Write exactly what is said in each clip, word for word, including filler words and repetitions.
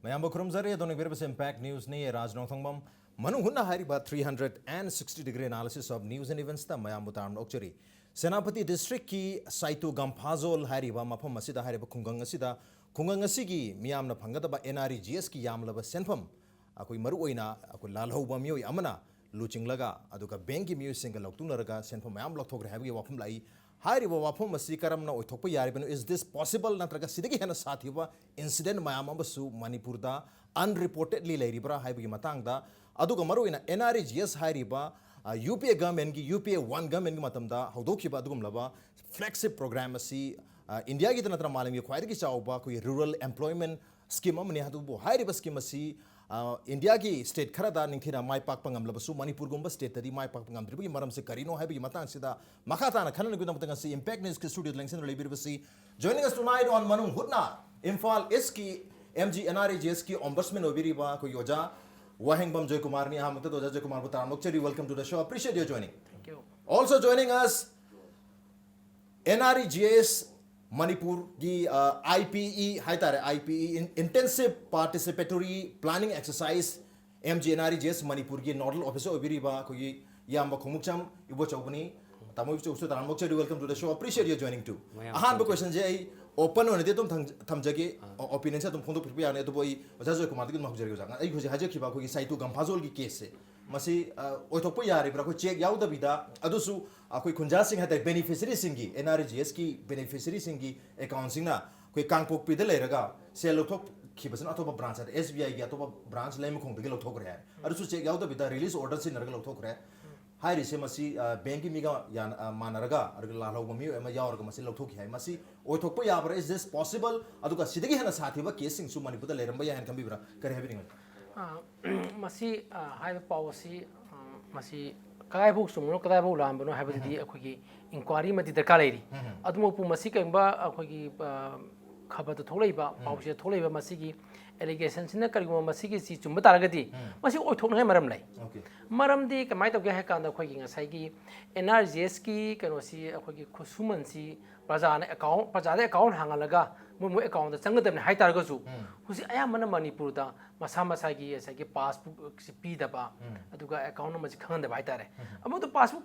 ꯃꯌꯥꯝꯕꯨ ꯈꯨꯔꯨꯝꯖꯔꯤ꯫ ꯑꯗꯣꯝꯅ ꯌꯦꯡꯕꯤꯔꯤꯕꯁꯤ Impact Newsꯅꯤ꯫ ꯔꯥꯖ ꯅꯣꯡꯊꯣꯡꯕꯝ꯫ ꯃꯅꯨꯡ ꯍꯨꯠꯅ ꯍꯥꯏꯔꯤꯕ three hundred and sixty degree analysis of news and eventsꯇ ꯃꯌꯥꯝꯕꯨ ꯇꯔꯥꯝꯅ ꯑꯣꯛꯆꯔꯤ꯫ ꯁꯦꯅꯥꯄꯇꯤ districtꯀꯤ ꯁꯥꯏꯇꯨ ꯒꯝꯐꯥꯖꯣꯜ ꯍꯥꯏꯔꯤꯕ ꯃꯐꯝ ꯑꯁꯤꯗ, ꯍꯥꯏꯔꯤꯕ ꯈꯨꯡꯒꯪ ꯑꯁꯤꯗ, ꯈꯨꯡꯒꯪ ꯑꯁꯤꯒꯤ ꯃꯤꯌꯥꯝꯅ ꯐꯪꯒꯗꯕ NREGSꯀꯤ ꯌꯥꯝꯂꯕ ꯁꯦꯟꯐꯝ, ꯑꯩꯈꯣꯏ ꯃꯔꯨꯑꯣꯏꯅ ꯑꯩꯈꯣꯏ ꯂꯥꯜꯍꯧꯕ ꯃꯤꯑꯣꯏ ꯑꯃꯅ ꯂꯨꯆꯤꯡꯂꯒ, ꯑꯗꯨꯒ bankꯀꯤ ꯃꯤꯑꯣꯏꯁꯤꯡꯒ ꯂꯧꯇꯨꯅꯔꯒ ꯁꯦꯟꯐꯝ ꯃꯌꯥꯝ ꯂꯧꯊꯣꯛꯈ꯭ꯔꯦ ꯍꯥꯏꯕꯒꯤ ꯋꯥꯐꯝ ꯂꯥꯛꯏ꯫ ꯍꯥꯏꯔꯤꯕ ꯋꯥꯐꯝ ꯑꯁꯤ ꯀꯔꯝꯅ ꯑꯣꯏꯊꯣꯛꯄ ꯌꯥꯔꯤꯕꯅꯣ? Is this possible? ꯅꯠꯇ꯭ꯔꯒ ꯁꯤꯗꯒꯤ ꯍꯦꯟꯅ ꯁꯥꯊꯤꯕ incident ꯃꯌꯥꯝ ꯑꯃꯁꯨ ꯃꯅꯤꯄꯨꯔꯗ unreportedly ꯂꯩꯔꯤꯕ꯭ꯔꯥ ꯍꯥꯏꯕꯒꯤ ꯃꯇꯥꯡꯗ, ꯑꯗꯨꯒ ꯃꯔꯨꯑꯣꯏꯅ NREGS ꯍꯥꯏꯔꯤꯕ, ꯑ, UPA governmentꯀꯤ, UPA one governmentꯀꯤ ꯃꯇꯝꯗ ꯍꯧꯗꯣꯛꯈꯤꯕ ꯑꯗꯨꯒꯨꯝꯂꯕ flagship program ꯑꯁꯤ, ꯑ, ꯏꯟꯗꯤꯌꯥꯒꯤꯗ ꯅꯠꯇꯅ ꯃꯥꯂꯦꯝꯒꯤ ꯈ꯭ꯋꯥꯏꯗꯒꯤ ꯆꯥꯎꯕ ꯑꯩꯈꯣꯏꯒꯤ rural employment scheme ꯑꯃꯅꯤ꯫ ꯑꯗꯨꯕꯨ ꯍꯥꯏꯔꯤꯕ scheme ꯑꯁꯤ, ꯑ, ꯏꯟꯗꯤꯌꯥꯒꯤ state ꯈꯔꯗ ꯅꯤꯡꯊꯤꯅ ꯃꯥꯏ ꯄꯥꯛꯄ ꯉꯝꯂꯕꯁꯨ, ꯃꯅꯤꯄꯨꯔꯒꯨꯝꯕ stateꯇꯗꯤ ꯃꯥꯏ ꯄꯥꯛꯄ ꯉꯝꯗ꯭ꯔꯤꯕꯒꯤ ꯃꯔꯝꯁꯤ ꯀꯔꯤꯅꯣ ꯍꯥꯏꯕꯒꯤ ꯃꯇꯥꯡꯁꯤꯗ ꯃꯈꯥ ꯇꯥꯅ ꯈꯟꯅꯅꯕꯒꯤꯗꯃꯛꯇ ꯉꯁꯤ Impact Newsꯀꯤ studioꯗ ꯂꯦꯡꯁꯤꯟꯗꯨꯅ ꯂꯩꯕꯤꯔꯤꯕꯁꯤ, joining us tonight on ꯃꯅꯨꯡ ꯍꯨꯠꯅ, ꯏꯝꯐꯥꯜ Eastꯀꯤ MG NREGSꯀꯤ ombudsman ꯑꯣꯏꯕꯤꯔꯤꯕ ꯑꯩꯈꯣꯏꯒꯤ ꯑꯣꯖꯥ ꯋꯥꯍꯦꯡꯕꯝ ꯖꯣꯏꯀꯨꯃꯥꯔꯅꯤ꯫ ꯑꯍꯥꯟꯕꯗ ꯑꯣꯖꯥ ꯖꯣꯏꯀꯨꯃꯥꯔꯕꯨ ꯇꯔꯥꯝꯅ ꯑꯣꯛꯆꯔꯤ꯫ Welcome to the show. Appreciate your joining. Thank you. Also joining us, NREGS ꯃꯅꯤꯄꯨꯔꯒꯤ, ꯑ, IPE ꯍꯥꯏꯇꯥꯔꯦ, IPE, In- Intensive Participatory Planning Exercise, MG NREGS ꯃꯅꯤꯄꯨꯔꯒꯤ nodal officer ꯑꯣꯏꯕꯤꯔꯤꯕ ꯑꯩꯈꯣꯏꯒꯤ ꯏꯌꯥꯝꯕ ꯈꯣꯡꯎꯞꯆꯝ ꯏꯕꯣꯆꯧꯕꯅꯤ꯫ ꯇꯥꯃꯣ ꯏꯕꯣꯆꯧꯁꯨ ꯇꯔꯥꯝꯅ ꯑꯣꯛꯆꯔꯤ, welcome to the show, appreciate your joining too. ꯃꯌꯥꯝ ꯑꯍꯥꯟꯕ welcome. Questionꯁꯦ ꯑꯩ open ꯑꯣꯏꯅꯗꯤ ꯑꯗꯨꯝ ꯊꯝ- ꯊꯝꯖꯒꯦ, opinionꯁꯦ ꯑꯗꯨꯝ ꯐꯣꯡꯗꯣꯛꯄꯤꯔꯛꯄ ꯌꯥꯅꯤ, ꯑꯗꯨꯕꯨ ꯑꯩ ꯑꯣꯖꯥ ꯖꯣꯏꯀꯨꯃꯥꯔꯗꯒꯤ ꯑꯗꯨꯝ ꯍꯧꯖꯔꯒꯦ꯫ ꯑꯣꯖꯥ, ꯑꯩ ꯍꯧꯖꯤꯛ ꯍꯥꯏꯖꯈꯤꯕ ꯑꯩꯈꯣꯏꯒꯤ ꯁꯥꯏꯇꯨ ꯒꯝꯐꯥꯖꯣꯜꯒꯤ caseꯁꯦ, ꯃꯁꯤ, ꯑ, ꯑꯣꯏꯊꯣꯛꯄ ꯌꯥꯔꯤꯕ꯭ꯔꯥ? ꯑꯩꯈꯣꯏ check ꯌꯥꯎꯗꯕꯤꯗ, ꯑꯗꯨꯁꯨ ꯑꯩꯈꯣꯏ ꯈꯨꯟꯖꯥꯁꯤꯡ ꯍꯥꯏꯇꯥꯔꯦ, beneficiaryꯁꯤꯡꯒꯤ, NREGSꯀꯤ beneficiaryꯁꯤꯡꯒꯤ accountꯁꯤꯡꯅ ꯑꯩꯈꯣꯏ ꯀꯥꯡꯄꯣꯛꯄꯤꯗ ꯂꯩꯔꯒ ꯁꯦꯜ ꯂꯧꯊꯣꯛꯈꯤꯕꯁꯤꯅ ꯑꯇꯣꯞꯄ branch ꯍꯥꯏꯇꯥꯔꯦ, SBIꯒꯤ ꯑꯇꯣꯞꯄ branch ꯂꯩꯃꯈꯣꯡꯗꯒꯤ ꯂꯧꯊꯣꯛꯈ꯭ꯔꯦ ꯍꯥꯏ꯫ ꯑꯗꯨꯁꯨ check ꯌꯥꯎꯗꯕꯤꯗ release order ꯁꯤꯖꯤꯟꯅꯔꯒ ꯂꯧꯊꯣꯛꯈ꯭ꯔꯦ꯫ ꯍꯥꯏꯔꯤꯁꯦ ꯃꯁꯤ, ꯑ, bankꯀꯤ ꯃꯤꯒ ꯌꯥꯅ-, ꯑ, ꯃꯥꯟꯅꯔꯒ, ꯑꯗꯨꯒ ꯂꯥꯜꯍꯧꯕ ꯃꯤꯑꯣꯏ ꯑꯃ ꯌꯥꯎꯔꯒ ꯃꯁꯤ ꯂꯧꯊꯣꯛꯈꯤ ꯍꯥꯏ꯫ ꯃꯁꯤ ꯑꯣꯏꯊꯣꯛꯄ ꯌꯥꯕ꯭ꯔꯥ? Is this possible? ꯑꯗꯨꯒ ꯁꯤꯗꯒꯤ ꯍꯦꯟꯅ ꯁꯥꯊꯤꯕ caseꯁꯤꯡꯁꯨ ꯃꯅꯤꯄꯨꯔꯗ ꯂꯩꯔꯝꯕ ꯌꯥꯏ ꯍꯥꯏꯅ ꯈꯟꯕꯤꯕ꯭ꯔꯥ? ꯀꯔꯤ ꯍꯥꯏꯕꯤꯅꯤꯡꯉꯤ? ꯑ, ꯃꯁꯤ, ꯑ, ꯍꯥꯏꯔꯤꯕ ꯄꯥꯎ ꯑꯁꯤ, ꯑ, ꯃꯁꯤ ꯀꯗꯥꯏꯐꯥꯎ ꯆꯨꯝꯕꯅꯣ, ꯀꯗꯥꯏꯐꯥꯎ ꯂꯥꯟꯕꯅꯣ ꯍꯥꯏꯕꯗꯨꯗꯤ ꯑꯩꯈꯣꯏꯒꯤ inquiry ꯑꯃꯗꯤ ꯗꯔꯀꯥꯔ ꯂꯩꯔꯤ꯫ ꯑꯗꯨꯃꯛꯄꯨ ꯃꯁꯤ ꯀꯔꯤꯒꯨꯝꯕ ꯑꯩꯈꯣꯏꯒꯤ, ꯑ, ꯈꯕꯔꯗ ꯊꯣꯛꯂꯛꯏꯕ, ꯄꯥꯎꯆꯦꯗ ꯊꯣꯛꯂꯛꯏꯕ ꯃꯁꯤꯒꯤ ꯑꯦꯂꯤꯒꯦꯁꯟꯁꯤꯅ ꯀꯔꯤꯒꯨꯝꯕ ꯃꯁꯤꯒꯤꯁꯤ ꯆꯨꯝꯕ ꯇꯥꯔꯒꯗꯤ, ꯃꯁꯤ ꯑꯣꯏꯊꯣꯛꯅꯤꯡꯉꯥꯏ ꯃꯔꯝ ꯂꯩ꯫ Okay. ꯃꯔꯝꯗꯤ ꯀꯃꯥꯏꯅ ꯇꯧꯒꯦ ꯍꯥꯏ ꯀꯥꯟꯗ, ꯑꯩꯈꯣꯏꯒꯤ ꯉꯁꯥꯏꯒꯤ ꯑꯦꯟ ꯑꯥꯔ ꯖꯤ ꯑꯦꯁꯀꯤ ꯀꯩꯅꯣꯁꯤ, ꯑꯩꯈꯣꯏꯒꯤ ꯈꯨꯠꯁꯨꯃꯟꯁꯤ ꯄ꯭ꯔꯖꯥꯅ ꯑꯦꯀꯥꯎꯟ, ꯄ꯭ꯔꯖꯥꯗ ꯑꯦꯀꯥꯎꯟ ꯍꯥꯡꯍꯜꯂꯒ ꯃꯣꯏ, ꯃꯣꯏ ꯑꯦꯀꯥꯎꯟꯗ ꯆꯪꯒꯗꯕꯅꯤ ꯍꯥꯏ ꯇꯥꯔꯒꯁꯨ, ꯍꯧꯖꯤꯛ ꯑꯌꯥꯝꯕꯅ ꯃꯅꯤꯄꯨꯔꯗ ꯃꯁꯥ ꯃꯁꯥꯒꯤ ꯉꯁꯥꯏꯒꯤ ꯄꯥꯁꯕꯨꯛꯁꯤ ꯄꯤꯗꯕ, ꯑꯗꯨꯒ ꯑꯦꯀꯥꯎꯟ ꯅꯝꯕꯔꯁꯤ ꯈꯪꯍꯟꯗꯕ ꯍꯥꯏꯇꯥꯔꯦ꯫ ꯑꯃꯗꯣ ꯄꯥꯁꯕꯨꯛ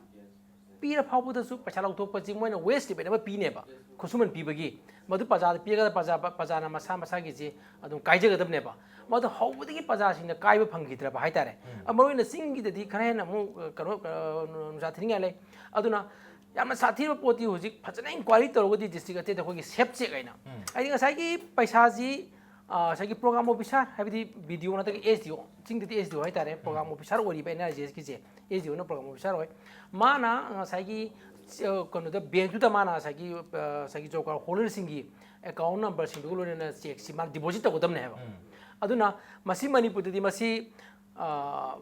ꯄꯤꯔ ꯐꯥꯎꯕꯗꯁꯨ ꯄꯩꯁꯥ ꯂꯧꯊꯣꯛꯄꯁꯤ ꯃꯣꯏꯅ ꯋꯦꯁ ꯂꯤꯃꯤꯠ ꯑꯃ ꯄꯤꯅꯦꯕ, ꯈꯨꯠꯁꯨꯃꯟ ꯄꯤꯕꯒꯤ꯫ ꯃꯗꯨ ꯄ꯭ꯔꯖꯥꯗ ꯄꯤꯔꯒ ꯄ꯭ꯔꯖꯥ, ꯄ꯭ꯔꯖꯥꯅ ꯃꯁꯥ ꯃꯁꯥꯒꯤꯁꯤ ꯑꯗꯨꯝ ꯀꯥꯏꯖꯒꯗꯕꯅꯦꯕ꯫ ꯃꯗꯨ ꯍꯧꯕꯗꯒꯤ ꯄ꯭ꯔꯖꯥꯁꯤꯡꯅ ꯀꯥꯏꯕ ꯐꯪꯈꯤꯗ꯭ꯔꯕ ꯍꯥꯏꯇꯥꯔꯦ꯫ ꯃꯔꯨ ꯑꯣꯏꯅ ꯆꯤꯡꯒꯤꯗꯗꯤ ꯈꯔ ꯍꯦꯟꯅ ꯑꯃꯨꯛ, ꯑ, ꯀꯩꯅꯣ, ꯑ, ꯅꯨꯡꯁꯥ ꯊꯤꯅꯤꯡꯉꯥꯏ ꯂꯩ꯫ ꯑꯗꯨꯅ ꯌꯥꯝꯅ ꯁꯥꯊꯤꯕ ꯄꯣꯠꯇꯤ ꯍꯧꯖꯤꯛ ꯐꯖꯅ ꯏꯟꯀ꯭ꯋꯥꯏꯔꯤ ꯇꯧꯔꯒꯗꯤ ꯗꯤꯁꯇ꯭ꯔꯤꯛ ꯑꯇꯩꯗ ꯑꯩꯈꯣꯏꯒꯤ ꯁꯦꯐ ꯆꯦꯛ ꯍꯥꯏꯅ, ꯍꯥꯏꯗꯤ ꯉꯁꯥꯏꯒꯤ ꯄꯩꯁꯥꯁꯤ, ꯑ, ꯉꯁꯥꯏꯒꯤ ꯄ꯭ꯔꯣꯒ꯭ꯔꯥꯝ ꯑꯣꯐꯤꯁꯥꯔ, ꯍꯥꯏꯕꯗꯤ ꯕꯤ ꯗꯤ ꯑꯣ ꯅꯠꯇ꯭ꯔꯒ ꯑꯦꯁ ꯗꯤ ꯑꯣ, ꯆꯤꯡꯗꯗꯤ ꯑꯦꯁ ꯗꯤ ꯑꯣ ꯍꯥꯏꯇꯥꯔꯦ, ꯄ꯭ꯔꯣꯒ꯭ꯔꯥꯝ ꯑꯣꯐꯤꯁꯥꯔ ꯑꯣꯏꯔꯤꯕ ꯑꯦꯟ ꯑꯥꯔ ꯖꯤ ꯑꯦꯁꯀꯤꯁꯦ, ꯑꯦꯁ ꯗꯤ ꯑꯣꯅ ꯄ꯭ꯔꯣꯒ꯭ꯔꯥꯝ ꯑꯣꯐꯤꯁꯥꯔ ꯑꯣꯏ꯫ ꯃꯥꯅ ꯉꯁꯥꯏꯒꯤ, ꯑ, ꯀꯩꯅꯣꯗ, ꯕꯦꯡꯛꯇꯨꯗ ꯃꯥꯅ ꯉꯁꯥꯏꯒꯤ, ꯑ, ꯉꯁꯥꯏꯒꯤ ꯖꯣꯕ ꯀꯥꯔꯗ ꯍꯣꯜꯗꯔꯁꯤꯡꯒꯤ ꯑꯦꯀꯥꯎꯟ ꯅꯝꯕꯔꯁꯤꯡꯗꯨꯒ ꯂꯣꯏꯅꯅ ꯆꯦꯛꯁꯤ ꯃꯥꯅ ꯗꯤꯄꯣꯖꯤꯠ ꯇꯧꯒꯗꯕꯅꯦ ꯍꯥꯏꯕ꯫ ꯑꯗꯨꯅ ꯃꯁꯤ ꯃꯅꯤꯄꯨꯔꯗꯗꯤ ꯃꯁꯤ, ꯑ,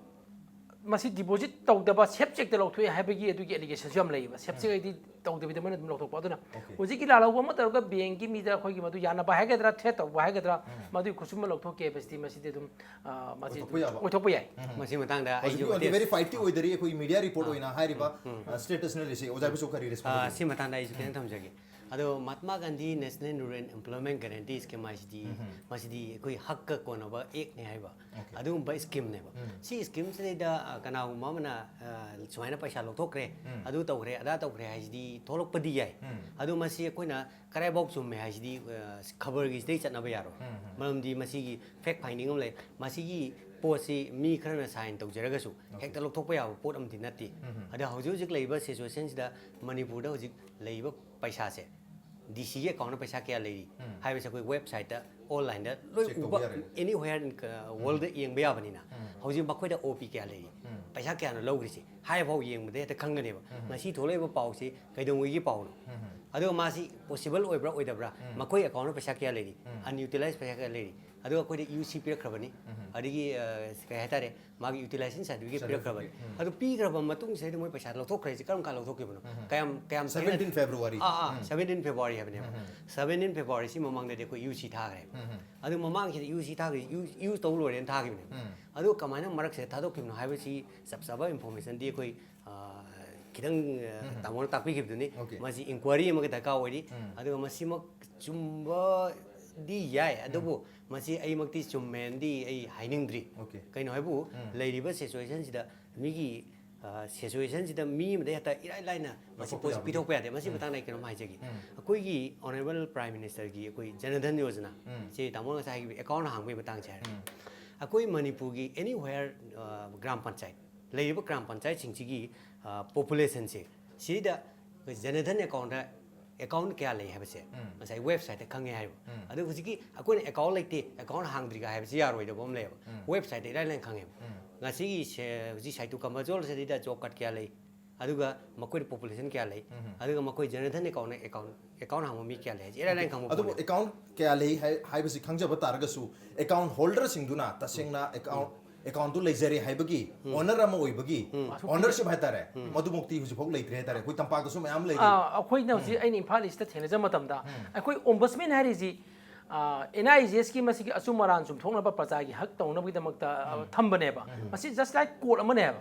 ꯃꯁꯤ ꯗꯤꯄꯣꯖꯤꯠ ꯇꯧꯗꯕ, ꯁꯦꯐ ꯆꯦꯛꯇ ꯂꯧꯊꯣꯛꯑꯦ ꯍꯥꯏꯕꯒꯤ ꯑꯗꯨꯒꯤ ꯑꯦꯂꯤꯒꯦꯁꯟꯁꯨ ꯌꯥꯝ ꯂꯩꯌꯦꯕ꯫ ꯁꯦꯐ ꯆꯦꯛ ꯍꯥꯏꯗꯤ ꯇꯧꯗꯕꯤꯗ ꯃꯣꯏꯅ ꯑꯗꯨꯝ ꯂꯧꯊꯣꯛꯄ꯫ ꯑꯗꯨꯅ Okay. ꯍꯧꯖꯤꯛꯀꯤ ꯂꯥꯜꯍꯧꯕ ꯑꯃ ꯇꯧꯔꯒ ꯕꯦꯡꯛꯀꯤ ꯃꯤꯗ ꯑꯩꯈꯣꯏꯒꯤ ꯃꯗꯨ ꯌꯥꯅꯕ ꯍꯥꯏꯒꯗ꯭ꯔꯥ, ꯊ꯭ꯔꯦꯠ ꯇꯧꯕ ꯍꯥꯏꯒꯗ꯭ꯔꯥ, ꯃꯗꯨꯒꯤ ꯈꯨꯠꯁꯨꯃꯟ ꯂꯧꯊꯣꯛꯀꯦ ꯍꯥꯏꯕꯁꯤꯗꯤ ꯃꯁꯤꯗꯤ ꯑꯗꯨꯝ, ꯑ, ꯃꯁꯤ ꯑꯣꯏꯊꯣꯛꯄ ꯌꯥꯕ꯫ ꯑꯣꯏꯊꯣꯛꯄ ꯌꯥꯏ꯫ ꯃꯁꯤ ꯃꯇꯥꯡꯗ ꯑꯩꯁꯨ ꯍꯧꯖꯤꯛꯀꯤ ꯑꯣꯏꯅꯗꯤ ꯃꯇꯦꯛ- ꯚꯦꯔꯤꯐꯥꯏꯗꯤ ꯑꯣꯏꯗꯔꯤ ꯑꯩꯈꯣꯏ ꯃꯤꯗꯤꯌꯥ ꯔꯤꯄꯣꯔꯠ ꯑꯣꯏꯅ ꯍꯥꯏꯔꯤꯕ ꯁ꯭ꯇꯦꯇꯁꯅ ꯂꯩꯁꯦ꯫ ꯑꯣꯖꯥꯕꯨꯁꯨ ꯀꯔꯤ ꯑ, ꯔꯦꯁꯄꯣꯟꯁ? ꯁꯤ ꯃꯇꯥꯡꯗ ꯑꯩꯁꯨ ꯈꯤꯇꯪ ꯊꯝꯖꯒꯦ꯫ ꯑꯗꯣ Mahatma Gandhi national rural employment guarantee scheme ꯍꯥꯏꯁꯤꯗꯤ, ꯃꯁꯤꯗꯤ ꯑꯩꯈꯣꯏ ꯍꯛꯀ ꯀꯣꯟꯅꯕ ꯑꯦꯛꯅꯦ ꯍꯥꯏꯕ, Okay. ꯑꯗꯨꯒꯨꯝꯕ ꯁ꯭ꯀꯤꯝꯅꯦꯕ꯫ ꯁꯤ ꯁ꯭ꯀꯤꯝꯁꯤꯗꯩꯗ, ꯑ, ꯀꯅꯥꯒꯨꯝꯕ ꯑꯃꯅ, ꯑ, ꯁꯨꯃꯥꯏꯅ ꯄꯩꯁꯥ ꯂꯧꯊꯣꯛꯈ꯭ꯔꯦ, ꯑꯗꯨ ꯇꯧꯈ꯭ꯔꯦ, ꯑꯗꯥ ꯇꯧꯈ꯭ꯔꯦ ꯍꯥꯏꯁꯤꯗꯤ ꯊꯣꯛꯂꯛꯄꯗꯤ ꯌꯥꯏ꯫ ꯑꯗꯨ ꯃꯁꯤ ꯑꯩꯈꯣꯏꯅ ꯀꯗꯥꯏꯐꯥꯎ ꯆꯨꯝꯃꯦ ꯍꯥꯏꯁꯤꯗꯤ, ꯑ, ꯈꯕꯔꯒꯤꯁꯤꯗꯩ ꯆꯠꯅꯕ ꯌꯥꯔꯣꯏ꯫ ꯃꯔꯝꯗꯤ ꯃꯁꯤꯒꯤ ꯐꯦꯛ ꯐꯥꯏꯟꯗꯤꯡ ꯑꯃ ꯂꯩ꯫ ꯃꯁꯤꯒꯤ ꯄꯣꯠꯁꯤ ꯃꯤ ꯈꯔꯅ ꯁꯥꯏꯟ ꯇꯧꯖꯔꯒꯁꯨ ꯍꯦꯛꯇ ꯂꯧꯊꯣꯛꯄ ꯌꯥꯕ ꯄꯣꯠ ꯑꯃꯗꯤ ꯅꯠꯇꯦ꯫ ꯑꯗ ꯍꯧꯖꯤꯛ ꯍꯧꯖꯤꯛ ꯂꯩꯔꯤꯕ ꯁꯤꯆꯨꯋꯦꯁꯟꯁꯤꯗ ꯃꯅꯤꯄꯨꯔꯗ ꯍꯧꯖꯤꯛ ꯂꯩꯔꯤꯕ ꯄꯩꯁꯥꯁꯦ, ꯗꯤ ꯁꯤꯒꯤ ꯑꯦꯀꯥꯎꯟꯗ ꯄꯩꯁꯥ ꯀꯌꯥ ꯂꯩꯔꯤ ꯍꯥꯏꯕꯁꯦ ꯑꯩꯈꯣꯏ ꯋꯦꯕꯁꯥꯏꯠꯇ, ꯑꯣꯟꯂꯥꯏꯟꯗ ꯂꯣꯏ Check ꯇꯧꯕ ꯎꯕ, ꯌꯥꯔꯦꯕ꯫ ꯑꯦꯅꯤ ꯋꯦꯌꯔ ꯏꯟ ꯋꯥꯔꯜꯗ ꯌꯦꯡꯕ ꯌꯥꯕꯅꯤꯅ꯫ ꯍꯧꯖꯤꯛ ꯃꯈꯣꯏꯗ ꯑꯣ ꯄꯤ ꯀꯌꯥ ꯂꯩꯔꯤ, ꯄꯩꯁꯥ ꯀꯌꯥꯅꯣ ꯂꯧꯈ꯭ꯔꯤꯁꯦ ꯍꯥꯏꯐꯥꯎ ꯌꯦꯡꯕꯗ ꯍꯦꯛꯇ ꯈꯪꯒꯅꯦꯕ꯫ ꯉꯁꯤ ꯊꯣꯛꯂꯛꯏꯕ ꯄꯥꯎꯁꯤ ꯀꯩꯗꯧꯉꯩꯒꯤ ꯄꯥꯎꯅꯣ? ꯑꯗꯨꯒ ꯃꯥꯁꯤ ꯄꯣꯁꯤꯕꯜ ꯑꯣꯏꯕ꯭ꯔꯥ ꯑꯣꯏꯗꯕ꯭ꯔꯥ, ꯃꯈꯣꯏ ꯑꯦꯀꯥꯎꯟꯗ ꯄꯩꯁꯥ ꯀꯌꯥ ꯂꯩꯔꯤ, ꯑꯟꯌꯨꯇꯤꯂꯥꯏꯁ ꯄꯩꯁꯥ ꯀꯌꯥ ꯂꯩꯔꯤ, ꯑꯗꯨꯒ ꯑꯩꯈꯣꯏꯗ ꯌꯨ ꯁꯤ ꯄꯤꯔꯛꯈ꯭ꯔꯕꯅꯤ, ꯑꯗꯒꯤ ꯑ, ꯀꯩ ꯍꯥꯏꯇꯥꯔꯦ, ꯃꯥꯒꯤ ꯌꯨꯇꯤꯂꯥꯏꯖꯦꯁꯟ ꯁꯥꯔꯇꯤꯐꯤꯀꯦꯠ ꯄꯤꯔꯛꯈ꯭ꯔꯕꯅꯤ꯫ ꯑꯗꯨ ꯄꯤꯈ꯭ꯔꯕ ꯃꯇꯨꯡꯁꯤꯗ ꯃꯣꯏ ꯄꯩꯁꯥ ꯂꯧꯊꯣꯛꯈ꯭ꯔꯦꯁꯦ ꯀꯔꯝ ꯀꯥꯟ ꯂꯧꯊꯣꯛꯈꯤꯕꯅꯣ? ꯀꯌꯥꯝ ꯀꯌꯥꯝ ꯊꯦꯡꯅ- ꯁꯚꯦꯟꯇꯤꯟ ꯐꯦꯕ꯭ꯔꯨꯋꯥꯔꯤ꯫ ꯑꯥ ꯑꯥ ꯁꯚꯦꯟꯇꯤꯟ ꯐꯦꯕ꯭ꯔꯨꯋꯥꯔꯤ ꯍꯥꯏꯕꯅꯦꯕ꯫ ꯁꯚꯦꯟꯇꯤꯟ ꯐꯦꯕ꯭ꯔꯨꯋꯥꯔꯤꯁꯤ ꯃꯃꯥꯡꯗꯗꯤ ꯑꯩꯈꯣꯏ ꯌꯨ ꯁꯤ ꯊꯥꯈ꯭ꯔꯦ꯫ ꯑꯗꯨ ꯃꯃꯥꯡꯁꯤꯗ ꯌꯨ ꯁꯤ ꯊꯥꯈ꯭ꯔꯦ, ꯌꯨ ꯌꯨ ꯇꯧ ꯂꯣꯏꯔꯦꯅ ꯊꯥꯈꯤꯕꯅꯦ꯫ ꯑꯗꯨ ꯀꯃꯥꯏꯅ ꯃꯔꯛꯁꯤꯗ ꯊꯥꯗꯣꯛꯈꯤꯕꯅꯣ ꯍꯥꯏꯕꯁꯤ ꯆꯞ ꯆꯥꯕ ꯏꯟꯐꯣꯔꯃꯦꯁꯟꯗꯤ ꯑꯩꯈꯣꯏ ꯑ, ꯈꯤꯇꯪ ꯑ, ꯇꯥꯃꯣꯅ ꯇꯥꯛꯄꯤꯈꯤꯕꯗꯨꯅꯤ꯫ Okay. ꯃꯁꯤ ꯏꯟꯀ꯭ꯋꯥꯏꯔꯤ ꯑꯃꯒꯤ ꯗꯔꯀꯥꯔ ꯑꯣꯏꯔꯤ꯫ ꯑꯗꯨꯒ ꯃꯁꯤꯃꯛ ꯆꯨꯝꯕꯗꯤ ꯌꯥꯏ, ꯑꯗꯨꯕꯨ ꯃꯁꯤ ꯑꯩꯃꯛꯇꯤ ꯆꯨꯝꯃꯦꯅꯗꯤ ꯑꯩ ꯍꯥꯏꯅꯤꯡꯗ꯭ꯔꯤ꯫ Okay. ꯀꯩꯅꯣ ꯍꯥꯏꯕꯨ, ꯂꯩꯔꯤꯕ ꯁꯤꯆꯨꯋꯦꯁꯟꯁꯤꯗ ꯃꯤꯒꯤ ꯁꯤꯆꯨꯋꯦꯁꯟꯁꯤꯗ ꯃꯤ ꯑꯃꯗ ꯍꯦꯛꯇ ꯏꯔꯥꯏ ꯂꯥꯏꯅ ꯃꯁꯤ ꯂꯧꯊꯣꯛꯄ ꯄꯣꯠꯁꯤ ꯌꯥꯕ ꯄꯤꯊꯣꯛꯄ ꯌꯥꯗꯦ꯫ ꯃꯁꯤ ꯃꯇꯥꯡꯗ ꯑꯩ ꯀꯩꯅꯣꯝ ꯍꯥꯏꯖꯒꯦ꯫ ꯑꯩꯈꯣꯏꯒꯤ ꯑꯣꯅꯔꯦꯕꯜ ꯄ꯭ꯔꯥꯏꯝ ꯃꯤꯅꯤꯁꯇꯔꯒꯤ ꯑꯩꯈꯣꯏ ꯖꯅꯙꯟ ꯌꯣꯖꯅꯥ, ꯆꯦ ꯇꯥꯃꯣꯅ ꯉꯁꯥꯏ ꯍꯥꯏꯈꯤꯕ ꯑꯦꯀꯥꯎꯟ ꯍꯥꯡꯕꯒꯤ ꯃꯇꯥꯡꯁꯦ ꯍꯥꯏꯔꯦ꯫ ꯑꯩꯈꯣꯏ ꯃꯅꯤꯄꯨꯔꯒꯤ ꯑꯦꯅꯤꯋꯦꯌꯔ ꯒ꯭ꯔꯥꯝ ꯄꯟꯆꯥꯌꯠ, ꯂꯩꯔꯤꯕ ꯒ꯭ꯔꯥꯝ ꯄꯟꯆꯥꯌꯠꯁꯤꯡꯁꯤꯒꯤ ꯄꯣꯄꯨꯂꯦꯁꯟꯁꯦ, ꯁꯤꯗ ꯑꯩꯈꯣꯏ ꯖꯅꯙꯟ ꯑꯦꯀꯥꯎꯟꯗ ꯑꯦꯀꯥꯎꯟ ꯀꯌꯥ ꯂꯩ ꯍꯥꯏꯕꯁꯦ ꯉꯁꯥꯏ ꯋꯦꯕꯁꯥꯏꯠꯇ ꯈꯪꯉꯦ ꯍꯥꯏꯕ꯫ ꯑꯗꯨ ꯍꯧꯖꯤꯛꯀꯤ ꯑꯩꯈꯣꯏꯅ ꯑꯦꯀꯥꯎꯟ ꯂꯩꯇꯦ, ꯑꯦꯀꯥꯎꯟ ꯍꯥꯡꯗ꯭ꯔꯤꯒ ꯍꯥꯏꯕꯁꯤ ꯌꯥꯔꯣꯏꯗꯕ ꯑꯃ ꯂꯩꯌꯦꯕ꯫ ꯋꯦꯕꯁꯥꯏꯠꯇ ꯏꯔꯥꯏ ꯂꯥꯏꯅ ꯈꯪꯉꯦꯕ꯫ ꯉꯁꯤꯒꯤ ꯁꯦ- ꯍꯧꯖꯤꯛ ꯁꯥꯏꯇꯨ ꯀꯝꯕꯖꯣꯜꯁꯤꯗ ꯖꯣꯕ ꯀꯥꯔꯗ ꯀꯌꯥ ꯂꯩ, ꯑꯗꯨꯒ ꯃꯈꯣꯏꯗ ꯄꯣꯄꯨꯂꯦꯁꯟ ꯀꯌꯥ ꯂꯩ, ꯑꯗꯨꯒ ꯃꯈꯣꯏ ꯖꯅꯙꯟ ꯑꯦꯀꯥꯎꯟ ꯑꯦꯀꯥꯎꯟ ꯑꯦꯀꯥꯎꯟ ꯍꯥꯡꯕ ꯃꯤ ꯀꯌꯥ ꯂꯩ ꯍꯥꯏꯁꯦ ꯏꯔꯥꯏ ꯂꯥꯏꯅ ꯈꯪꯕ ꯑꯗꯨꯕꯨ ꯄꯣꯠꯅꯤ꯫ ꯑꯦꯀꯥꯎꯟ ꯀꯌꯥ ꯂꯩ ꯍꯥꯏ- ꯍꯥꯏꯕꯁꯤ ꯈꯪꯖꯕ ꯇꯥꯔꯒꯁꯨ, ꯑꯦꯀꯥꯎꯟ ꯍꯣꯜꯗꯔꯁꯤꯡꯗꯨꯅ ꯇꯁꯦꯡꯅ ꯑꯦꯀꯥꯎꯟ ꯑꯦꯀꯥꯎꯟꯗꯨ ꯂꯩꯖꯔꯦ ꯍꯥꯏꯕꯒꯤ ꯑꯣꯅꯔ ꯑꯃ ꯑꯣꯏꯕꯒꯤ ꯑꯣꯅꯔꯁꯤꯞ ꯍꯥꯏꯇꯥꯔꯦ, ꯃꯗꯨꯃꯛꯇꯤ ꯍꯧꯖꯤꯛꯐꯥꯎ ꯂꯩꯇ꯭ꯔꯦ ꯍꯥꯏꯇꯥꯔꯦ꯫ ꯑꯩꯈꯣꯏ ꯇꯝꯄꯥꯛꯇꯁꯨ ꯃꯌꯥꯝ ꯂꯩꯔꯤ꯫ ꯑꯥ, ꯑꯩꯈꯣꯏꯅ ꯍꯧꯖꯤꯛ ꯑꯩꯅ ꯏꯝꯐꯥꯜ ꯏꯁꯇ ꯊꯦꯡꯅꯖꯕ ꯃꯇꯝꯗ, ꯑꯩꯈꯣꯏ ꯑꯣꯝꯕꯁꯃꯦꯟ ꯍꯥꯏꯔꯤꯁꯤ ꯑꯦꯟ ꯑꯥꯏ ꯖꯤ ꯑꯦꯁꯀꯤ ꯃꯁꯤꯒꯤ ꯑꯆꯨꯝ ꯑꯔꯥꯟ ꯆꯨꯝꯊꯣꯛꯅꯕ ꯄ꯭ꯔꯖꯥꯒꯤ ꯍꯛ ꯇꯧꯅꯕꯒꯤꯗꯃꯛꯇ ꯑ, ꯊꯝꯕꯅꯦꯕ꯫ ꯃꯁꯤ ꯖꯁ ꯂꯥꯏꯛ ꯀꯣꯔꯠ ꯑꯃꯅꯦꯕ꯫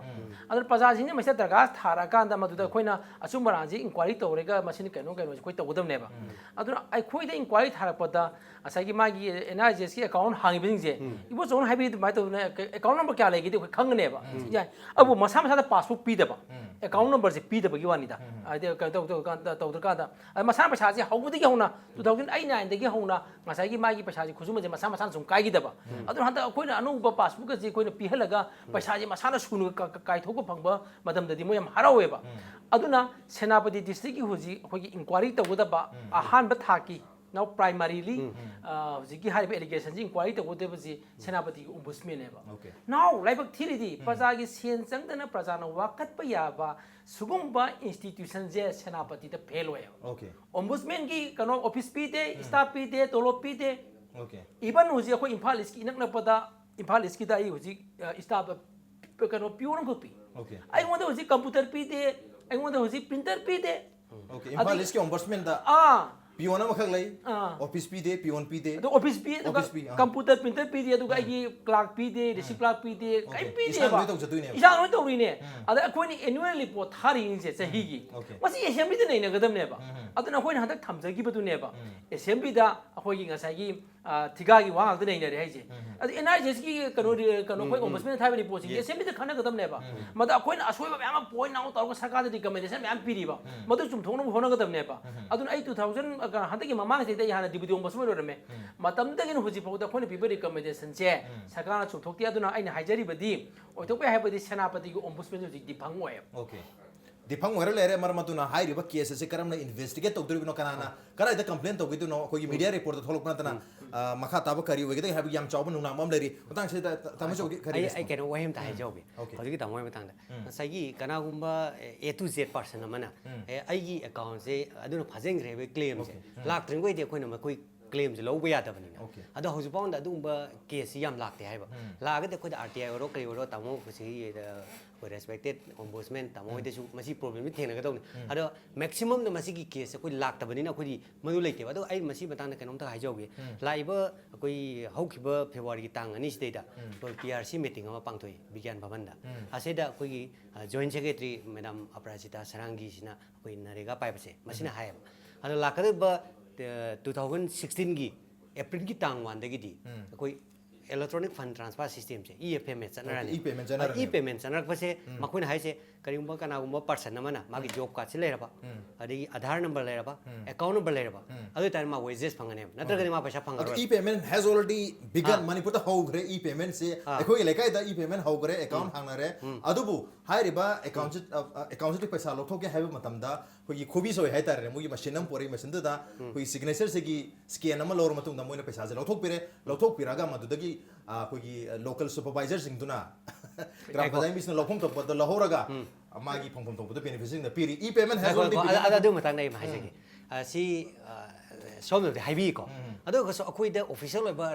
ꯑꯗꯨꯅ ꯄ꯭ꯔꯖꯥꯁꯤꯡꯅ ꯃꯁꯤꯗ ꯗꯔꯀꯥꯔ ꯊꯥꯔꯛꯑꯀꯥꯟꯗ ꯃꯗꯨꯗ ꯑꯩꯈꯣꯏꯅ ꯑꯆꯨꯝ ꯑꯔꯥꯟꯁꯤ ꯏꯟꯀ꯭ꯋꯥꯏꯔꯤ ꯇꯧꯔꯒ ꯃꯁꯤꯅ ꯀꯩꯅꯣ ꯀꯩꯅꯣꯁꯦ ꯑꯩꯈꯣꯏ ꯇꯧꯒꯗꯕꯅꯦꯕ꯫ ꯑꯗꯨꯅ ꯑꯩꯈꯣꯏꯗ ꯏꯟꯀ꯭ꯋꯥꯏꯔꯤ ꯊꯥꯔꯛꯄꯗ ꯉꯁꯥꯏꯒꯤ ꯃꯥꯒꯤ ꯑꯦꯟ ꯑꯥꯏ ꯖꯤ ꯑꯦꯁꯀꯤ ꯑꯦꯀꯥꯎꯟ ꯍꯥꯡꯉꯤꯕꯁꯤꯡꯁꯦ, ꯏꯕꯣꯆꯧꯅ ꯍꯥꯏꯕꯤꯔꯤ ꯑꯗꯨꯃꯥꯏꯅ ꯇꯧꯗꯅ ꯑꯦꯀꯥꯎꯟ ꯅꯝꯕꯔ ꯀꯌꯥ ꯂꯩꯒꯦꯗꯤ ꯑꯩꯈꯣꯏ ꯈꯪꯒꯅꯦꯕ꯫ ꯌꯥꯏ꯫ ꯑꯗꯨꯕꯨ ꯃꯁꯥ ꯃꯁꯥꯗ ꯄꯥꯁꯕꯨꯛ ꯄꯤꯗꯕ, ꯑꯦꯀꯥꯎꯟ ꯅꯝꯕꯔꯁꯦ ꯄꯤꯗꯕꯒꯤ ꯋꯥꯅꯤꯗ꯫ ꯍꯥꯏꯗꯤ ꯀꯩꯅꯣ ꯇꯧ- ꯇꯧ- ꯀꯥꯟꯗ- ꯇꯧꯗ꯭ꯔꯀꯥꯟꯗ, ꯑꯗ ꯃꯁꯥꯅ ꯄꯩꯁꯥꯁꯦ ꯍꯧꯕꯗꯒꯤ ꯍꯧꯅ, ꯇꯨ ꯊꯥꯎꯖꯟ ꯑꯩꯠ ꯅꯥꯏꯟꯗꯒꯤ ꯍꯧꯅ ꯉꯁꯥꯏꯒꯤ ꯃꯥꯒꯤ ꯄꯩꯁꯥꯁꯦ ꯈꯨꯠꯁꯨꯃꯟꯁꯦ ꯃꯁꯥ ꯃꯁꯥꯅ ꯁꯨꯝ ꯀꯥꯏꯈꯤꯗꯕ꯫ ꯑꯗꯨꯅ ꯍꯟꯗꯛ ꯑꯩꯈꯣꯏꯅ ꯑꯅꯧꯕ ꯄꯥꯁꯕꯨꯛ ꯑꯁꯤ ꯑꯩꯈꯣꯏꯅ ꯄꯤꯍꯜꯂꯒ ꯄꯩꯁꯥꯁꯦ ꯃꯁꯥꯅ ꯁꯨꯅ ꯀ- ꯀ- ꯀꯥꯏꯊꯣꯛꯄ ꯐꯪꯕ ꯃꯇꯝꯗꯗꯤ ꯃꯣꯏ ꯌꯥꯝ ꯍꯔꯥꯎꯋꯦꯕ꯫ ꯑꯗꯨꯅ ꯁꯦꯅꯥꯄꯇꯤ ꯗꯤꯁꯇ꯭ꯔꯤꯛꯀꯤ ꯍꯧꯖꯤꯛ ꯑꯩꯈꯣꯏꯒꯤ ꯏꯟꯀ꯭ꯋꯥꯏꯔꯤ ꯇꯧꯒꯗꯕ ꯑꯍꯥꯟꯕ ꯊꯥꯛꯀꯤ Now primarily, ꯎꯝ꯫ ꯑ, ꯍꯧꯖꯤꯛꯀꯤ ꯍꯥꯏꯔꯤꯕ allegationꯁꯤ inquiry ꯇꯧꯒꯗꯕꯁꯤ ꯁꯦꯅꯥꯄꯇꯤꯒꯤ ombudsmanꯅꯦꯕ꯫ Okay. Now ꯂꯥꯏꯕꯛ ꯊꯤꯔꯤꯗꯤ ꯄ꯭ꯔꯖꯥꯒꯤ ꯁꯦꯟ ꯆꯪꯗꯅ ꯄ꯭ꯔꯖꯥꯅ ꯋꯥꯀꯠꯄ ꯌꯥꯕ ꯁꯤꯒꯨꯝꯕ institutionꯁꯦ ꯁꯦꯅꯥꯄꯇꯤꯗ fail ꯑꯣꯏꯌꯦꯕ꯫ Okay. Ombudsmanꯒꯤ ꯀꯩꯅꯣ office ꯄꯤꯗꯦ, staff ꯄꯤꯗꯦ, ꯇꯣꯂꯣꯞ ꯄꯤꯗꯦ꯫ Okay. Even ꯍꯧꯖꯤꯛ ꯑꯩꯈꯣꯏ ꯏꯝꯐꯥꯜ Eastꯀꯤ ꯏꯅꯛ ꯅꯛꯄꯗ ꯏꯝꯐꯥꯜ Eastꯀꯤꯗ ꯑꯩ ꯍꯧꯖꯤꯛ staff ꯀꯩꯅꯣ peon ꯑꯃꯈꯛ ꯄꯤ꯫ Okay. ꯑꯩꯉꯣꯟꯗ ꯍꯧꯖꯤꯛ computer ꯄꯤꯗꯦ, ꯑꯩꯉꯣꯟꯗ ꯍꯧꯖꯤꯛ printer ꯄꯤꯗꯦ꯫ Okay. ꯏꯝꯐꯥꯜ ꯑꯗꯒꯤ- Eastꯀꯤ ombudsmanꯗ ꯑꯥ peon ꯑꯃꯈꯛ ꯂꯩ꯫ ꯑꯥ꯫ Office ꯄꯤꯗꯦ, peon ꯄꯤꯗꯦ꯫ ꯑꯗꯣ office ꯄꯤ, ꯑꯗꯨꯒ Office ꯄꯤ, ꯑꯥ꯫ Computer printer ꯄꯤꯗꯦ, ꯑꯗꯨꯒ ꯑꯩꯒꯤ clerk ꯄꯤꯗꯦ, receipt clerk ꯄꯤꯗꯦ, Okay. ꯀꯔꯤꯝ ꯄꯤꯗꯦꯕ꯫ ꯏꯁꯥꯅ ꯂꯣꯏ ꯇꯧꯖꯗꯣꯏꯅꯦꯕ꯫ ꯏꯁꯥꯅ ꯂꯣꯏ ꯇꯧꯔꯤꯅꯦ꯫ ꯑꯗ ꯑꯩꯈꯣꯏꯅ annual report ꯊꯥꯔꯤꯁꯦ ꯆꯍꯤꯒꯤ꯫ Okay. ꯃꯁꯤ assemblyꯗ ꯅꯩꯅꯒꯗꯕꯅꯦꯕ꯫ ꯑꯗꯨꯅ ꯑꯩꯈꯣꯏꯅ ꯍꯟꯗꯛ ꯊꯝꯖꯈꯤꯕꯗꯨꯅꯦꯕ꯫ Assemblyꯗ ꯑꯩꯈꯣꯏꯒꯤ ꯉꯁꯥꯏꯒꯤ, ꯑ, ꯊꯤꯒꯥꯒꯤ ꯋꯥ ꯉꯥꯛꯇ ꯅꯩꯅꯔꯦ ꯍꯥꯏꯁꯦ꯫ ꯑꯗꯨ NHSꯀꯤ ꯀꯩꯅꯣ, ꯀꯩꯅꯣ ꯑꯩꯈꯣꯏ ombudsmanꯅ ꯊꯥꯕ reportꯁꯤꯡꯁꯦ assemblyꯗ ꯈꯟꯅꯒꯗꯕꯅꯦꯕ꯫ ꯃꯗ ꯑꯩꯈꯣꯏꯅ ꯑꯁꯣꯏꯕ ꯃꯌꯥꯝ ꯑꯃ point out ꯇꯧꯔꯒ ꯁꯔꯀꯥꯔꯗ recommendation ꯃꯌꯥꯝ ꯄꯤꯔꯤꯕ꯫ ꯃꯗꯨ ꯆꯨꯝꯊꯣꯛꯅꯕ ꯍꯣꯠꯅꯒꯗꯕꯅꯦꯕ꯫ ꯑꯗꯨꯅ ꯑꯩ two thousand, ꯑ, ꯍꯟꯗꯛꯀꯤ ꯃꯃꯥꯡ ꯆꯍꯤꯗ ꯑꯩ ꯍꯥꯟꯅ deputy ombudsman ꯑꯣꯏꯔꯝꯃꯦ꯫ ꯃꯇꯝꯗꯒꯤꯅ ꯍꯧꯖꯤꯛ ꯐꯥꯎꯗ ꯑꯩꯈꯣꯏꯅ ꯄꯤꯕ recommendationꯁꯦ ꯁꯔꯀꯥꯔꯅ ꯆꯨꯝꯊꯣꯛꯇꯦ꯫ ꯑꯗꯨꯅ ꯑꯩꯅ ꯍꯥꯏꯖꯔꯤꯕꯗꯤ ꯑꯣꯏꯊꯣꯛꯄ ꯌꯥꯏ ꯍꯥꯏꯕꯗꯤ ꯁꯦꯅꯥꯄꯇꯤꯒꯤ ombudsmanꯁꯦ ꯍꯧꯖꯤꯛ defunct ꯑꯣꯏꯌꯦꯕ꯫ Okay. Defunct ꯑꯣꯏꯔ ꯂꯩꯔꯦ꯫ ꯃꯔꯝ ꯑꯗꯨꯅ ꯍꯥꯏꯔꯤꯕ case ꯑꯁꯤ ꯀꯔꯝꯅ investigate ꯇꯧꯗꯣꯔꯤꯕꯅꯣ, ꯀꯅꯥꯅ ꯀꯗꯥꯏꯗ complain ꯇꯧꯈꯤꯗꯣꯏꯅꯣ, ꯑꯩꯈꯣꯏꯒꯤ media reportꯇ ꯊꯣꯛꯂꯛꯄ ꯅꯠꯇꯅ, ꯑ, ꯃꯈꯥ ꯇꯥꯕ ꯀꯔꯤ ꯑꯣꯏꯒꯗꯒꯦ ꯍꯥꯏꯕꯒꯤ ꯌꯥꯝ ꯆꯥꯎꯕ ꯅꯨꯡꯅꯥꯡꯕ ꯑꯃ ꯂꯩꯔꯤ꯫ ꯃꯇꯥꯡꯁꯤꯗ ꯇꯥꯃꯣ ꯆꯧꯒꯤ ꯀꯔꯤ ꯑꯩ response? ꯑꯩ ꯀꯩꯅꯣ ꯋꯥꯍꯩ ꯑꯃꯇ ꯍꯥꯏꯖꯍꯧꯒꯦ꯫ Okay. ꯍꯧꯖꯤꯛꯀꯤ ꯇꯥꯃꯣ ꯍꯥꯏꯕ ꯃꯇꯥꯡꯗ ꯉꯁꯥꯏꯒꯤ ꯀꯅꯥꯒꯨꯝꯕ A to Z person ꯑꯃꯅ ꯑꯦ ꯑꯩꯒꯤ accountꯁꯦ ꯑꯗꯨꯅ ꯐꯥꯖꯤꯟꯈ꯭ꯔꯦ ꯍꯥꯏꯕꯒꯤ claimꯁꯦ Okay. ꯂꯥꯛꯇ꯭ꯔꯤꯉꯩꯗꯤ ꯑꯩꯈꯣꯏꯅ ꯃꯈꯣꯏ claimꯁꯦ ꯂꯧꯕ ꯌꯥꯗꯕꯅꯤꯅ꯫ Okay. ꯑꯗꯣ ꯍꯧꯖꯤꯛ ꯐꯥꯎꯗ ꯑꯗꯨꯒꯨꯝꯕ caseꯁꯤ ꯌꯥꯝ ꯂꯥꯛꯇꯦ ꯍꯥꯏꯕ꯫ ꯂꯥꯛꯑꯒꯗꯤ ꯑꯩꯈꯣꯏꯗ RTI ꯑꯣꯏꯔꯣ ꯀꯔꯤ ꯑꯣꯏꯔꯣ ꯇꯥꯃꯣ ꯉꯁꯤꯒꯤ, ꯑ, ꯑꯩꯈꯣꯏ respected ombudsman ꯇꯥꯃꯣ ꯍꯣꯏꯗꯁꯨ ꯃꯁꯤ problemꯁꯤ ꯊꯦꯡꯅꯒꯗꯧꯅꯤ꯫ ꯑꯗꯣ maximumꯗ ꯃꯁꯤꯒꯤ caseꯁꯦ ꯑꯩꯈꯣꯏ ꯂꯥꯛꯇꯕꯅꯤꯅ ꯑꯩꯈꯣꯏꯗꯤ ꯃꯗꯨ ꯂꯩꯇꯦꯕ꯫ ꯑꯗꯣ ꯑꯩ ꯃꯁꯤ ꯃꯇꯥꯡꯗ ꯀꯩꯅꯣꯝꯇ ꯍꯥꯏꯖꯍꯧꯒꯦ꯫ ꯂꯥꯛꯏꯕ ꯑꯩꯈꯣꯏ ꯍꯧꯈꯤꯕ Februaryꯒꯤ ꯇꯥꯡ ꯑꯅꯤꯁꯤꯗꯩꯗ ꯑꯩꯈꯣꯏ PRC meeting ꯑꯃ ꯄꯥꯡꯊꯣꯛꯏ ꯕꯤꯒ꯭ꯌꯥꯟ ꯚꯕꯟꯗ꯫ ꯑꯁꯤꯗ ꯑꯩꯈꯣꯏꯒꯤ, ꯑ, joint secretary madam ꯑꯄꯔꯥꯖꯤꯇꯥ ꯁꯔꯥꯡꯒꯤꯁꯤꯅ ꯑꯩꯈꯣꯏ ꯅꯔꯦꯒꯥ ꯄꯥꯏꯕꯁꯦ ꯃꯁꯤꯅ ꯍꯥꯏꯌꯦꯕ꯫ ꯑꯗꯣ ꯂꯥꯛꯀꯗꯧꯔꯤꯕ, ꯑ, two thousand sixteenꯒꯤ Aprilꯒꯤ ꯇꯥꯡ oneꯗꯒꯤꯗꯤ ꯑꯩꯈꯣꯏ electronic fund transfer systemꯁꯦ, E-F M S ꯆꯠꯅꯔꯅꯤ꯫ E-payment ꯆꯠꯅꯔꯅꯤ꯫ E-payment ꯆꯠꯅꯔꯛꯄꯁꯦ ꯃꯈꯣꯏꯅ ꯍꯥꯏꯁꯦ ꯀꯔꯤꯒꯨꯝꯕ ꯀꯅꯥꯒꯨꯝꯕ ꯄꯔꯁꯟ ꯑꯃꯅ ꯃꯥꯒꯤ ꯖꯣꯕ ꯀꯥꯔꯗꯁꯤ ꯂꯩꯔꯕ, ꯑꯗꯒꯤ ꯑꯙꯥꯔ ꯅꯝꯕꯔ ꯂꯩꯔꯕ, ꯑꯦꯀꯥꯎꯟ ꯅꯝꯕꯔ ꯂꯩꯔꯕ, ꯑꯗꯨ ꯑꯣꯏꯇꯥꯔꯗꯤ ꯃꯥ ꯋꯦꯖꯦꯁ ꯐꯪꯒꯅꯦꯕ, ꯅꯠꯇ꯭ꯔꯒꯗꯤ ꯃꯥ ꯄꯩꯁꯥ ꯑꯗꯣ ꯐꯪꯉꯔꯣꯏ꯫ E payment has already begun ꯑꯥ. ꯃꯅꯤꯄꯨꯔꯗ ꯍꯧꯈ꯭ꯔꯦ꯫ E payment ꯁꯦ ꯑꯥ. ꯑꯩꯈꯣꯏꯒꯤ ꯂꯩꯀꯥꯏꯗ E payment ꯍꯧꯈ꯭ꯔꯦ, ꯑꯦꯀꯥꯎꯟ ꯍꯥꯡꯅꯔꯦ꯫ ꯑꯗꯨꯕꯨ ꯍꯥꯏꯔꯤꯕ ꯑꯦꯀꯥꯎꯟꯁꯤ ꯑꯦꯀꯥꯎꯟꯁꯤꯗꯒꯤ ꯄꯩꯁꯥ ꯂꯧꯊꯣꯛꯀꯦ ꯍꯥꯏꯕ ꯃꯇꯝꯗ ꯑꯩꯈꯣꯏꯒꯤ ꯈꯨꯕꯤ ꯁꯣꯏ ꯍꯥꯏꯇꯥꯔꯦꯅꯦ, ꯃꯣꯏꯒꯤ ꯃꯁꯤꯟ ꯑꯃ ꯄꯣꯔꯛꯏ꯫ ꯃꯁꯤꯟꯗꯨꯗ ꯑꯩꯈꯣꯏꯒꯤ ꯁꯤꯒꯅꯦꯆꯔꯁꯤꯒꯤ ꯁ꯭ꯀꯦꯟ ꯑꯃ ꯂꯧꯔ ꯃꯇꯨꯡꯗ ꯃꯣꯏꯅ ꯄꯩꯁꯥꯁꯦ ꯂꯧꯊꯣꯛꯄꯤꯔꯦ꯫ ꯂꯧꯊꯣꯛꯄꯤꯔꯒ ꯃꯗꯨꯗꯒꯤ ꯑꯥ, ꯑꯩꯈꯣꯏꯒꯤ ꯂꯣꯀꯦꯜ ꯁꯨꯄꯔꯚꯥꯏꯖꯔꯁꯤꯡꯗꯨꯅ ꯒ꯭ꯔꯥꯝ ꯉꯥꯏꯈꯣ. ꯄꯟꯆꯥꯌꯠ ꯃꯤꯁꯤꯅ ꯂꯧꯐꯝ ꯊꯣꯛꯄꯗ ꯂꯧꯍꯧꯔꯒ ꯃꯥꯒꯤ ꯐꯪꯐꯝ ꯊꯣꯛꯄꯗ ꯕꯦꯅꯤꯐꯤꯠꯁꯤꯡꯗ ꯄꯤꯔꯤ꯫ E payment has already ꯉꯥꯏꯈꯣ, begun. ꯑꯗꯨ ꯑꯗꯨ ꯃꯇꯥꯡꯗ ꯑꯩ ꯑꯃ ꯍꯥꯏꯖꯒꯦ꯫ ꯑ, ꯁꯤ, ꯑ, ꯁꯣꯝꯅꯕꯨꯗꯤ ꯍꯥꯏꯕꯤꯀꯣ꯫ ꯑꯗꯨ ꯑꯣꯏꯔꯒꯁꯨ ꯑꯩꯈꯣꯏꯗ ꯑꯣꯐꯤꯁꯤꯌꯦꯜ ꯑꯣꯏꯕ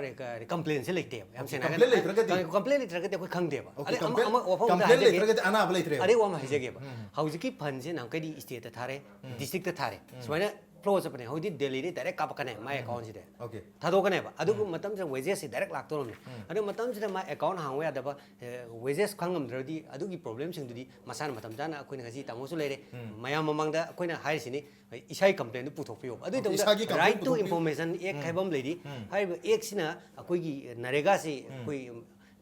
ꯀꯝꯄ꯭ꯂꯦꯟꯁꯦ ꯂꯩꯇꯦꯕ꯫ ꯌꯥꯝ ꯁꯦꯡꯅ ꯀꯝꯄ꯭ꯂꯦꯟ ꯂꯩꯇ꯭ꯔꯒꯗꯤ? ꯀꯝꯄ꯭ꯂꯦꯟ ꯂꯩꯇ꯭ꯔꯒꯗꯤ ꯑꯩꯈꯣꯏ ꯈꯪꯗꯦꯕ꯫ Okay, ꯑꯗꯩ ꯑꯃ- ꯀꯝꯄ꯭ꯂꯦꯟ- ꯑꯃ ꯋꯥꯐꯝ ꯑꯃ ꯀꯝꯄ꯭ꯂꯦꯟ ꯍꯥꯏꯖꯒꯦ꯫ ꯂꯩꯇ꯭ꯔꯒꯗꯤ ꯑꯅꯥꯕ ꯂꯩꯇ꯭ꯔꯦꯕ꯫ ꯑꯗꯩ ꯋꯥ ꯑꯃ ꯍꯥꯏꯖꯒꯦꯕ꯫ ꯍꯧꯖꯤꯛꯀꯤ ꯐꯟꯁꯦ ꯅꯍꯥꯟꯈꯩꯗꯤ ꯁ꯭ꯇꯦꯠꯇ ꯊꯥꯔꯦ, ꯗꯤꯁꯇ꯭ꯔꯤꯛꯇ ꯊꯥꯔꯦ, ꯁꯨꯃꯥꯏꯅ ꯐ꯭ꯂꯣ ꯆꯠꯄꯅꯦ꯫ ꯍꯧꯖꯤꯛꯇꯤ ꯗꯦꯜꯂꯤꯗꯒꯤ ꯗꯥꯏꯔꯦꯛ ꯀꯥꯞꯄꯛꯀꯅꯦ ꯃꯥꯏ ꯑꯦꯀꯥꯎꯟꯁꯤꯗ꯫ Okay. ꯊꯥꯗꯣꯛꯀꯅꯦꯕ꯫ ꯑꯗꯨꯒꯤ ꯃꯇꯝꯁꯤꯗ ꯋꯦꯖꯦꯁꯁꯤ ꯗꯥꯏꯔꯦꯛ ꯂꯥꯛꯇꯧꯔꯕꯅꯤ꯫ ꯑꯗꯨ ꯃꯇꯝꯁꯤꯗ ꯃꯥ ꯑꯦꯀꯥꯎꯟ ꯍꯥꯡꯕ ꯌꯥꯗꯕ, ꯋꯦꯖꯦꯁ ꯈꯪꯉꯝꯗ꯭ꯔꯗꯤ ꯑꯗꯨꯒꯤ ꯄ꯭ꯔꯣꯕ꯭ꯂꯦꯝꯁꯤꯡꯗꯨꯗꯤ ꯃꯁꯥꯅ ꯃꯇꯝ ꯆꯥꯅ ꯑꯩꯈꯣꯏꯅ ꯉꯁꯤ ꯇꯥꯃꯣꯁꯨ ꯂꯩꯔꯦ, ꯃꯌꯥꯝ ꯃꯃꯥꯡꯗ ꯑꯩꯈꯣꯏꯅ ꯍꯥꯏꯔꯤꯁꯤꯅꯤ, ꯏꯁꯥꯒꯤ ꯀꯝꯄ꯭ꯂꯦꯟꯗꯨ ꯄꯨꯊꯣꯛꯄꯤꯌꯣ꯫ ꯑꯗꯨꯒꯤ ꯑꯣꯀꯦ, ꯇꯧꯕꯗ ꯏꯁꯥꯒꯤ ꯀꯝꯄ꯭ꯂꯦꯟ ꯔꯥꯏꯠ ꯇꯨ ꯄꯨꯊꯣꯛꯄꯤꯌꯨ꯫ ꯏꯟꯐꯣꯔꯃꯦꯁꯟ ꯑꯦꯛ ꯍꯥꯏꯕ ꯑꯃ ꯂꯩꯔꯤ꯫ ꯍꯥꯏꯔꯤꯕ ꯑꯦꯛꯁꯤꯅ ꯑꯩꯈꯣꯏꯒꯤ ꯅꯔꯦꯒꯥꯁꯤ ꯑꯩꯈꯣꯏ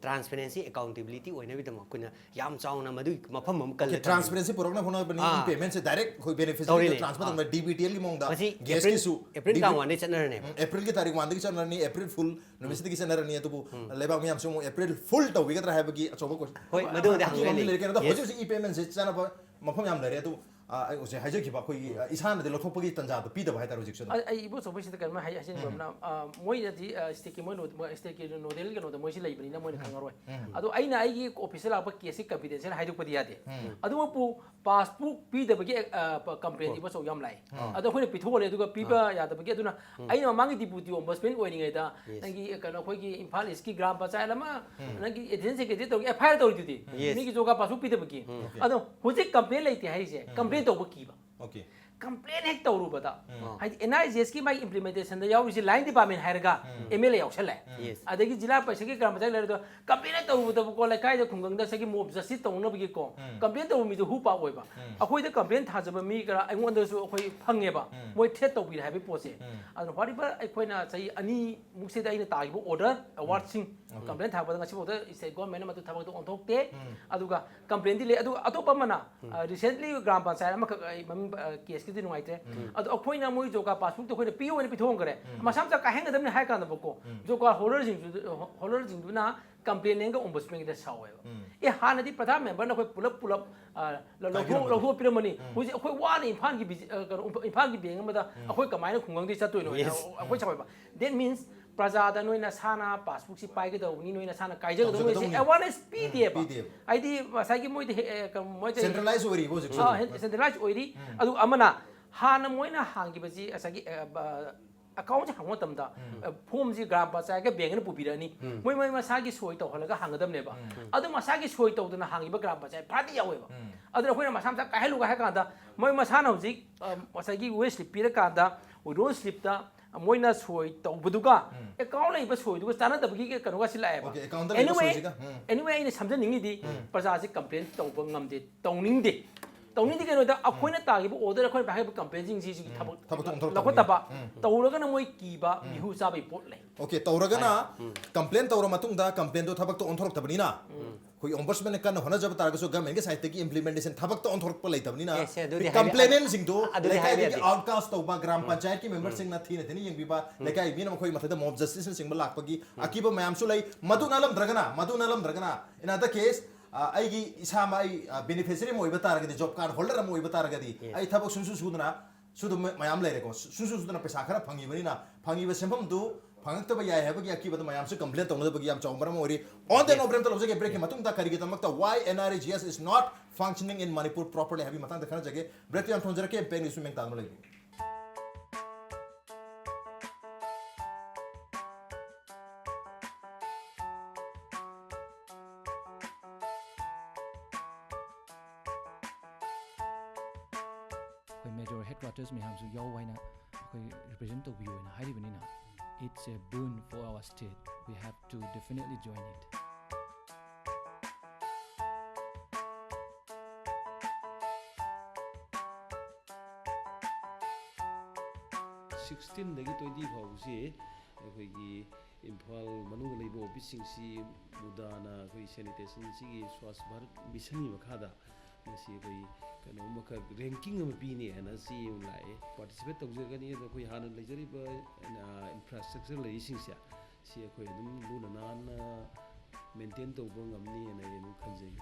ꯇ꯭ꯔꯥꯟꯁꯄꯦꯔꯦꯟꯁꯤ, ꯑꯦꯀꯥꯎꯟꯇꯦꯕꯤꯂꯤꯇꯤ ꯑꯣꯏꯅꯕꯒꯤꯗꯃꯛ ꯑꯩꯈꯣꯏꯅ ꯌꯥꯝ ꯆꯥꯎꯅ ꯃꯗꯨꯒꯤ ꯃꯐꯝ ꯑꯃ ꯀꯜꯂꯦ꯫ ꯇ꯭ꯔꯥꯟꯁꯄꯦꯔꯦꯟꯁꯤ ꯄꯨꯔꯛꯅꯕ ꯍꯣꯠꯅꯕꯅꯤ꯫ ꯑꯥ. E payment ꯁꯦ ꯗꯥꯏꯔꯦꯛ ꯑꯩꯈꯣꯏ ꯕꯦꯅꯤꯐꯤꯠꯁꯤꯡꯗ ꯇꯧꯔꯤꯅꯦ꯫ ꯇ꯭ꯔꯥꯟꯁꯐꯔ ꯑꯥ. ꯇꯧꯅ DBTL ꯒꯤ ꯃꯑꯣꯡꯗ ꯃꯁꯤ ꯒ꯭ꯌꯥꯁꯀꯤꯁꯨ ꯑꯦꯄ꯭ꯔꯤꯜ ꯇꯥꯡ ꯋꯥꯟꯗꯒꯤ ꯆꯠꯅꯔꯅꯦꯕ꯫ ꯎꯝ, ꯑꯦꯄ꯭ꯔꯤꯜꯒꯤ ꯇꯥꯔꯤꯛ ꯋꯥꯟꯗꯒꯤ ꯆꯠꯅꯔꯅꯤ꯫ ꯑꯦꯄ꯭ꯔꯤꯜ ꯐꯨꯜ ꯅꯨꯃꯤꯠꯁꯤꯗꯒꯤ ꯆꯠꯅꯔꯅꯤ꯫ ꯑꯗꯨꯕꯨ ꯂꯩꯕꯥꯛ ꯃꯤꯌꯥꯝꯁꯨ ꯑꯃꯨꯛ ꯑꯦꯄ꯭ꯔꯤꯜ ꯐꯨꯜ ꯇꯧꯕꯤꯒꯗ꯭ꯔꯥ ꯍꯥꯏꯕꯒꯤ ꯑꯆꯧꯕ ꯀꯣꯏꯁꯟ ꯍꯣꯏ, ꯃꯗꯨꯃꯗꯤ ꯑꯀꯤꯕ ꯑꯃꯗꯤ ꯍꯪꯅꯤꯡꯉꯥꯏ ꯂꯩꯔꯦ꯫ ꯀꯩꯅꯣꯗ ꯂꯩ꯫ ꯍꯧꯖꯤꯛ ꯍꯧꯖꯤꯛ E payment ꯁꯦ ꯆꯠꯅꯕ ꯃꯐꯝ ꯌꯥꯝ ꯂꯩꯔꯦ꯫ ꯑꯗꯨ ꯑ, ꯑꯩ ꯍꯧꯖꯤꯛ ꯍꯥꯏꯖꯈꯤꯕ ꯑꯩꯈꯣꯏꯒꯤ, ꯑ, ꯏꯁꯥꯅ ꯂꯧꯊꯣꯛꯄꯒꯤ ꯇꯥꯟꯖꯥꯗꯣ ꯄꯤꯗꯕ ꯍꯥꯏꯇꯥꯔꯦ ꯍꯧꯖꯤꯛꯁꯨ ꯑꯗꯨꯝ꯫ ꯑꯩ ꯏꯕꯣ ꯑꯆꯧꯕꯁꯤꯗ ꯀꯩꯅꯣꯝ ꯍꯥꯏ- ꯍꯥꯏꯖꯅꯤꯡꯕ ꯑꯃꯅ, ꯑ, ꯃꯣꯏꯅꯗꯤ, ꯑ, ꯁ꯭ꯇꯦꯠꯀꯤ ꯃꯣꯏ ꯅꯣ- ꯃꯣꯏ ꯁ꯭ꯇꯦꯠꯀꯤ ꯅꯣꯗꯦꯜ ꯀꯩꯅꯣꯗ ꯃꯣꯏꯁꯤ ꯂꯩꯕꯅꯤꯅ ꯃꯣꯏꯅ ꯈꯪꯉꯔꯣꯏ꯫ ꯑꯗꯣ ꯑꯩꯅ ꯑꯩꯒꯤ ꯑꯣꯐꯤꯁꯇ ꯂꯥꯛꯄ ꯀꯦꯁꯁꯤ ꯀꯟꯐꯤꯗꯦꯟꯁꯤꯌꯦꯜ ꯍꯥꯏꯗꯣꯛꯄꯗꯤ ꯌꯥꯗꯦ꯫ ꯑꯗꯨꯃꯛꯄꯨ ꯄꯥꯁꯕꯨꯛ ꯄꯤꯗꯕꯒꯤ, ꯑ, ꯄ- ꯀꯝꯄ꯭ꯂꯦꯟ ꯏꯕꯣ ꯑꯆꯧ ꯌꯥꯝ ꯂꯥꯛꯑꯦ꯫ ꯑꯗꯣ ꯑꯩꯈꯣꯏꯅ ꯄꯤꯊꯣꯛꯍꯜꯂꯦ, ꯑꯗꯨꯒ ꯄꯤꯕ ꯌꯥꯗꯕꯒꯤ꯫ ꯑꯗꯨꯅ ꯑꯩꯅ ꯃꯃꯥꯡꯒꯤ ꯗꯤꯄꯨꯇꯤ ꯑꯣꯝꯕꯁꯃꯦꯟ ꯑꯣꯏꯔꯤꯉꯩꯗ ꯅꯪꯒꯤ ꯀꯩꯅꯣ ꯑꯩꯈꯣꯏꯒꯤ ꯏꯝꯐꯥꯜ ꯏꯁꯀꯤ ꯒ꯭ꯔꯥꯝ ꯄꯟꯆꯥꯌꯠ ꯑꯃ ꯅꯪꯒꯤ ꯑꯦꯗꯤꯁꯅꯦꯜ ꯁꯦꯀ꯭ꯔꯦꯇꯔꯤ ꯇꯧꯔꯒ FIR ꯇꯧꯔꯤꯗꯨꯗꯤ, Yes. ꯃꯤꯒꯤ ꯖꯣꯕ ꯀꯥꯔꯗ ꯄꯥꯁꯕꯨꯛ ꯄꯤꯗꯕꯒꯤ꯫ ꯑꯗꯣ ꯍꯧꯖꯤꯛ ꯀꯝꯄ꯭ꯂꯦꯟ ꯂꯩꯇꯦ ꯍꯥꯏꯔꯤꯁꯦ, ꯀꯝꯄ꯭ꯂꯦꯟ ꯇꯧꯕ ꯀꯤꯕ꯫ ꯑꯣꯀꯦ꯫ ꯀꯝꯄ꯭ꯂꯦꯟ ꯍꯦꯛ ꯇꯧꯔꯨꯕꯗ, ꯍꯥꯏꯗꯤ ꯑꯦꯟ ꯑꯥꯔ ꯖꯤ ꯑꯦꯁꯀꯤ ꯃꯥꯒꯤ ꯏꯝꯄ꯭ꯂꯤꯃꯦꯟꯇꯦꯁꯟꯗ ꯌꯥꯎꯔꯤꯁꯦ ꯂꯥꯏꯟ ꯗꯤꯄꯥꯔꯠꯃꯦꯟ ꯍꯥꯏꯔꯒ ꯑꯦꯝ ꯑꯦꯜ ꯑꯦ ꯌꯥꯎꯁꯜꯂꯦ꯫ Yes. ꯑꯗꯒꯤ ꯖꯤꯂꯥ ꯄꯔꯤꯁꯠꯀꯤ ꯒ꯭ꯔꯥꯝ ꯄꯟꯆꯥꯌꯠ ꯂꯩꯔꯦ, ꯑꯗꯣ ꯀꯝꯄ꯭ꯂꯦꯟ ꯍꯦꯛ ꯇꯧꯔꯨꯕꯗꯕꯀꯣ, ꯂꯩꯀꯥꯏꯗ ꯈꯨꯡꯒꯪꯗ ꯉꯁꯥꯏꯒꯤ ꯃꯣꯕ ꯖꯁꯇꯤꯁ ꯇꯧꯅꯕꯒꯤꯀꯣ, ꯀꯝꯄ꯭ꯂꯦꯟ ꯇꯧꯕ ꯃꯤꯗꯣ ꯍꯨ ꯄꯥꯛ ꯑꯣꯏꯕ꯫ ꯑꯩꯈꯣꯏꯗ ꯀꯝꯄ꯭ꯂꯦꯟ ꯊꯥꯖꯕ ꯃꯤ ꯈꯔ ꯑꯩꯉꯣꯟꯗꯁꯨ ꯑꯩꯈꯣꯏ ꯐꯪꯉꯦꯕ, ꯃꯣꯏ ꯊ꯭ꯔꯦꯠ ꯇꯧꯕꯤꯔꯦ ꯍꯥꯏꯕꯒꯤ ꯄꯣꯠꯁꯦ꯫ ꯑꯗꯨꯅ ꯋꯥꯔꯤꯕ ꯑꯩꯈꯣꯏꯅ ꯆꯍꯤ ꯑꯅꯤꯃꯨꯛꯁꯤꯗ ꯑꯩꯅ ꯇꯥꯈꯤꯕ ꯑꯣꯔꯗꯔ, ꯑꯦꯋꯥꯔꯗꯁꯤꯡ, ꯀꯝꯄ꯭ꯂꯦꯟ ꯊꯥꯔꯛꯄꯗ ꯉꯁꯤꯐꯥꯎꯗ ꯁ꯭ꯇꯦꯠ ꯒꯣꯔꯃꯦꯟꯅ ꯃꯗꯨ ꯊꯕꯛꯇꯣ ꯑꯣꯟꯊꯣꯛꯇꯦ꯫ ꯑꯗꯨꯒ ꯀꯝꯄ꯭ꯂꯦꯟꯗꯤ ꯂꯩ꯫ ꯑꯗꯨꯒ ꯑꯇꯣꯞꯄ ꯑꯃꯅ, ꯔꯤꯁꯦꯟꯠꯂꯤ ꯒ꯭ꯔꯥꯝ ꯄꯟꯆꯥꯌꯠ ꯑꯃꯈꯛ ꯑꯩ ꯃꯃꯤꯡ, ꯑ, ꯀꯦꯁꯀꯤꯗꯤ ꯅꯨꯡꯉꯥꯏꯇ꯭ꯔꯦ꯫ ꯑꯗꯣ ꯑꯩꯈꯣꯏꯅ ꯃꯣꯏ ꯖꯣꯕ ꯀꯥꯔꯗ ꯄꯥꯁꯕꯨꯛꯇꯣ ꯑꯩꯈꯣꯏꯅ ꯄꯤꯌꯣ ꯍꯥꯏꯅ ꯄꯤꯊꯣꯛꯍꯟꯈ꯭ꯔꯦ꯫ ꯃꯁꯥ ꯃꯁꯥ ꯀꯥꯏꯍꯟꯒꯗꯕꯅꯤ ꯍꯥꯏ ꯀꯥꯟꯗꯕꯀꯣ, ꯖꯣꯕ ꯀꯥꯔꯗ ꯍꯣꯜꯗꯔꯁꯤꯡꯗꯨ, ꯍꯣꯜꯗꯔꯁꯤꯡꯗꯨꯅ ꯀꯝꯄ꯭ꯂꯦꯟꯒ ꯑꯣꯝꯕꯨꯗꯁꯃꯦꯟꯒꯤꯗ ꯁꯥꯎꯋꯦꯕ꯫ ꯑꯦ, ꯍꯥꯟꯅꯗꯤ ꯄ꯭ꯔꯙꯥꯟ ꯃꯦꯝꯕꯔꯅ ꯑꯩꯈꯣꯏ ꯄꯨꯂꯞ ꯄꯨꯂꯞ, ꯑ, ꯂ-, ꯂꯧꯊꯣꯛ-, ꯂꯧꯊꯣꯛꯄꯤꯔꯝꯕꯅꯤ꯫ ꯍꯧꯖꯤꯛ ꯑꯩꯈꯣꯏ ꯋꯥꯅ ꯏꯝꯐꯥꯜꯒꯤ ꯕꯤ-, ꯑ, ꯀꯩꯅꯣ, ꯏꯝꯐꯥꯜꯒꯤ ꯕꯦꯡꯛ ꯑꯃꯗ ꯑꯩꯈꯣꯏ ꯀꯃꯥꯏꯅ ꯈꯨꯡꯒꯪꯗꯒꯤ ꯆꯠꯇꯣꯏꯅꯣ ꯍꯥꯏꯅ ꯑꯩꯈꯣꯏ ꯁꯥꯎꯋꯦꯕ꯫ That means ꯄ꯭ꯔꯖꯥꯗ ꯅꯣꯏ ꯅꯁꯥꯅ ꯄꯥꯁꯕꯨꯛꯁꯤ ꯄꯥꯏꯒꯗꯧꯕꯅꯤ, ꯅꯣꯏ ꯅꯁꯥꯅ ꯀꯥꯏꯖꯒꯗꯧꯕꯅꯤ, ꯁꯤ ꯇꯧꯖꯒꯗꯧꯕꯅꯤ꯫ ꯎꯝ, ꯑꯦꯋꯥꯔꯅꯦꯁ ꯄꯤꯗꯦꯕ꯫ ꯄꯤꯗꯦꯕ꯫ ꯍꯥꯏꯗꯤ ꯉꯁꯥꯏꯒꯤ ꯃꯣꯏꯗꯤ ꯍꯦ-, ꯑꯦ, ꯀ-, ꯃꯣꯏꯗꯤ Centralize ꯑꯣꯏꯔꯤꯕ ꯍꯧꯖꯤꯛꯁꯨ ꯑꯥ, ꯑꯗꯨꯝ꯫ ꯍꯦ-, centralize ꯑꯣꯏꯔꯤ꯫ ꯑꯗꯨꯒ ꯑꯃꯅ ꯍꯥꯟꯅ ꯃꯣꯏꯅ ꯍꯥꯡꯈꯤꯕꯁꯤ ꯉꯁꯥꯏꯒꯤ, ꯑꯦ, ꯕ-, ꯑꯦꯀꯥꯎꯟꯁꯦ ꯍꯥꯡꯕ ꯃꯇꯝꯗ, ꯑꯦ, ꯐꯣꯝꯁꯤ ꯒ꯭ꯔꯥꯝ ꯄꯟꯆꯥꯌꯠꯀ ꯕꯦꯡꯛꯅ ꯄꯨꯕꯤꯔꯛꯑꯅꯤ꯫ ꯃꯣꯏ, ꯃꯣꯏ ꯃꯁꯥꯒꯤ ꯁꯣꯏ ꯇꯧꯍꯜꯂꯒ ꯍꯥꯡꯒꯗꯕꯅꯦꯕ꯫ ꯑꯗꯨ ꯃꯁꯥꯒꯤ ꯁꯣꯏ ꯇꯧꯗꯅ ꯍꯥꯡꯈꯤꯕ ꯒ꯭ꯔꯥꯝ ꯄꯟꯆꯥꯌꯠ ꯐꯅꯌꯥꯝ ꯌꯥꯎꯋꯦꯕ꯫ ꯑꯗꯨꯅ ꯑꯩꯈꯣꯏꯅ ꯃꯁꯥ ꯃꯁꯥ ꯀꯥꯏꯍꯜꯂꯨꯒ ꯍꯥꯏ ꯀꯥꯟꯗ, ꯃꯣꯏ ꯃꯁꯥꯅ ꯍꯧꯖꯤꯛ, ꯑ, ꯉꯁꯥꯏꯒꯤ wage slip ꯄꯤꯔꯀꯥꯟꯗ, withdrawal slipꯇ ꯃꯣꯏꯅ ꯁꯣꯏ ꯇꯧꯕꯗꯨꯒ ꯑꯦꯀꯥꯎꯟ ꯂꯩꯕ ꯁꯣꯏꯗꯨꯒ ꯆꯥꯟꯅꯗꯕꯒꯤ ꯀꯩꯅꯣꯒ ꯁꯤ ꯂꯥꯛꯑꯦꯕ꯫ Okay, ꯑꯦꯀꯥꯎꯟꯗ ꯂꯩꯕ Anyway, ꯁꯣꯏꯁꯤꯒ, ꯎꯝ꯫ Anyway, ꯑꯩꯅ ꯁꯝꯖꯅꯤꯡꯉꯤꯗꯤ, ꯄ꯭ꯔꯖꯥꯁꯤ ꯀꯝꯄ꯭ꯂꯦꯟ ꯇꯧꯕ ꯉꯝꯗꯦ, ꯇꯧꯅꯤꯡꯗꯦ꯫ ꯇꯧꯅꯤꯡꯗꯦ ꯀꯩꯅꯣꯗ, ꯑꯩꯈꯣꯏꯅ ꯇꯥꯈꯤꯕ ꯑꯣꯔꯗꯔ, ꯑꯩꯈꯣꯏꯅ ꯄꯥꯏꯈꯠꯄ ꯀꯝꯄ꯭ꯂꯦꯟꯁꯤꯡꯁꯤꯒꯤ ꯊꯕꯛ ꯊꯕꯛꯇꯣ ꯑꯣꯟꯊꯣꯔꯛꯇꯕꯅꯤ꯫ ꯂꯧꯈꯠꯇꯕ, ꯎꯝ꯫ ꯇꯧꯔꯒꯅ ꯃꯣꯏ ꯀꯤꯕ, ꯃꯤꯍꯨ ꯆꯥꯕꯒꯤ ꯄꯣꯠ ꯂꯩ꯫ Okay, ꯇꯧꯔꯒꯅ ꯀꯝꯄ꯭ꯂꯦꯟ ꯇꯧꯔ ꯃꯇꯨꯡꯗ ꯀꯝꯄ꯭ꯂꯦꯟꯗꯣ ꯊꯕꯛꯇ ꯑꯣꯟꯊꯣꯔꯛꯇꯕꯅꯤꯅ, ꯑꯩꯈꯣꯏ ꯑꯣꯝꯕꯨꯗꯁꯃꯦꯟꯅ ꯀꯟꯅ ꯍꯣꯠꯅꯖꯕ ꯇꯥꯔꯒꯁꯨ ꯒꯃꯦꯟꯒꯤ ꯁꯥꯏꯠꯇꯒꯤ ꯏꯝꯄ꯭ꯂꯤꯃꯦꯟꯇꯦꯁꯟ ꯊꯕꯛꯇ ꯑꯣꯟꯊꯣꯔꯛꯄ ꯂꯩꯇꯕꯅꯤꯅ, Yes, ꯑꯗꯨꯗꯤ ꯑꯩꯈꯣꯏ ꯍꯥꯏꯕ-, ꯀꯝꯄ꯭ꯂꯦꯅꯦꯟꯁꯤꯡꯗꯣ ꯑꯗꯨꯗꯤ ꯂꯩꯀꯥꯏꯗꯒꯤ ꯍꯥꯏꯕ ꯌꯥꯗꯦ꯫ ꯑꯥꯎꯠꯀꯥꯁ ꯇꯧꯕ, ꯒ꯭ꯔꯥꯝ ꯄꯟꯆꯥꯌꯠꯀꯤ ꯃꯦꯝꯕꯔꯁꯤꯡꯅ ꯊꯤꯅ ꯊꯤꯅ ꯌꯦꯡꯕꯤꯕ, ꯂꯩꯀꯥꯏ ꯃꯤꯅ ꯃꯈꯣꯏ ꯃꯊꯛꯇ ꯃꯣꯕ ꯖꯁꯇꯤꯁꯅꯆꯤꯡꯕ ꯂꯥꯛꯄꯒꯤ ꯑꯀꯤꯕ ꯃꯌꯥꯝꯁꯨ ꯂꯩ꯫ ꯃꯗꯨ ꯅꯠꯂꯝꯗ꯭ꯔꯒꯅ, ꯃꯗꯨ ꯅꯠꯂꯝꯗ꯭ꯔꯒꯅ, in other case, ꯑ, ꯑꯩꯒꯤ ꯏꯁꯥꯃꯛ ꯑꯩ, ꯑ, ꯕꯦꯅꯤꯐꯤꯁꯔꯤ ꯑꯃ ꯑꯣꯏꯕ ꯇꯥꯔꯒꯗꯤ, ꯖꯣꯕ ꯀꯥꯔꯗ ꯍꯣꯜꯗꯔ ꯑꯃ ꯑꯣꯏꯕ ꯇꯥꯔꯒꯗꯤ, ꯑꯩ ꯊꯕꯛ ꯁꯨꯡꯁꯨ ꯁꯨꯗꯅ ꯁꯨꯗꯕ ꯃꯌꯥꯝ ꯂꯩꯔꯦꯀꯣ꯫ ꯁꯨ-, ꯁꯨꯡꯁꯨ ꯁꯨꯗꯅ ꯄꯩꯁꯥ ꯈꯔ ꯐꯪꯉꯤꯕꯅꯤꯅ, ꯐꯪꯉꯤꯕ ꯁꯦꯟꯐꯝꯗꯨ ꯐꯪꯉꯛꯇꯕ ꯌꯥꯏ ꯍꯥꯏꯕꯒꯤ ꯑꯀꯤꯕꯗ ꯃꯌꯥꯝꯁꯨ ꯀꯝꯄ꯭ꯂꯦꯟ ꯇꯧꯅꯗꯕꯒꯤ ꯌꯥꯝ ꯆꯥꯎꯕ ꯃꯔꯝ ꯑꯣꯏꯔꯤ꯫ On that note, break ꯑꯃꯇ ꯂꯧꯖꯒꯦ꯫ Breakꯀꯤ ꯃꯇꯨꯡꯗ ꯀꯔꯤꯒꯤꯗꯃꯛꯇ why N R E G S is not functioning in Manipur properly ꯍꯥꯏꯕꯒꯤ ꯃꯇꯥꯡꯗ ꯈꯟꯅꯖꯒꯦ꯫ Breakꯇꯨ ꯌꯥꯝ ꯊꯨꯅ ꯍꯟꯖꯔꯛꯀꯦ꯫ Break ꯅꯤꯌꯨꯁ ꯃꯦꯡ ꯇꯥꯗꯨꯅ ꯂꯩꯕꯤꯌꯨ꯫ ꯑꯩꯈꯣꯏ major headquarters ꯃꯌꯥꯝꯁꯨ ꯌꯥꯎꯕ ꯍꯥꯏꯅ ꯑꯩꯈꯣꯏ represent ꯇꯧꯕꯤꯌꯨ ꯍꯥꯏꯅ ꯍꯥꯏꯔꯤꯕꯅꯤꯅ, it's a boon for our state. We have to definitely join it. Sixteenꯗꯒꯤ twenty ꯐꯥꯎꯕꯁꯤ ꯑꯩꯈꯣꯏꯒꯤ ꯏꯝꯐꯥꯜ ꯃꯅꯨꯡꯗ ꯂꯩꯕ officeꯁꯤꯡꯁꯤ ꯃꯨꯗꯥꯅ ꯑꯩꯈꯣꯏ sanitationꯁꯤꯒꯤ Swachh Bharat Missionꯒꯤ ꯃꯈꯥꯗ ꯃꯁꯤ ꯑꯩꯈꯣꯏ ꯀꯩꯅꯣꯝꯃꯈꯛ ranking ꯑꯃ ꯄꯤꯅꯤ ꯍꯥꯏꯅ ꯆꯦ ꯑꯃ ꯂꯥꯛꯑꯦ꯫ Participate ꯇꯧꯖꯒꯅꯤ꯫ ꯑꯗꯣ ꯑꯩꯈꯣꯏ ꯍꯥꯟꯅ ꯂꯩꯖꯔꯤꯕ, ꯑ, infrastructure ꯂꯩꯔꯤꯁꯤꯡꯁꯦ ꯁꯤ ꯑꯩꯈꯣꯏ ꯑꯗꯨꯝ ꯂꯨꯅ ꯅꯥꯟꯅ maintain ꯇꯧꯕ ꯉꯝꯅꯤ ꯍꯥꯏꯅ ꯑꯩ ꯑꯗꯨꯝ ꯈꯟꯖꯩ꯫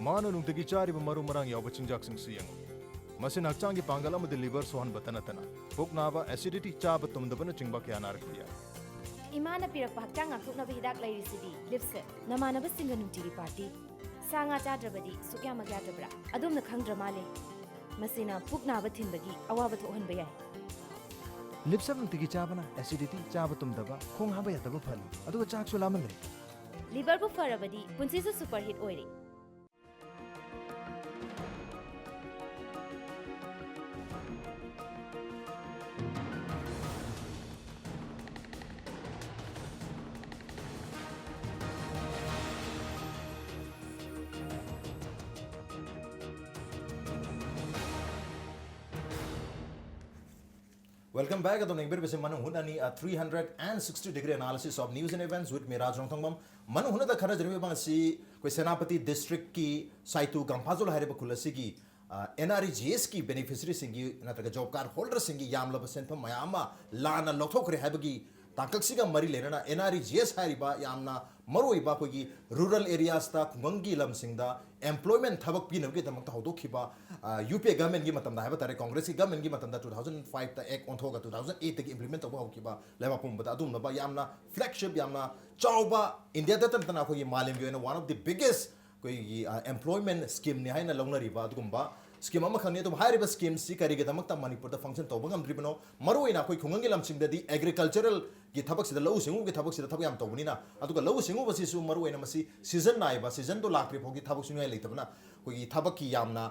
ꯃꯥꯅ ꯅꯨꯡꯇꯤꯒꯤ ꯆꯥꯔꯤꯕ ꯃꯔꯨ ꯃꯔꯥꯡ ꯌꯥꯎꯕ ꯆꯤꯟꯖꯥꯛꯁꯤꯡꯁꯤ ꯌꯦꯡꯉꯨ꯫ ꯃꯁꯤꯅ ꯍꯛꯆꯥꯡꯒꯤ ꯄꯥꯡꯒꯜ ꯑꯃꯗꯤ liver ꯁꯣꯛꯍꯟꯕꯇ ꯅꯠꯇꯅ ꯄꯨꯛ ꯅꯥꯕ, acidity, ꯆꯥꯕ ꯇꯨꯝꯗꯕꯅꯆꯤꯡꯕ ꯀꯌꯥ ꯅꯥꯔꯛꯄ ꯌꯥꯏ꯫ ꯏꯃꯥꯅ ꯄꯤꯔꯛꯄ ꯍꯛꯆꯥꯡ ꯉꯥꯛꯊꯣꯛꯅꯕ ꯍꯤꯗꯥꯛ ꯂꯩꯔꯤꯁꯤꯗꯤ Lipset꯫ ꯅꯃꯥꯟꯅꯕꯁꯤꯡꯒ ꯅꯨꯡꯇꯤꯒꯤ party꯫ ꯁꯥ ꯉꯥ ꯆꯥꯗ꯭ꯔꯕꯗꯤ ꯁꯨꯛꯌꯥꯃꯛ ꯌꯥꯗ꯭ꯔꯕ꯭ꯔꯥ? ꯑꯗꯣꯝꯅ ꯈꯪꯗ꯭ꯔ ꯃꯥꯜꯂꯦ꯫ ꯃꯁꯤꯅ ꯄꯨꯛ ꯅꯥꯕ ꯊꯤꯟꯕꯒꯤ ꯑꯋꯥꯕ ꯊꯣꯛꯍꯟꯕ ꯌꯥꯏ꯫ Lipset ꯅꯨꯡꯇꯤꯒꯤ ꯆꯥꯕꯅ acidity, ꯆꯥꯕ ꯇꯨꯝꯗꯕ, ꯈꯣꯡ ꯍꯥꯝꯕ ꯌꯥꯗꯕ ꯐꯍꯜꯂꯤ, ꯑꯗꯨꯒ ꯆꯥꯛꯁꯨ ꯂꯥꯝꯍꯜꯂꯦ꯫ Liverꯕꯨ ꯐꯔꯕꯗꯤ ꯄꯨꯟꯁꯤꯁꯨ superhit ꯑꯣꯏꯔꯦ꯫ Welcome back. ꯑꯗꯣꯝꯅ ꯌꯦꯡꯕꯤꯔꯤꯕꯁꯤ ꯃꯅꯨꯡ ꯍꯨꯠꯅꯅꯤ, a three hundred and sixty degree analysis of news and events with me, ꯔꯥꯖ ꯔꯣꯡꯊꯣꯡꯕꯝ꯫ ꯃꯅꯨꯡ ꯍꯨꯠꯅꯗ ꯈꯟꯅꯖꯔꯤꯕ ꯃꯇꯥꯡ ꯑꯁꯤ ꯑꯩꯈꯣꯏ ꯁꯦꯅꯥꯄꯇꯤ districtꯀꯤ ꯁꯥꯏꯇꯨ ꯒꯝꯐꯥꯖꯣꯜ ꯍꯥꯏꯔꯤꯕ ꯈꯨꯜ ꯑꯁꯤꯒꯤ, ꯑ, NREGSꯀꯤ beneficiaryꯁꯤꯡꯒꯤ ꯅꯠꯇ꯭ꯔꯒ job card holderꯁꯤꯡꯒꯤ ꯌꯥꯝꯂꯕ ꯁꯦꯟꯐꯝ ꯃꯌꯥꯝ ꯑꯃ ꯂꯥꯟꯅ ꯂꯧꯊꯣꯛꯈ꯭ꯔꯦ ꯍꯥꯏꯕꯒꯤ ꯇꯥꯡꯀꯛꯁꯤꯒ ꯃꯔꯤ ꯂꯩꯅꯅ NREGS ꯍꯥꯏꯔꯤꯕ ꯌꯥꯝꯅ ꯃꯔꯨꯑꯣꯏꯕ ꯑꯩꯈꯣꯏꯒꯤ rural areasꯇ, ꯈꯨꯡꯒꯪꯒꯤ ꯂꯝꯁꯤꯡꯗ employment ꯊꯕꯛ ꯄꯤꯅꯕꯒꯤꯗꯃꯛꯇ ꯍꯧꯗꯣꯛꯈꯤꯕ, ꯑ, UPA governmentꯀꯤ ꯃꯇꯝꯗ ꯍꯥꯏꯕ ꯇꯥꯔꯦ, Congressꯀꯤ governmentꯀꯤ ꯃꯇꯝꯗ two thousand fiveꯇ act ꯑꯣꯟꯊꯣꯛꯑꯒ two thousand eightꯇꯒꯤ implement ꯇꯧꯕ ꯍꯧꯈꯤꯕ ꯂꯩꯕꯥꯛ ꯄꯨꯝꯕꯗ ꯑꯗꯨꯒꯨꯝꯂꯕ ꯌꯥꯝꯅ flagship, ꯌꯥꯝꯅ ꯆꯥꯎꯕ, ꯏꯟꯗꯤꯌꯥꯗꯇ ꯅꯠꯇꯅ ꯑꯩꯈꯣꯏꯒꯤ ꯃꯥꯂꯦꯝꯒꯤ ꯑꯣꯏꯅ one of the biggest ꯑꯩꯈꯣꯏꯒꯤ, ꯑ, employment schemeꯅꯤ ꯍꯥꯏꯅ ꯂꯧꯅꯔꯤꯕ ꯑꯗꯨꯒꯨꯝꯕ ꯁ꯭ꯀꯤꯝ ꯑꯃꯈꯛꯅꯤ꯫ ꯑꯗꯨꯕꯨ ꯍꯥꯏꯔꯤꯕ ꯁ꯭ꯀꯤꯝꯁꯤ ꯀꯔꯤꯒꯤꯗꯃꯛꯇ ꯃꯅꯤꯄꯨꯔꯗ ꯐꯪꯁꯟ ꯇꯧꯕ ꯉꯝꯗ꯭ꯔꯤꯕꯅꯣ? ꯃꯔꯨꯑꯣꯏꯅ ꯑꯩꯈꯣꯏ ꯈꯨꯡꯒꯪꯒꯤ ꯂꯝꯁꯤꯡꯗꯗꯤ ꯑꯦꯒ꯭ꯔꯤꯀꯜꯆꯔꯦꯜꯒꯤ ꯊꯕꯛꯁꯤꯗ, ꯂꯧꯎ ꯁꯤꯡꯎꯕꯒꯤ ꯊꯕꯛꯁꯤꯗ ꯊꯕꯛ ꯌꯥꯝ ꯇꯧꯕꯅꯤꯅ, ꯑꯗꯨꯒ ꯂꯧꯎ ꯁꯤꯡꯎꯕꯁꯤꯁꯨ ꯃꯔꯨꯑꯣꯏꯅ ꯃꯁꯤ ꯁꯤꯖꯟ ꯅꯥꯏꯕ, ꯁꯤꯖꯟꯗꯣ ꯂꯥꯛꯇ꯭ꯔꯤ ꯐꯥꯎꯒꯤ ꯊꯕꯛ ꯁꯨꯡꯌꯥ ꯂꯩꯇꯕꯅ ꯑꯩꯈꯣꯏꯒꯤ ꯊꯕꯛꯀꯤ ꯌꯥꯝꯅ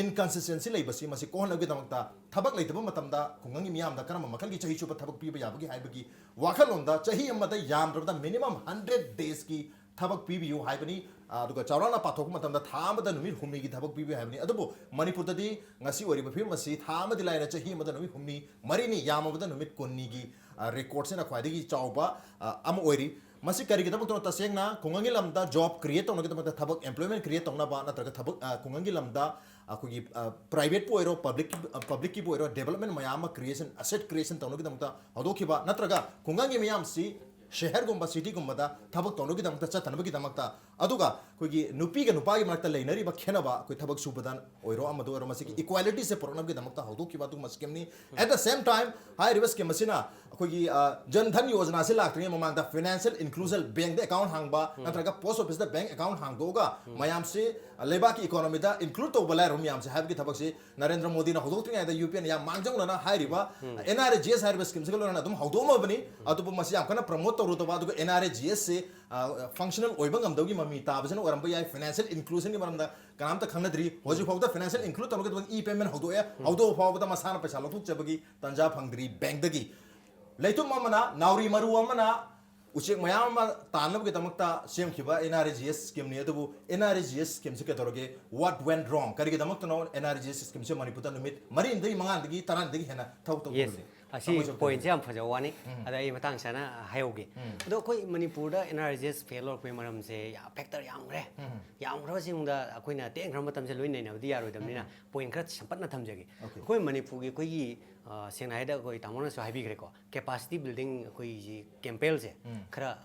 ꯏꯟꯀꯟꯁꯤꯁꯇꯦꯟꯁꯤ ꯂꯩꯕꯁꯤ, ꯃꯁꯤ ꯀꯣꯛꯍꯟꯅꯕꯒꯤꯗꯃꯛꯇ ꯊꯕꯛ ꯂꯩꯇꯕ ꯃꯇꯝꯗ ꯈꯨꯡꯒꯪꯒꯤ ꯃꯤꯌꯥꯝꯗ ꯀꯔꯝꯕ ꯃꯈꯜꯒꯤ ꯆꯍꯤ ꯆꯨꯞꯄ ꯊꯕꯛ ꯄꯤꯕ ꯌꯥꯕꯒꯦ ꯍꯥꯏꯕꯒꯤ ꯋꯥꯈꯜꯂꯣꯟꯗ ꯆꯍꯤ ꯑꯃꯗ ꯌꯥꯝꯗ꯭ꯔꯕꯗ ꯃꯤꯅꯤꯃꯝ ꯍꯟꯗ꯭ꯔꯦꯠ ꯗꯦꯖꯀꯤ ꯊꯕꯛ ꯄꯤꯕꯤꯌꯨ ꯍꯥꯏꯕꯅꯤ꯫ ꯑꯗꯨꯒ ꯆꯥꯎꯔꯥꯛꯅ ꯄꯥꯊꯣꯛꯄ ꯃꯇꯝꯗ ꯊꯥ ꯑꯃꯗ ꯅꯨꯃꯤꯠ ꯍꯨꯝꯅꯤꯒꯤ ꯊꯕꯛ ꯄꯤꯕꯤꯌꯨ ꯍꯥꯏꯕꯅꯤ꯫ ꯑꯗꯨꯕꯨ ꯃꯅꯤꯄꯨꯔꯗꯗꯤ ꯉꯁꯤ ꯑꯣꯏꯔꯤꯕ ꯐꯤꯕꯝ ꯑꯁꯤ ꯊꯥ ꯑꯃꯗꯤ ꯂꯥꯏꯔ, ꯆꯍꯤ ꯑꯃꯗ ꯅꯨꯃꯤꯠ ꯍꯨꯝꯅꯤ, ꯃꯔꯤꯅꯤ, ꯌꯥꯝꯃꯕꯗ ꯅꯨꯃꯤꯠ ꯀꯨꯟꯅꯤꯒꯤ, ꯑ, ꯔꯦꯀꯣꯔꯠꯁꯤꯅ ꯈ꯭ꯋꯥꯏꯗꯒꯤ ꯆꯥꯎꯕ, ꯑ, ꯑꯃ ꯑꯣꯏꯔꯤ꯫ ꯃꯁꯤ ꯀꯔꯤꯒꯤꯗꯃꯛꯇꯅꯣ? ꯇꯁꯦꯡꯅ ꯈꯨꯡꯒꯪꯒꯤ ꯂꯝꯗ ꯖꯣꯕ ꯀ꯭ꯔꯤꯌꯦꯠ ꯇꯧꯅꯕꯒꯤꯗꯃꯛꯇ, ꯊꯕꯛ, ꯑꯦꯝꯄ꯭ꯂꯣꯏꯃꯦꯟ ꯀ꯭ꯔꯤꯌꯦꯠ ꯇꯧꯅꯕ, ꯅꯠꯇ꯭ꯔꯒ ꯊꯕꯛ, ꯑ, ꯈꯨꯡꯒꯪꯒꯤ ꯂꯝꯗ ꯑꯩꯈꯣꯏꯒꯤ, ꯑ, ꯄ꯭ꯔꯥꯏꯚꯦꯠꯄꯨ ꯑꯣꯏꯔꯣ, ꯄꯕ꯭ꯂꯤꯛꯀꯤ, ꯑ, ꯄꯕ꯭ꯂꯤꯛꯀꯤꯕꯨ ꯑꯣꯏꯔꯣ, ꯗꯦꯕꯂꯞꯃꯦꯟ ꯃꯌꯥꯝ ꯑꯃ ꯀ꯭ꯔꯤꯌꯦꯁꯟ, ꯑꯦꯁꯦꯠ ꯀ꯭ꯔꯤꯌꯦꯁꯟ ꯇꯧꯅꯕꯒꯤꯗꯃꯛꯇ ꯍꯧꯗꯣꯛꯈꯤꯕ, ꯅꯠꯇ꯭ꯔꯒ ꯈꯨꯡꯒꯪꯒꯤ ꯃꯤꯌꯥꯝꯁꯤ ꯁꯍꯔꯒꯨꯝꯕ, ꯁꯤꯇꯤꯒꯨꯝꯕꯗ ꯊꯕꯛ ꯇꯧꯅꯕꯒꯤꯗꯃꯛꯇ, ꯆꯠꯇꯅꯕꯒꯤꯗꯃꯛꯇ, ꯑꯗꯨꯒ ꯑꯩꯈꯣꯏꯒꯤ ꯅꯨꯄꯤꯒ ꯅꯨꯄꯥꯒꯤ ꯃꯔꯛꯇ ꯂꯩꯅꯔꯤꯕ ꯈꯦꯠꯅꯕ, ꯑꯩꯈꯣꯏ ꯊꯕꯛ ꯁꯨꯕꯗ ꯑꯣꯏꯔꯣ, ꯑꯃꯗ ꯑꯣꯏꯔꯣ, ꯃꯁꯤꯒꯤ ꯏꯀ꯭ꯋꯦꯂꯤꯇꯤꯁꯦ ꯄꯨꯔꯛꯅꯕꯒꯤꯗꯃꯛꯇ ꯍꯧꯗꯣꯛꯈꯤꯕ ꯑꯗꯨꯒꯨꯝꯕ ꯁ꯭ꯀꯤꯝꯅꯤ꯫ At the same time, ꯍꯥꯏꯔꯤꯕ ꯁ꯭ꯀꯤꯝ ꯑꯁꯤꯅ ꯑꯩꯈꯣꯏꯒꯤ, ꯑ, ꯖꯟ ꯙꯟ ꯌꯣꯖꯅꯥꯁꯤ ꯂꯥꯛꯇ꯭ꯔꯤꯉꯩ ꯃꯃꯥꯡꯗ ꯐꯥꯏꯅꯥꯟꯁꯤꯌꯦꯜ ꯏꯟꯀ꯭ꯂꯨꯖꯟ, ꯕꯦꯡꯗ ꯑꯦꯀꯥꯎꯟ ꯍꯥꯡꯕ, ꯅꯠꯇ꯭ꯔꯒ ꯄꯣꯁ ꯑꯣꯐꯤꯁꯇ ꯕꯦꯡ ꯑꯦꯀꯥꯎꯟ ꯍꯥꯡꯗꯣꯛꯑꯒ ꯃꯌꯥꯝꯁꯤ, ꯑ, ꯂꯩꯕꯥꯛꯀꯤ ꯏꯀꯣꯅꯣꯃꯤꯗ ꯏꯟꯀ꯭ꯂꯨꯗ ꯇꯧꯕ ꯂꯥꯏꯔꯕ ꯃꯌꯥꯝꯁꯦ ꯍꯥꯏꯕꯒꯤ ꯊꯕꯛꯁꯤ ꯅꯔꯦꯟꯗ꯭ꯔ ꯃꯣꯗꯤꯅ ꯍꯧꯗꯣꯛꯇ꯭ꯔꯤꯉꯩꯗ ꯌꯨ ꯄꯤ ꯑꯦꯅ ꯌꯥꯝ ꯃꯥꯡꯖꯧꯅꯅ ꯍꯥꯏꯔꯤꯕ ꯑꯦꯟ ꯑꯥꯔ ꯖꯤ ꯑꯦꯁ ꯍꯥꯏꯔꯤꯕ ꯁ꯭ꯀꯤꯝꯁꯤꯒ ꯂꯣꯏꯅꯅ ꯑꯗꯨꯝ ꯍꯧꯗꯣꯛꯑꯝꯃꯕꯅꯤ꯫ ꯑꯗꯨꯕꯨ ꯃꯁꯤ ꯌꯥꯝ ꯀꯟꯅ ꯄ꯭ꯔꯃꯣꯠ ꯇꯧꯔꯨꯗꯕ, ꯑꯗꯨꯒ ꯑꯦꯟ ꯑꯥꯔ ꯖꯤ ꯑꯦꯁꯁꯤ, ꯑ, ꯐꯪꯁꯅꯦꯜ ꯑꯣꯏꯕ ꯉꯝꯗꯕꯒꯤ ꯃꯃꯤ ꯇꯥꯕꯁꯤꯅ ꯑꯣꯏꯔꯝꯕ ꯌꯥꯏ꯫ ꯐꯥꯏꯅꯥꯟꯁꯤꯌꯦꯜ ꯏꯟꯀ꯭ꯂꯨꯖꯟꯒꯤ ꯃꯔꯝꯗ ꯀꯅꯥꯝꯇ ꯈꯪꯅꯗ꯭ꯔꯤ꯫ ꯍꯧꯖꯤꯛ ꯐꯥꯎꯗ ꯐꯥꯏꯅꯥꯟꯁꯤꯌꯦꯜ ꯏꯟꯀ꯭ꯂꯨꯗ ꯇꯧꯅꯕꯒꯤꯗꯃꯛ ꯏ ꯄꯦꯃꯦꯟ ꯍꯧꯗꯣꯛꯑꯦ, ꯍꯧꯗꯣꯛꯑ ꯐꯥꯎꯕꯗ ꯃꯁꯥꯅ ꯄꯩꯁꯥ ꯂꯧꯊꯣꯛꯆꯕꯒꯤ ꯇꯥꯟꯖꯥ ꯐꯪꯗ꯭ꯔꯤ ꯕꯦꯡꯗꯒꯤ꯫ ꯂꯩꯇꯨꯝ ꯑꯃꯅ, ꯅꯥꯎꯔꯤ ꯃꯔꯨ ꯑꯃꯅ ꯎꯆꯦꯛ ꯃꯌꯥꯝ ꯑꯃ ꯇꯥꯟꯅꯕꯒꯤꯗꯃꯛꯇ ꯁꯦꯝꯈꯤꯕ ꯑꯦꯟ ꯑꯥꯔ ꯖꯤ ꯑꯦꯁ ꯁ꯭ꯀꯤꯝꯅꯤ꯫ ꯑꯗꯨꯕꯨ ꯑꯦꯟ ꯑꯥꯔ ꯖꯤ ꯑꯦꯁ ꯁ꯭ꯀꯤꯝꯁꯤ ꯀꯩꯗꯧꯔꯒꯦ? What went wrong? ꯀꯔꯤꯒꯤꯗꯃꯛꯇꯅꯣ ꯑꯦꯟ ꯑꯥꯔ ꯖꯤ ꯑꯦꯁ ꯁ꯭ꯀꯤꯝꯁꯤ ꯃꯅꯤꯄꯨꯔꯗ ꯅꯨꯃꯤꯠ ꯃꯔꯤꯅꯤꯗꯒꯤ, ꯃꯉꯥꯅꯤꯗꯒꯤ, ꯇꯔꯥꯅꯤꯗꯒꯤ ꯍꯦꯟꯅ ꯊꯕꯛ ꯇꯧꯗꯕꯁꯦ? ꯑꯁꯤ ꯄꯣꯏꯟꯠꯁꯦ ꯌꯥꯝ ꯐꯖꯕ ꯋꯥꯅꯤ꯫ ꯑꯗ ꯑꯩ ꯃꯇꯥꯡ ꯆꯥꯅ ꯍꯥꯏꯍꯧꯒꯦ꯫ ꯑꯗꯣ ꯑꯩꯈꯣꯏ ꯃꯅꯤꯄꯨꯔꯗ N R G S fail ꯑꯣꯏꯔꯛꯄꯒꯤ ꯃꯔꯝꯁꯦ ꯐꯦꯛꯇꯔ ꯌꯥꯝꯈ꯭ꯔꯦ꯫ ꯌꯥꯝꯈ꯭ꯔꯕꯁꯤꯡꯗ ꯑꯩꯈꯣꯏꯅ ꯇꯦꯟꯈ꯭ꯔꯕ ꯃꯇꯝꯁꯦ ꯂꯣꯏ ꯅꯩꯅꯕꯗꯤ ꯌꯥꯔꯣꯏꯗꯕꯅꯤꯅ ꯄꯣꯏꯟꯠ ꯈꯔ ꯁꯝꯄꯠꯅ ꯊꯝꯖꯒꯦ꯫ ꯑꯩꯈꯣꯏ ꯃꯅꯤꯄꯨꯔꯒꯤ ꯑꯩꯈꯣꯏꯒꯤ, ꯑ, ꯁꯦꯡꯅ ꯍꯥꯏꯔꯗ ꯑꯩꯈꯣꯏ ꯇꯥꯃꯣꯅꯁꯨ ꯍꯥꯏꯕꯤꯈ꯭ꯔꯦꯀꯣ, ꯀꯦꯄꯥꯁꯤꯇꯤ ꯕꯤꯜꯗꯤꯡ ꯑꯩꯈꯣꯏꯒꯤ ꯀꯦꯝꯄꯦꯜꯁꯦ ꯈꯔ, ꯑ,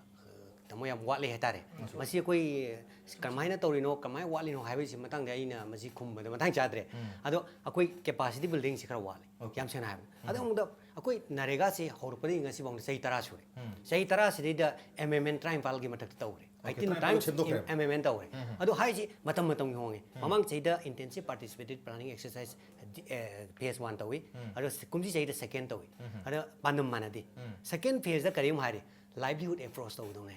ꯇꯥꯃꯣ, ꯌꯥꯝ ꯋꯥꯠꯂꯤ ꯍꯥꯏꯇꯥꯔꯦ꯫ ꯃꯁꯤ ꯑꯩꯈꯣꯏ ꯀꯔꯝꯍꯥꯏꯅ ꯇꯧꯔꯤꯅꯣ, ꯀꯃꯥꯏꯅ ꯋꯥꯠꯂꯤꯅꯣ ꯍꯥꯏꯕꯒꯤ ꯃꯇꯥꯡꯗ ꯑꯩꯅ ꯃꯁꯤ ꯈꯨꯝꯕꯗ ꯃꯇꯥꯡ ꯆꯥꯗ꯭ꯔꯦ꯫ ꯑꯗꯣ ꯑꯩꯈꯣꯏ ꯀꯦꯄꯥꯁꯤꯇꯤ ꯕꯤꯜꯗꯤꯡꯁꯤ ꯈꯔ ꯋꯥꯠꯂꯤ, ꯌꯥꯝ ꯁꯦꯡꯅ ꯍꯥꯏꯕꯗ꯫ ꯑꯗꯣ ꯑꯃꯨꯛꯇ ꯑꯩꯈꯣꯏ ꯅꯔꯦꯒꯥꯁꯤ ꯍꯧꯔꯛꯄꯗꯒꯤ ꯉꯁꯤ ꯐꯥꯎꯗ ꯆꯍꯤ ꯇꯔꯥ ꯁꯨꯔꯦ꯫ ꯆꯍꯤ ꯇꯔꯥꯁꯤꯗꯩꯗ ꯑꯦꯝ ꯑꯦꯝ ꯑꯦꯟ ꯇꯔꯥꯅꯤꯄꯥꯜꯒꯤ ꯃꯊꯛꯇ ꯇꯧꯈ꯭ꯔꯦ꯫ Okay, eighteen times implement ꯇꯧꯔꯦ꯫ ꯑꯗꯣ ꯍꯥꯏꯁꯤ ꯃꯇꯝ ꯃꯇꯝꯒꯤ ꯍꯣꯡꯉꯦ꯫ ꯃꯃꯥꯡ ꯆꯍꯤꯗ intensive participated planning exercise phase one ꯇꯧꯏ꯫ ꯑꯗꯣ ꯀꯨꯝꯁꯤ ꯆꯍꯤꯗ second ꯇꯧꯏ꯫ ꯑꯗ ꯄꯥꯟꯗꯝ ꯃꯥꯟꯅꯗꯦ꯫ Second phaseꯇ ꯀꯔꯤꯝ ꯍꯥꯏꯔꯤ? Livelihood approach ꯇꯧꯒꯗꯧꯅꯦ꯫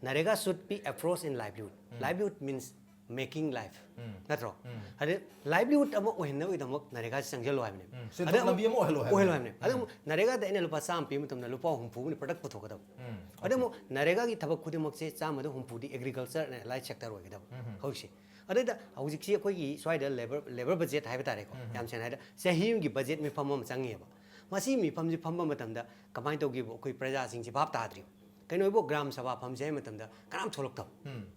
NREGA should be approach in livelihood. Livelihood means making life, ꯅꯠꯇ꯭ꯔꯣ? ꯑꯗꯩ livelihood ꯑꯃ ꯑꯣꯏꯍꯟꯅꯕꯒꯤꯗꯃꯛ NREGAꯁꯤ ꯆꯪꯁꯤꯜꯂꯨ ꯍꯥꯏꯕꯅꯦ꯫ ꯁꯦꯟꯊꯣꯛ ꯂꯝꯕꯤ ꯑꯃ ꯑꯣꯏꯍꯜꯂꯨ ꯍꯥꯏꯕꯅꯦ꯫ ꯑꯣꯏꯍꯜꯂꯨ ꯍꯥꯏꯕꯅꯦ꯫ ꯑꯗꯨ NREGAꯗ ꯑꯩꯅ ꯂꯨꯄꯥ ꯆꯥꯝꯃ ꯄꯤꯕ ꯃꯇꯝꯗ ꯂꯨꯄꯥ ꯍꯨꯝꯐꯨ ꯑꯃꯅ product ꯄꯨꯊꯣꯛꯀꯗꯕ꯫ ꯑꯗꯨ ꯑꯃꯨꯛ NREGAꯒꯤ ꯊꯕꯛ ꯈꯨꯗꯤꯡꯃꯛꯁꯦ ꯆꯥꯝꯃꯗ ꯍꯨꯝꯐꯨꯗꯤ agriculture and allied sector ꯑꯣꯏꯒꯗꯕ ꯍꯧꯖꯤꯛꯁꯦ꯫ ꯑꯗꯨꯗ ꯍꯧꯖꯤꯛꯁꯤ ꯑꯩꯈꯣꯏꯒꯤ ꯁ꯭ꯋꯥꯏꯗ labour, labour budget ꯍꯥꯏꯕ ꯇꯥꯔꯦꯀꯣ, ꯌꯥꯝ ꯁꯦꯡꯅ ꯍꯥꯏꯔꯗꯤ ꯆꯍꯤ ꯑꯃꯒꯤ budget ꯃꯤꯐꯝ ꯑꯃ ꯆꯪꯉꯤꯑꯕ꯫ ꯃꯁꯤ ꯃꯤꯐꯝꯁꯤ ꯐꯝꯕ ꯃꯇꯝꯗ ꯀꯃꯥꯏꯅ ꯇꯧꯒꯦꯕꯨ ꯑꯩꯈꯣꯏ ꯄ꯭ꯔꯖꯥꯁꯤꯡꯁꯤ ꯚꯥꯞ ꯇꯥꯗ꯭ꯔꯤꯕ꯫ ꯀꯩꯅꯣ ꯍꯥꯏꯕꯨ ꯒ꯭ꯔꯥꯝ ꯁꯚꯥ ꯐꯝꯁꯦ ꯍꯥꯏꯕ ꯃꯇꯝꯗ ꯀꯅꯥꯝ ꯊꯣꯛꯂꯛꯇꯕ꯫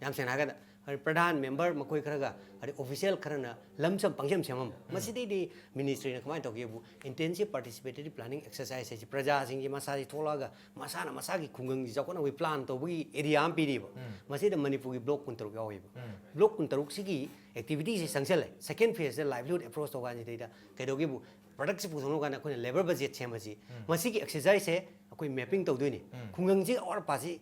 ꯌꯥꯝ ꯁꯦꯡꯅ ꯍꯥꯏꯔꯀꯥꯟꯗ ꯍꯥꯏꯗꯤ ꯄ꯭ꯔꯙꯥꯟ member ꯃꯈꯣꯏ ꯈꯔꯒ ꯍꯥꯏꯗꯤ official ꯈꯔꯅ ꯂꯝ ꯁꯝ ꯄꯪꯁꯦꯝ ꯁꯦꯝꯃꯝꯕ꯫ ꯃꯁꯤꯗꯩꯗꯤ ministryꯅ ꯀꯃꯥꯏꯅ ꯇꯧꯒꯦꯕꯨ intensive participatory planning exercise ꯍꯥꯏꯁꯤ ꯄ꯭ꯔꯖꯥꯁꯤꯡꯁꯤ ꯃꯁꯥꯁꯤ ꯊꯣꯛꯂꯛꯑꯒ ꯃꯁꯥꯅ ꯃꯁꯥꯒꯤ ꯈꯨꯡꯒꯪꯁꯤ ꯆꯥꯎꯈꯠꯅꯕꯒꯤ plan ꯇꯧꯕꯒꯤ area ꯑꯃ ꯄꯤꯔꯤꯕ꯫ ꯃꯁꯤꯗ ꯃꯅꯤꯄꯨꯔꯒꯤ block ꯀꯨꯟꯇꯔꯨꯛ ꯌꯥꯎꯋꯦꯕ꯫ Block ꯀꯨꯟꯇꯔꯨꯛꯁꯤꯒꯤ activityꯁꯤ ꯆꯪꯁꯤꯜꯂꯦ꯫ Second phaseꯇ livelihood approach ꯇꯧ ꯀꯥꯟꯁꯤꯗꯩꯗ ꯀꯩꯗꯧꯒꯦꯕꯨ productꯁꯤ ꯄꯨꯊꯣꯛꯅꯕ ꯀꯥꯟꯗ ꯑꯩꯈꯣꯏꯅ labour budget ꯁꯦꯝꯕꯁꯤ ꯃꯁꯤꯒꯤ exerciseꯁꯦ ꯑꯩꯈꯣꯏ mapping ꯇꯧꯗꯣꯏꯅꯤ꯫ ꯈꯨꯡꯒꯪꯁꯤꯒꯤ ꯑꯋꯥꯠ ꯑꯄꯥꯁꯤ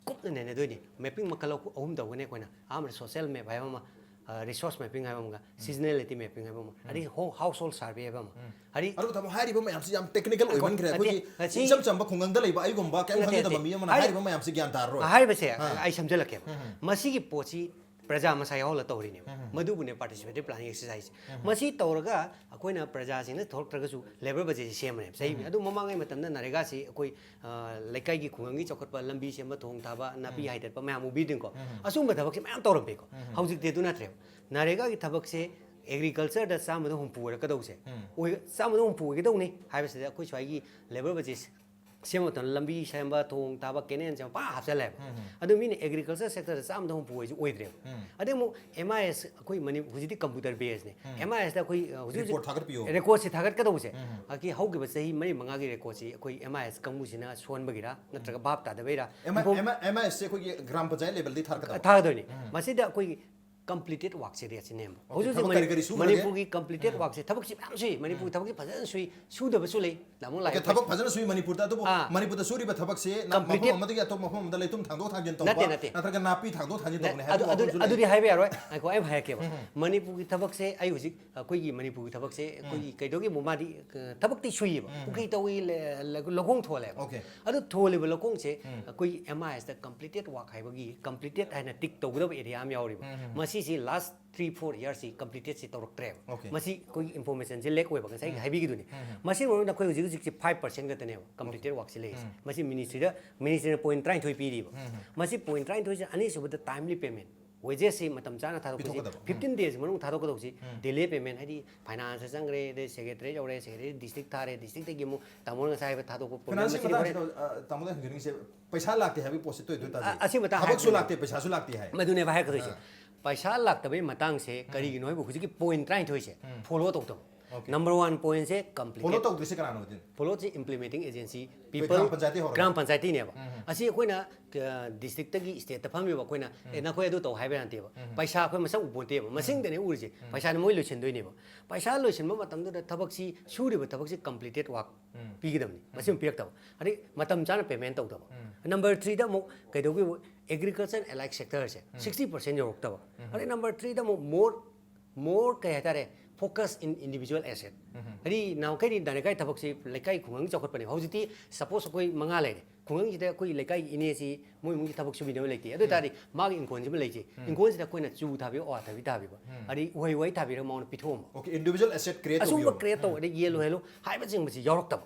ꯀꯨꯞꯅ ꯅꯩꯅꯗꯣꯏꯅꯤ꯫ Mapping ꯃꯈꯜ ꯑꯍꯨ-, ꯑꯍꯨꯝ ꯇꯧꯒꯅꯤ ꯑꯩꯈꯣꯏꯅ꯫ ꯑꯍꯥꯟꯕꯗ social map ꯍꯥꯏꯕ ꯑꯃ, ꯑ, resource mapping ꯍꯥꯏꯕ ꯑꯃꯒ, seasonality mapping ꯍꯥꯏꯕ ꯑꯃ, ꯑꯗꯒꯤ ho-, household survey ꯍꯥꯏꯕ ꯑꯃ꯫ ꯍꯥꯏꯗꯤ ꯑꯗꯨꯕꯨ ꯇꯥꯃꯣ, ꯍꯥꯏꯔꯤꯕ ꯃꯌꯥꯝꯁꯤ ꯌꯥꯝ technical ꯅꯠꯇꯦ, ꯑꯣꯏꯃꯟꯈ꯭ꯔꯦ꯫ ꯅꯠꯇꯦ, ꯑꯩꯈꯣꯏꯒꯤ ꯅꯠꯇꯦ꯫ ꯏꯆꯝ ꯆꯝꯕ ꯈꯨꯡꯒꯪꯗ ꯂꯩꯕ ꯑꯩꯒꯨꯝꯕ ꯀꯩꯝ ꯅꯠꯇꯦ, ꯈꯪꯖꯗꯕ ꯅꯠꯇꯦ꯫ ꯃꯤ ꯑꯃꯅ ꯍꯥꯏꯔꯤ-, ꯍꯥꯏꯔꯤꯕ ꯃꯌꯥꯝꯁꯤ ꯒ꯭ꯌꯥꯟ ꯇꯥꯔꯔꯣꯏ꯫ ꯍꯥꯏꯔꯤꯕꯁꯦ ꯑꯥ꯫ ꯑꯩ ꯁꯝꯖꯜꯂꯛꯀꯦꯕ꯫ ꯃꯁꯤꯒꯤ ꯄꯣꯠꯁꯤ ꯄ꯭ꯔꯖꯥ ꯃꯁꯥ ꯌꯥꯎꯍꯜꯂ ꯇꯧꯔꯤꯅꯦꯕ꯫ ꯃꯗꯨꯕꯨꯅꯦ participatory planning exercise꯫ ꯃꯁꯤ ꯇꯧꯔꯒ ꯑꯩꯈꯣꯏꯅ ꯄ꯭ꯔꯖꯥꯁꯤꯡꯅ ꯊꯣꯛꯂꯛꯇ꯭ꯔꯒꯁꯨ labour budgetꯁꯤ ꯁꯦꯝꯕꯅꯦꯕ꯫ ꯆꯍꯤ ꯑꯗꯨ ꯃꯃꯥꯡꯉꯩ ꯃꯇꯝꯗ NREGAꯁꯤ ꯑꯩꯈꯣꯏ, ꯑ, ꯂꯩꯀꯥꯏꯒꯤ ꯈꯨꯡꯒꯪꯒꯤ ꯆꯥꯎꯈꯠꯄ, ꯂꯝꯕꯤ ꯁꯦꯝꯕ, ꯊꯣꯡ ꯊꯥꯕ, ꯅꯥꯄꯤ ꯍꯥꯏꯗꯠꯄ ꯃꯌꯥꯝ ꯎꯕꯤꯗꯣꯏꯅꯤꯀꯣ꯫ ꯑꯁꯨꯝꯕ ꯊꯕꯛꯁꯦ ꯃꯌꯥꯝ ꯇꯧꯔꯝꯃꯤꯀꯣ꯫ ꯍꯧꯖꯤꯛꯇꯤ ꯑꯗꯨ ꯅꯠꯇ꯭ꯔꯦꯕ꯫ NREGAꯒꯤ ꯊꯕꯛꯁꯦ agricultureꯗ ꯆꯥꯝꯃꯗ ꯍꯨꯝꯐꯨ ꯑꯣꯏꯔꯛꯀꯗꯧꯁꯦ꯫ ꯑꯣꯏ-, ꯆꯥꯝꯃꯗ ꯍꯨꯝꯐꯨ ꯑꯣꯏꯒꯗꯧꯅꯤ ꯍꯥꯏꯕꯁꯤꯗ ꯑꯩꯈꯣꯏ ꯁ꯭ꯋꯥꯏꯒꯤ labour budget ꯁꯦꯝꯕ ꯃꯇꯝꯗ ꯂꯝꯕꯤ ꯁꯦꯝꯕ, ꯊꯣꯡ ꯊꯥꯕ, canal ꯁꯦꯝꯕ ꯄꯥ ꯍꯥꯞꯆꯜꯂꯦꯕ꯫ ꯑꯗꯨ ꯃꯤꯅ agriculture sectorꯗ ꯆꯥꯝꯃꯗ ꯍꯨꯝꯐꯨ ꯑꯣꯏꯁꯤ ꯑꯣꯏꯗ꯭ꯔꯦꯕ꯫ ꯑꯗꯩ ꯑꯃꯨꯛ MIS ꯑꯩꯈꯣꯏ ꯃꯅꯤ-, ꯍꯧꯖꯤꯛꯇꯤ computer basedꯅꯦ꯫ MISꯇ ꯑꯩꯈꯣꯏ, ꯑ, ꯍꯧꯖꯤꯛ ꯍꯧꯖꯤꯛ report ꯊꯥꯒꯠꯄꯤꯌꯣ꯫ Recordꯁꯤ ꯊꯥꯒꯠꯀꯗꯧꯕꯁꯦ꯫ ꯑꯗꯒꯤ ꯍꯧꯈꯤꯕ ꯆꯍꯤ ꯃꯔꯤ ꯃꯉꯥꯒꯤ recordꯁꯤ ꯑꯩꯈꯣꯏ MIS ꯀꯥꯡꯕꯨꯁꯤꯅ ꯁꯣꯟꯕꯒꯤꯔ ꯅꯠꯇ꯭ꯔꯒ ꯚꯥꯞ ꯇꯥꯗꯕꯩꯔ? MI-, ꯏꯟꯐꯣ-, MI-, MISꯁꯦ ꯑꯩꯈꯣꯏꯒꯤ ꯒ꯭ꯔꯥꯝ ꯄꯟꯆꯥꯌꯠ levelꯗꯤ ꯊꯥꯒꯠꯀꯗꯕ? ꯊꯥꯒꯗꯣꯏꯅꯤ꯫ ꯃꯁꯤꯗ ꯑꯩꯈꯣꯏꯒꯤ ꯀꯝꯄ꯭ꯂꯤꯇꯦꯠ ꯋꯥꯔꯛꯁꯦ ꯔꯦꯠꯁꯦ ꯅꯦꯝꯕ꯫ Okay, ꯍꯧꯖꯤꯛ ꯍꯧꯖꯤꯛ ꯊꯕꯛ ꯃꯅꯤ- ꯀꯔꯤ ꯀꯔꯤ ꯁꯨꯈ꯭ꯔꯒꯦ? ꯃꯅꯤꯄꯨꯔꯒꯤ ꯀꯝꯄ꯭ꯂꯤꯇꯦꯠ ꯋꯥꯔꯛꯁꯦ, ꯊꯕꯛꯁꯤ ꯃꯌꯥꯝ ꯁꯨꯏ, ꯃꯅꯤꯄꯨꯔ ꯊꯕꯛꯁꯤ ꯐꯖꯅ ꯁꯨꯏ, ꯁꯨꯗꯕꯁꯨ ꯂꯩ꯫ ꯂꯥꯃꯣ ꯂꯥꯏ Okay, ꯊꯕꯛ ꯐꯖꯅ ꯁꯨꯏ ꯃꯅꯤꯄꯨꯔꯗ, ꯑꯗꯨꯕꯨ ꯑꯥ꯫ ꯃꯅꯤꯄꯨꯔꯗ ꯁꯨꯔꯤꯕ ꯊꯕꯛꯁꯦ ꯅ- ꯃꯐꯝ Complete- ꯑꯃꯗꯒꯤ ꯑꯇꯣꯞꯄ ꯃꯐꯝ ꯑꯃꯗ ꯂꯩꯇꯨꯝ ꯊꯥꯡꯗꯣꯛ ꯊꯥꯡꯖꯤꯟ ꯅꯠꯇꯦ, ꯇꯧꯕ ꯅꯠꯇꯦ꯫ ꯅꯠꯇ꯭ꯔꯒ ꯅꯥꯄꯤ ꯊꯥꯡꯗꯣꯛ ꯊꯥꯡꯖꯤꯟ ꯇꯧꯕꯅꯦ ꯑꯗꯨ ꯍꯥꯏꯕ ꯑꯗꯨ ꯋꯥꯐꯝꯁꯨ ꯂꯩ꯫ ꯑꯗꯨꯗꯤ ꯍꯥꯏꯕ ꯌꯥꯔꯣꯏ꯫ ꯉꯥꯏꯈꯣ, ꯑꯩ ꯑꯃ ꯍꯥꯏꯔꯛꯀꯦꯕ꯫ ꯃꯅꯤꯄꯨꯔꯒꯤ ꯊꯕꯛꯁꯦ ꯑꯩ ꯍꯧꯖꯤꯛ ꯑꯩꯈꯣꯏꯒꯤ ꯃꯅꯤꯄꯨꯔꯒꯤ ꯊꯕꯛꯁꯦ ꯑꯩꯈꯣꯏꯒꯤ ꯀꯩꯗꯧꯒꯦꯕꯨ ꯃꯥꯗꯤ, ꯑ, ꯊꯕꯛꯇꯤ ꯁꯨꯏꯌꯦꯕ꯫ ꯄꯨꯈ꯭ꯔꯤ ꯇꯧꯏ, ꯂ- ꯂ- ꯂꯧꯈꯣꯡ ꯊꯣꯜꯂꯦꯕ꯫ Okay. ꯑꯗꯨ ꯊꯣꯜꯂꯤꯕ ꯂꯧꯈꯣꯡꯁꯦ ꯑꯩꯈꯣꯏꯒꯤ ꯑꯦꯝ ꯑꯥꯏ ꯑꯦꯁꯇ ꯀꯝꯄ꯭ꯂꯤꯇꯦꯠ ꯋꯥꯔꯛ ꯍꯥꯏꯕꯒꯤ ꯀꯝꯄ꯭ꯂꯤꯇꯦꯠ ꯍꯥꯏꯅ ꯇꯤꯛ ꯇꯧꯒꯗꯕ ꯑꯦꯔꯤꯌꯥ ꯑꯃ ꯌꯥꯎꯔꯤꯕ꯫ ꯃꯁꯤꯁꯤ ꯂꯥꯁ ꯊ꯭ꯔꯤ ꯐꯣꯔ ꯌꯔꯁꯁꯤ ꯀꯝꯄ꯭ꯂꯤꯇꯦꯠꯁꯤ ꯇꯧꯔꯛꯇ꯭ꯔꯦꯕ꯫ Okay. ꯃꯁꯤ ꯑꯩꯈꯣꯏꯒꯤ ꯏꯟꯐꯣꯔꯃꯦꯁꯟꯁꯦ ꯂꯦꯛ ꯑꯣꯏꯕ, ꯉꯁꯥꯏꯒꯤ ꯍꯥꯏꯕꯤꯈꯤꯗꯨꯅꯤ꯫ ꯃꯁꯤꯒꯤ ꯃꯅꯨꯡꯗ ꯑꯩꯈꯣꯏ ꯍꯧꯖꯤꯛ ꯍꯧꯖꯤꯛꯁꯤ ꯐꯥꯏꯚ ꯄꯥꯔꯁꯦꯟ ꯈꯛꯇꯅꯦꯕ ꯀꯝꯄ꯭ꯂꯤꯇꯦꯠ ꯋꯥꯔꯛꯁꯤ ꯂꯩꯔꯤꯁꯦ꯫ ꯃꯁꯤ ꯃꯤꯅꯤꯁꯇ꯭ꯔꯤꯗ, ꯃꯤꯅꯤꯁꯇ꯭ꯔꯤꯅ ꯄꯣꯏꯟ ꯇꯔꯥꯅꯤꯊꯣꯏ ꯄꯤꯔꯤꯕ꯫ ꯃꯁꯤ ꯄꯣꯏꯟ ꯇꯔꯥꯅꯤꯊꯣꯏꯁꯦ ꯑꯅꯤꯁꯨꯕꯗ ꯇꯥꯏꯝꯂꯤ ꯄꯦꯃꯦꯟ꯫ ꯋꯦꯖꯦꯁꯁꯤ ꯃꯇꯝ ꯆꯥꯅ ꯊꯥꯗꯣꯛꯄꯁꯤ ꯄꯤꯊꯣꯛꯀꯗꯕ꯫ ꯐꯤꯐꯇꯤꯟ ꯗꯦꯖ ꯃꯅꯨꯡ ꯊꯥꯗꯣꯛꯀꯗꯧꯕꯁꯤ ꯗꯤꯂꯦ ꯄꯦꯃꯦꯟ, ꯍꯥꯏꯗꯤ ꯐꯥꯏꯅꯥꯟꯁꯇ ꯆꯪꯈ꯭ꯔꯦ, ꯑꯗꯩ ꯁꯦꯀ꯭ꯔꯦꯇꯔꯤ ꯌꯧꯔꯦ, ꯁꯦꯀ꯭ꯔꯦꯇꯔꯤ ꯗꯤꯁꯇ꯭ꯔꯤꯛ ꯊꯥꯔꯦ, ꯗꯤꯁꯇ꯭ꯔꯤꯛꯇꯒꯤ ꯑꯃꯨꯛ ꯇꯥꯃꯣꯅ ꯉꯁꯥꯏ ꯍꯥꯏꯕ ꯊꯥꯗꯣꯛꯄ ꯄ꯭ꯔꯣꯕ꯭ꯂꯦꯝ ꯐꯥꯏꯅꯥꯟꯁꯀꯤ ꯃꯁꯤꯗꯤ ꯍꯣꯔꯦꯟ ꯃꯇꯥꯡꯁꯤꯗ ꯑ, ꯇꯥꯃꯣꯗ ꯍꯪꯖꯅꯤꯡꯉꯤꯁꯦ ꯄꯩꯁꯥ ꯂꯥꯛꯇꯦ ꯍꯥꯏꯕꯒꯤ ꯄꯣꯠꯁꯦ ꯇꯣꯏ ꯇꯣꯏ ꯇꯥꯗꯦ꯫ ꯑ-, ꯑꯁꯤ ꯃꯇꯥꯡ ꯊꯕꯛꯁꯨ ꯍꯥꯏꯕꯤꯒꯦ꯫ ꯂꯥꯛꯇꯦ, ꯄꯩꯁꯥꯁꯨ ꯂꯥꯛꯇꯦ ꯍꯥꯏ꯫ ꯃꯗꯨꯅꯦꯕ ꯍꯥꯏꯔꯛꯀꯗꯣꯏꯁꯦ꯫ ꯑꯥ꯫ ꯄꯩꯁꯥ ꯂꯥꯛꯇꯕꯒꯤ ꯃꯇꯥꯡꯁꯦ ꯀꯔꯤꯒꯤꯅꯣ ꯍꯥꯏꯕꯨ ꯍꯧꯖꯤꯛꯀꯤ ꯄꯣꯏꯟ ꯇꯔꯥꯅꯤꯊꯣꯏꯁꯦ ꯐꯣꯂꯣ ꯇꯧꯗꯕ꯫ Okay. ꯅꯝꯕꯔ ꯋꯥꯟ ꯄꯣꯏꯟꯁꯦ ꯀꯝꯄ꯭ꯂꯤꯇꯦꯠ꯫ ꯐꯣꯂꯣ ꯇꯧꯗ꯭ꯔꯤꯁꯦ ꯀꯅꯥꯅꯣ ꯑꯗꯨꯗꯤ? ꯐꯣꯂꯣꯁꯤ ꯏꯝꯄ꯭ꯂꯤꯃꯦꯟꯇꯤꯡ ꯑꯦꯖꯦꯟꯁꯤ ꯑꯩꯈꯣꯏ ꯄꯤꯄꯜ ꯒ꯭ꯔꯥꯝ ꯄꯟꯆꯥꯌꯠꯇꯤ ꯍꯧꯔꯒ? ꯒ꯭ꯔꯥꯝ ꯄꯟꯆꯥꯌꯠꯇꯤꯅꯦꯕ꯫ ꯑꯁꯤ ꯑꯩꯈꯣꯏꯅ, ꯑ, ꯗꯤꯁꯇ꯭ꯔꯤꯛꯇꯒꯤ ꯁ꯭ꯇꯦꯠꯇ ꯐꯝꯃꯤꯕ ꯑꯩꯈꯣꯏꯅ, "ꯑꯦ, ꯅꯈꯣꯏ ꯑꯗꯨ ꯇꯧ" ꯍꯥꯏꯕ ꯅꯠꯇꯦꯕ꯫ ꯄꯩꯁꯥ ꯑꯩꯈꯣꯏ ꯃꯁꯛ ꯎꯄꯣꯟꯇꯦꯕ, ꯃꯁꯤꯡꯗꯅꯦ ꯎꯔꯤꯁꯦ꯫ ꯄꯩꯁꯥꯅ ꯃꯣꯏ ꯂꯣꯏꯁꯤꯟꯗꯣꯏꯅꯦꯕ꯫ ꯄꯩꯁꯥ ꯂꯣꯏꯁꯤꯟꯕ ꯃꯇꯝꯗꯨꯗ ꯊꯕꯛꯁꯤ, ꯁꯨꯔꯤꯕ ꯊꯕꯛꯁꯤ ꯀꯝꯄ꯭ꯂꯤꯇꯦꯠ ꯋꯥꯔꯛ ꯄꯤꯒꯗꯕꯅꯤ, ꯃꯁꯤꯃ ꯄꯤꯔꯛꯇꯕ꯫ ꯑꯗꯩ ꯃꯇꯝ ꯆꯥꯅ ꯄꯦꯃꯦꯟ ꯇꯧꯗꯕ꯫ ꯅꯝꯕꯔ ꯊ꯭ꯔꯤꯗ ꯑꯃꯨꯛ ꯀꯩꯗꯧꯒꯦꯕꯨ, ꯑꯦꯒ꯭ꯔꯤꯀꯜꯆꯔ ꯑꯦꯂꯥꯏꯠ ꯁꯦꯛꯇꯔꯁꯦ ꯁꯤꯛꯁꯇꯤ ꯄꯥꯔꯁꯦꯟ ꯌꯧꯔꯛꯇꯕ꯫ ꯑꯗꯩ ꯅꯝꯕꯔ ꯊ꯭ꯔꯤꯗ ꯑꯃꯨꯛ ꯃꯣꯔ ꯃꯣꯔ ꯀꯩ ꯍꯥꯏꯇꯥꯔꯦ, ꯐꯣꯀꯁ ꯏꯟ ꯏꯟꯗꯤꯕꯤꯖꯨꯋꯦꯜ ꯑꯦꯁꯦꯠ꯫ ꯍꯥꯏꯗꯤ ꯅꯍꯥꯟꯃꯈꯩꯗꯤ ꯅꯔꯦꯒꯥꯒꯤ ꯊꯕꯛꯁꯤ ꯂꯩꯀꯥꯏ ꯈꯨꯡꯒꯪꯒꯤ ꯆꯥꯎꯈꯠꯄꯅꯦꯕ꯫ ꯍꯧꯖꯤꯛꯇꯤ ꯁꯄꯣꯁ ꯑꯩꯈꯣꯏ ꯃꯉꯥ ꯂꯩꯔꯦ, ꯈꯨꯡꯒꯪꯁꯤꯗ ꯑꯩꯈꯣꯏ ꯂꯩꯀꯥꯏꯒꯤ ꯏꯅꯦꯁꯤ ꯃꯣꯏ ꯏꯃꯨꯡꯒꯤ ꯊꯕꯛ ꯁꯨꯕꯤꯅꯕ ꯂꯩꯇꯦ꯫ ꯑꯗꯨ ꯑꯣꯏꯇꯥꯔꯗꯤ ꯃꯥꯒꯤ ꯏꯪꯈꯣꯜꯁꯤꯃ ꯂꯩꯁꯦ, ꯏꯪꯈꯣꯜꯁꯤꯗ ꯑꯩꯈꯣꯏꯅ ꯆꯨ ꯊꯥꯕꯤꯌꯨ, ꯑꯋꯥ ꯊꯥꯕꯤ ꯊꯥꯕꯤꯕ, ꯑꯗꯩ ꯎꯍꯩ ꯋꯥꯍꯩ ꯊꯥꯕꯤꯔꯒ ꯃꯉꯣꯟꯗ ꯄꯤꯊꯣꯛꯑꯝꯕ꯫ Okay, individual asset create ꯑꯁꯨꯝꯕ ꯇꯧꯕꯤꯌꯣ꯫ ꯀ꯭ꯔꯤꯌꯦꯠ ꯇꯧ, ꯑꯗꯩ ꯌꯦꯜꯂꯨ ꯍꯦꯜꯂꯨ ꯍꯥꯏꯕꯁꯤꯡꯕꯁꯤ ꯌꯥꯎꯔꯛꯇꯕ꯫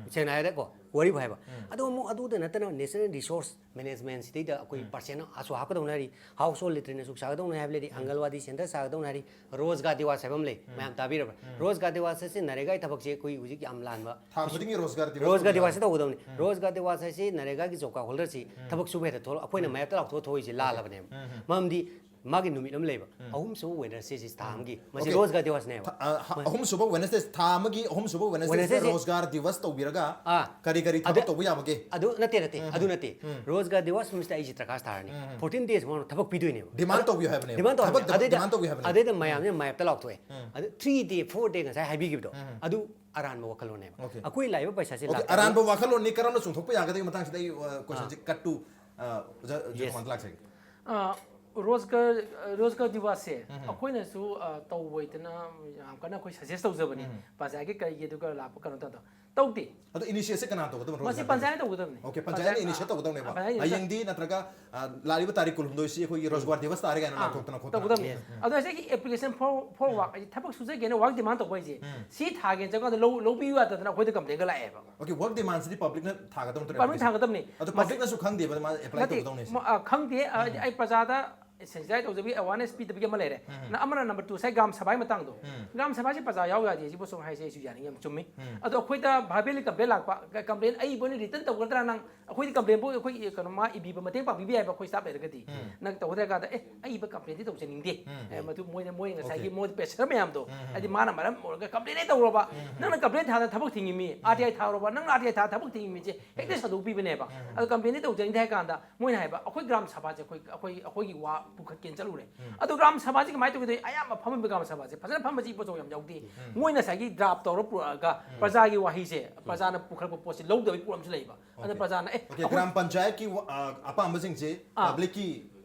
ꯁꯦꯡꯅ ꯍꯥꯏꯔꯦꯀꯣ, ꯋꯥꯔꯤꯕꯨ ꯍꯥꯏꯕ꯫ ꯑꯗꯨꯒ ꯑꯃꯨꯛ ꯑꯗꯨꯗ ꯅꯠꯇꯅ ꯅꯦꯆꯔꯦꯜ ꯔꯤꯁꯣꯔꯁ ꯃꯦꯅꯦꯖꯃꯦꯟꯁꯤꯗꯩꯗ ꯑꯩꯈꯣꯏ ꯄꯥꯔꯁꯦꯟ ꯑꯁꯨꯛ ꯍꯥꯞꯀꯗꯧꯅꯤ ꯍꯥꯏꯔꯤ, ꯍꯥꯎꯁ ꯍꯣꯜ ꯂꯦꯇ꯭ꯔꯤꯟ ꯑꯁꯨꯛ ꯁꯥꯒꯗꯧꯅꯤ ꯍꯥꯏꯕ ꯂꯩꯔꯤ, ꯑꯪꯒꯜꯋꯥꯗꯤ ꯁꯦꯟꯇꯔ ꯁꯥꯒꯗꯧꯅꯤ ꯍꯥꯏꯔꯤ, ꯔꯣꯖꯒꯥꯔ ꯗꯤꯋꯥꯁ ꯍꯥꯏꯕ ꯑꯃ ꯂꯩ, ꯃꯌꯥꯝ ꯇꯥꯕꯤꯔꯕ꯭ꯔꯥ? ꯔꯣꯖꯒꯥꯔ ꯗꯤꯋꯥꯁ ꯍꯥꯏꯁꯤ ꯅꯔꯦꯒꯥꯒꯤ ꯊꯕꯛꯁꯦ ꯑꯩꯈꯣꯏ ꯍꯧꯖꯤꯛ ꯌꯥꯝ ꯂꯥꯟꯕ꯫ ꯊꯥ ꯈꯨꯗꯤꯡꯒꯤ ꯔꯣꯖꯒꯥꯔ ꯗꯤꯋꯥꯁ ꯔꯣꯖꯒꯥꯔ ꯇꯧꯕꯤꯌꯣ꯫ ꯗꯤꯋꯥꯁꯁꯦ ꯇꯧꯒꯗꯧꯅꯤ꯫ ꯔꯣꯖꯒꯥꯔ ꯗꯤꯋꯥꯁ ꯍꯥꯏꯁꯤ ꯅꯔꯦꯒꯥꯒꯤ ꯖꯣꯕ ꯀꯥꯔꯗ ꯍꯣꯜꯗꯔꯁꯤ ꯊꯕꯛ ꯁꯨꯕ ꯍꯦꯛꯇ ꯊꯣꯛꯂꯛ-, ꯑꯩꯈꯣꯏꯅ ꯃꯌꯥꯏꯗ ꯂꯥꯎꯊꯣꯛꯑ ꯊꯣꯛꯏꯁꯦ ꯂꯥꯜꯂꯕꯅꯦꯕ꯫ ꯃꯔꯝꯗꯤ ꯃꯥꯒꯤ ꯅꯨꯃꯤꯠ ꯑꯃ ꯂꯩꯕ, ꯑꯍꯨꯝꯁꯨꯕ ꯋꯦꯅꯁꯗꯦꯁꯤ ꯊꯥ ꯑꯃꯒꯤ, ꯃꯁꯤ Okay. ꯔꯣꯖꯒꯥꯔ ꯗꯤꯋꯁꯅꯦꯕ꯫ ꯊꯥ- ꯑ, ꯍ- ꯑꯍꯨꯝꯁꯨꯕ ꯋꯦꯅꯁꯗꯦ, ꯊꯥ ꯑꯃꯒꯤ ꯑꯍꯨꯝꯁꯨꯕ ꯋꯦꯅꯁꯗꯦꯁꯤꯗ Wednesday. ꯔꯣꯖꯒꯥꯔ ꯗꯤꯋꯁ ꯇꯧꯕꯤꯔꯒ ꯑꯥ. ꯀꯔꯤ ꯀꯔꯤ ꯊꯕꯛ ꯑꯗ- ꯇꯧꯕ ꯌꯥꯕꯒꯦ? ꯑꯗꯨ ꯅꯠꯇꯦ, ꯅꯠꯇꯦ, ꯑꯗꯨ ꯅꯠꯇꯦ꯫ ꯔꯣꯖꯒꯥꯔ ꯗꯤꯋꯁ ꯅꯨꯃꯤꯠꯁꯤꯗ ꯑꯩꯁꯤ ꯗꯔꯈꯥꯁ ꯊꯥꯔꯅꯤ꯫ Fourteen days ꯃꯉꯣꯟꯗ ꯊꯕꯛ ꯄꯤꯗꯣꯏꯅꯦꯕ꯫ Demand ꯑꯗꯨ ꯇꯧꯕꯤꯌꯨ ꯍꯥꯏꯕꯅꯦꯕ꯫ Demand ꯇꯧꯍꯟꯕꯅꯦ꯫ ꯊꯕꯛ ꯑꯗꯨꯗꯩꯗ, demand ꯇꯧꯕꯤꯌꯨ ꯍꯥꯏꯕꯅꯦꯕ꯫ ꯑꯗꯨꯗꯩꯗ ꯃꯌꯥꯝꯁꯤꯅ ꯃꯥꯌꯦꯞꯇ ꯂꯥꯎꯊꯣꯛꯑꯦ꯫ ꯑꯗꯨ three day, four day ꯉꯁꯥꯏ ꯍꯥꯏꯕꯤꯈꯤꯕꯗꯣ, ꯑꯗꯨ ꯑꯔꯥꯟꯕ ꯋꯥꯈꯜꯂꯣꯟꯅꯦꯕ꯫ Okay. ꯑꯩꯈꯣꯏ ꯂꯥꯛꯏꯕ ꯄꯩꯁꯥꯁꯦ Okay, ꯂꯥꯛꯇꯕ ꯑꯔꯥꯟꯕ ꯋꯥꯈꯜꯂꯣꯟꯅꯤ꯫ ꯀꯔꯝꯅ ꯆꯨꯝꯊꯣꯛꯄ ꯌꯥꯒꯗꯒꯦ ꯃꯇꯥꯡꯁꯤꯗ ꯑꯩ, ꯑ, questionꯁꯦ ꯑꯥ. cut to, ꯑ, ꯑꯣꯖꯥ Yes. ꯖꯣꯟ ꯂꯥꯛꯆꯒꯦ꯫ ꯑ, ꯔꯣꯖꯒꯥꯔ, ꯔꯣꯖꯒꯥꯔ ꯗꯤꯋꯁꯁꯦ ꯑꯩꯈꯣꯏꯅꯁꯨ, ꯑ, ꯇꯧꯕ ꯑꯣꯏꯗꯅ ꯌꯥꯝ ꯀꯟꯅ ꯑꯩꯈꯣꯏ suggest ꯇꯧꯖꯕꯅꯤ꯫ ꯄ꯭ꯔꯖꯥꯒꯤ ꯀꯔꯤꯒꯤ ꯑꯗꯨꯒ ꯂꯥꯛꯄ ꯀꯩꯅꯣ ꯇꯧꯗꯣ꯫ ꯇꯧꯗꯦ꯫ ꯑꯗꯣ initiateꯁꯦ ꯀꯅꯥ ꯇꯧꯒꯗꯕꯅꯣ? ꯃꯁꯤ ꯔꯣꯖꯒꯥꯔ ꯄꯟꯆꯥꯌꯠꯅ ꯇꯧꯒꯗꯕꯅꯤ꯫ Okay, ꯄꯟꯆꯥꯌꯠꯅ ꯄꯟꯆꯥꯌꯠ, initiate ꯇꯧꯒꯗꯕꯅꯦꯕ꯫ ꯄꯟꯆꯥꯌꯠꯅ initiate ꯍꯌꯦꯡꯗꯤ ꯅꯠꯇ꯭ꯔꯒ, ꯑ, ꯂꯥꯛꯂꯤꯕ ꯇꯥꯔꯤꯛ ꯀꯨꯟꯍꯨꯝꯗꯣꯏꯁꯤ ꯑꯩꯈꯣꯏꯒꯤ ꯔꯣꯖꯒꯥꯔ ꯗꯤꯋꯁ ꯇꯥꯔꯦ ꯀꯥꯏꯅ ꯑꯥ, ꯂꯥꯎꯊꯣꯛꯇꯅ ꯈꯣꯠꯇꯅ꯫ ꯇꯧꯒꯗꯕꯅꯤ꯫ Yes. ꯑꯗꯣ ꯉꯁꯥꯏꯒꯤ application for, for work ꯍꯥꯏꯗꯤ ꯊꯕꯛ ꯁꯨꯖꯒꯦꯅ work demand ꯇꯧꯕ ꯍꯥꯏꯁꯦ, ꯁꯤ ꯊꯥꯒꯦꯅ ꯆꯪꯀꯥꯟꯗ ꯂꯧ-, ꯂꯧꯕꯤꯌꯨ ꯌꯥꯗꯗꯅ ꯑꯩꯈꯣꯏꯗ complainꯇꯒ ꯂꯥꯛꯑꯦꯕ꯫ Okay, work demandꯁꯤꯗꯤ publicꯅ ꯊꯥꯒꯗꯕ ꯅꯠꯇ꯭ꯔꯣ? Publicꯅ ꯊꯥꯒꯗꯕꯅꯤ꯫ ꯑꯗꯣ ꯃꯁꯤ publicꯅꯁꯨ ꯈꯪꯗꯦꯕ ꯃꯥ apply ꯅꯠꯇꯦ, ꯇꯧꯒꯗꯧꯅꯦ ꯁꯦ꯫ ꯃ-, ꯑ, ꯈꯪꯗꯦ꯫ ꯑ, ꯍꯥꯏꯗꯤ ꯑꯩ ꯄ꯭ꯔꯖꯥꯗ sensitize ꯇꯧꯖꯕꯒꯤ awareness ꯄꯤꯗꯕꯒꯤ ꯑꯃ ꯂꯩꯔꯦ꯫ ꯅ ꯑꯃꯅ number two ꯉꯁꯥꯏ ꯒ꯭ꯔꯥꯝ ꯁꯚꯥꯒꯤ ꯃꯇꯥꯡꯗꯣ꯫ ꯒ꯭ꯔꯥꯝ ꯁꯚꯥꯁꯤ ꯄ꯭ꯔꯖꯥ ꯌꯥꯎ ꯌꯥꯗꯦ ꯁꯤꯕꯨ ꯁꯨꯝ ꯍꯥꯏꯁꯦ ꯑꯩꯁꯨ ꯌꯥꯅꯤꯡꯉꯤ, ꯌꯥꯝ ꯆꯨꯝꯃꯤ꯫ ꯑꯗꯣ ꯑꯩꯈꯣꯏꯗ verbally complaint ꯂꯥꯛꯄ, ꯀ-, complaint ꯑꯩ ꯃꯣꯏꯅ return ꯇꯧꯒꯗ꯭ꯔꯥ ꯅꯪ? ꯑꯩꯈꯣꯏꯗꯤ complaintꯕꯨ ꯑꯩꯈꯣꯏ ꯀꯩꯅꯣ ꯃꯥ ꯏꯕꯤꯕ ꯃꯇꯦꯡ ꯄꯥꯡꯕꯤꯕ ꯌꯥꯏꯕ ꯑꯩꯈꯣꯏ staff ꯂꯩꯔꯒꯗꯤ꯫ ꯅꯪ ꯇꯧꯒꯗ꯭ꯔꯥ ꯀꯥꯟꯗ, "ꯑꯦ, ꯑꯩ ꯏꯕ complaintꯗꯤ ꯇꯧꯖꯅꯤꯡꯗꯦ꯫ ꯑꯦ, ꯃꯗꯨ ꯃꯣꯏꯅ, ꯃꯣꯏꯅ ꯉꯁꯥꯏꯒꯤ Okay. ꯃꯣꯏ pressure ꯃꯌꯥꯝꯗꯣ, ꯍꯥꯏꯗꯤ ꯃꯥꯅ ꯃꯔꯝ ꯑꯣꯏꯔꯒ complaintꯍꯦꯛ ꯇꯧꯔꯕ, ꯅꯪꯅ complaint ꯊꯥꯗꯅ ꯊꯕꯛ ꯊꯤꯡꯉꯤꯃꯤ, RTI ꯊꯥꯔꯨꯔꯕ, ꯅꯪꯅ RTI ꯊꯥ ꯊꯕꯛ ꯊꯤꯡꯉꯤꯃꯤꯁꯦ ꯍꯦꯛꯇ ꯁꯟꯗꯣꯛꯄꯤꯕꯅꯦꯕ꯫ ꯑꯗꯣ complaintꯗꯤ ꯇꯧꯖꯅꯤꯡꯗꯦ ꯍꯥꯏ ꯀꯥꯟꯗ ꯃꯣꯏꯅ ꯍꯥꯏꯕ, "ꯑꯩꯈꯣꯏ ꯒ꯭ꯔꯥꯝ ꯁꯚꯥꯁꯦ ꯑꯩꯈꯣꯏ, ꯑꯩꯈꯣꯏ, ꯑꯩꯈꯣꯏꯒꯤ ꯋꯥ ꯄꯨꯈꯠꯀꯦꯅ ꯆꯠꯂꯨꯔꯦ꯫" ꯑꯗꯣ ꯒ꯭ꯔꯥꯝ ꯁꯚꯥꯁꯦ ꯀꯃꯥꯏꯅ ꯇꯧꯒꯦꯗꯣ, ꯑꯌꯥꯝꯕ ꯐꯝꯃꯤꯕ ꯒ꯭ꯔꯥꯝ ꯁꯚꯥꯁꯦ ꯐꯖꯅ ꯐꯝꯕꯁꯤ ꯏꯄꯣꯠ ꯌꯥꯝ ꯌꯥꯎꯗꯦ꯫ ꯃꯣꯏꯅ ꯉꯁꯥꯏꯒꯤ draft ꯇꯧꯔ ꯄꯨꯔꯛꯑꯒ ꯄ꯭ꯔꯖꯥꯒꯤ ꯋꯥꯍꯩꯁꯦ ꯄ꯭ꯔꯖꯥꯅ ꯄꯨꯈꯠꯂꯛꯄ ꯄꯣꯠꯁꯦ ꯂꯧꯗꯕꯒꯤ ꯄꯣꯠ ꯑꯃꯁꯨ ꯂꯩꯕ꯫ ꯑꯗꯨꯅ Okay. ꯄ꯭ꯔꯖꯥꯅ, "ꯑꯦ, Okay, ꯑꯩꯈꯣꯏ" ꯒ꯭ꯔꯥꯝ ꯄꯟꯆꯥꯌꯠꯀꯤ ꯋꯥ-, ꯑ, ꯑꯄꯥꯝꯕꯁꯤꯡꯁꯦ ꯑꯥ.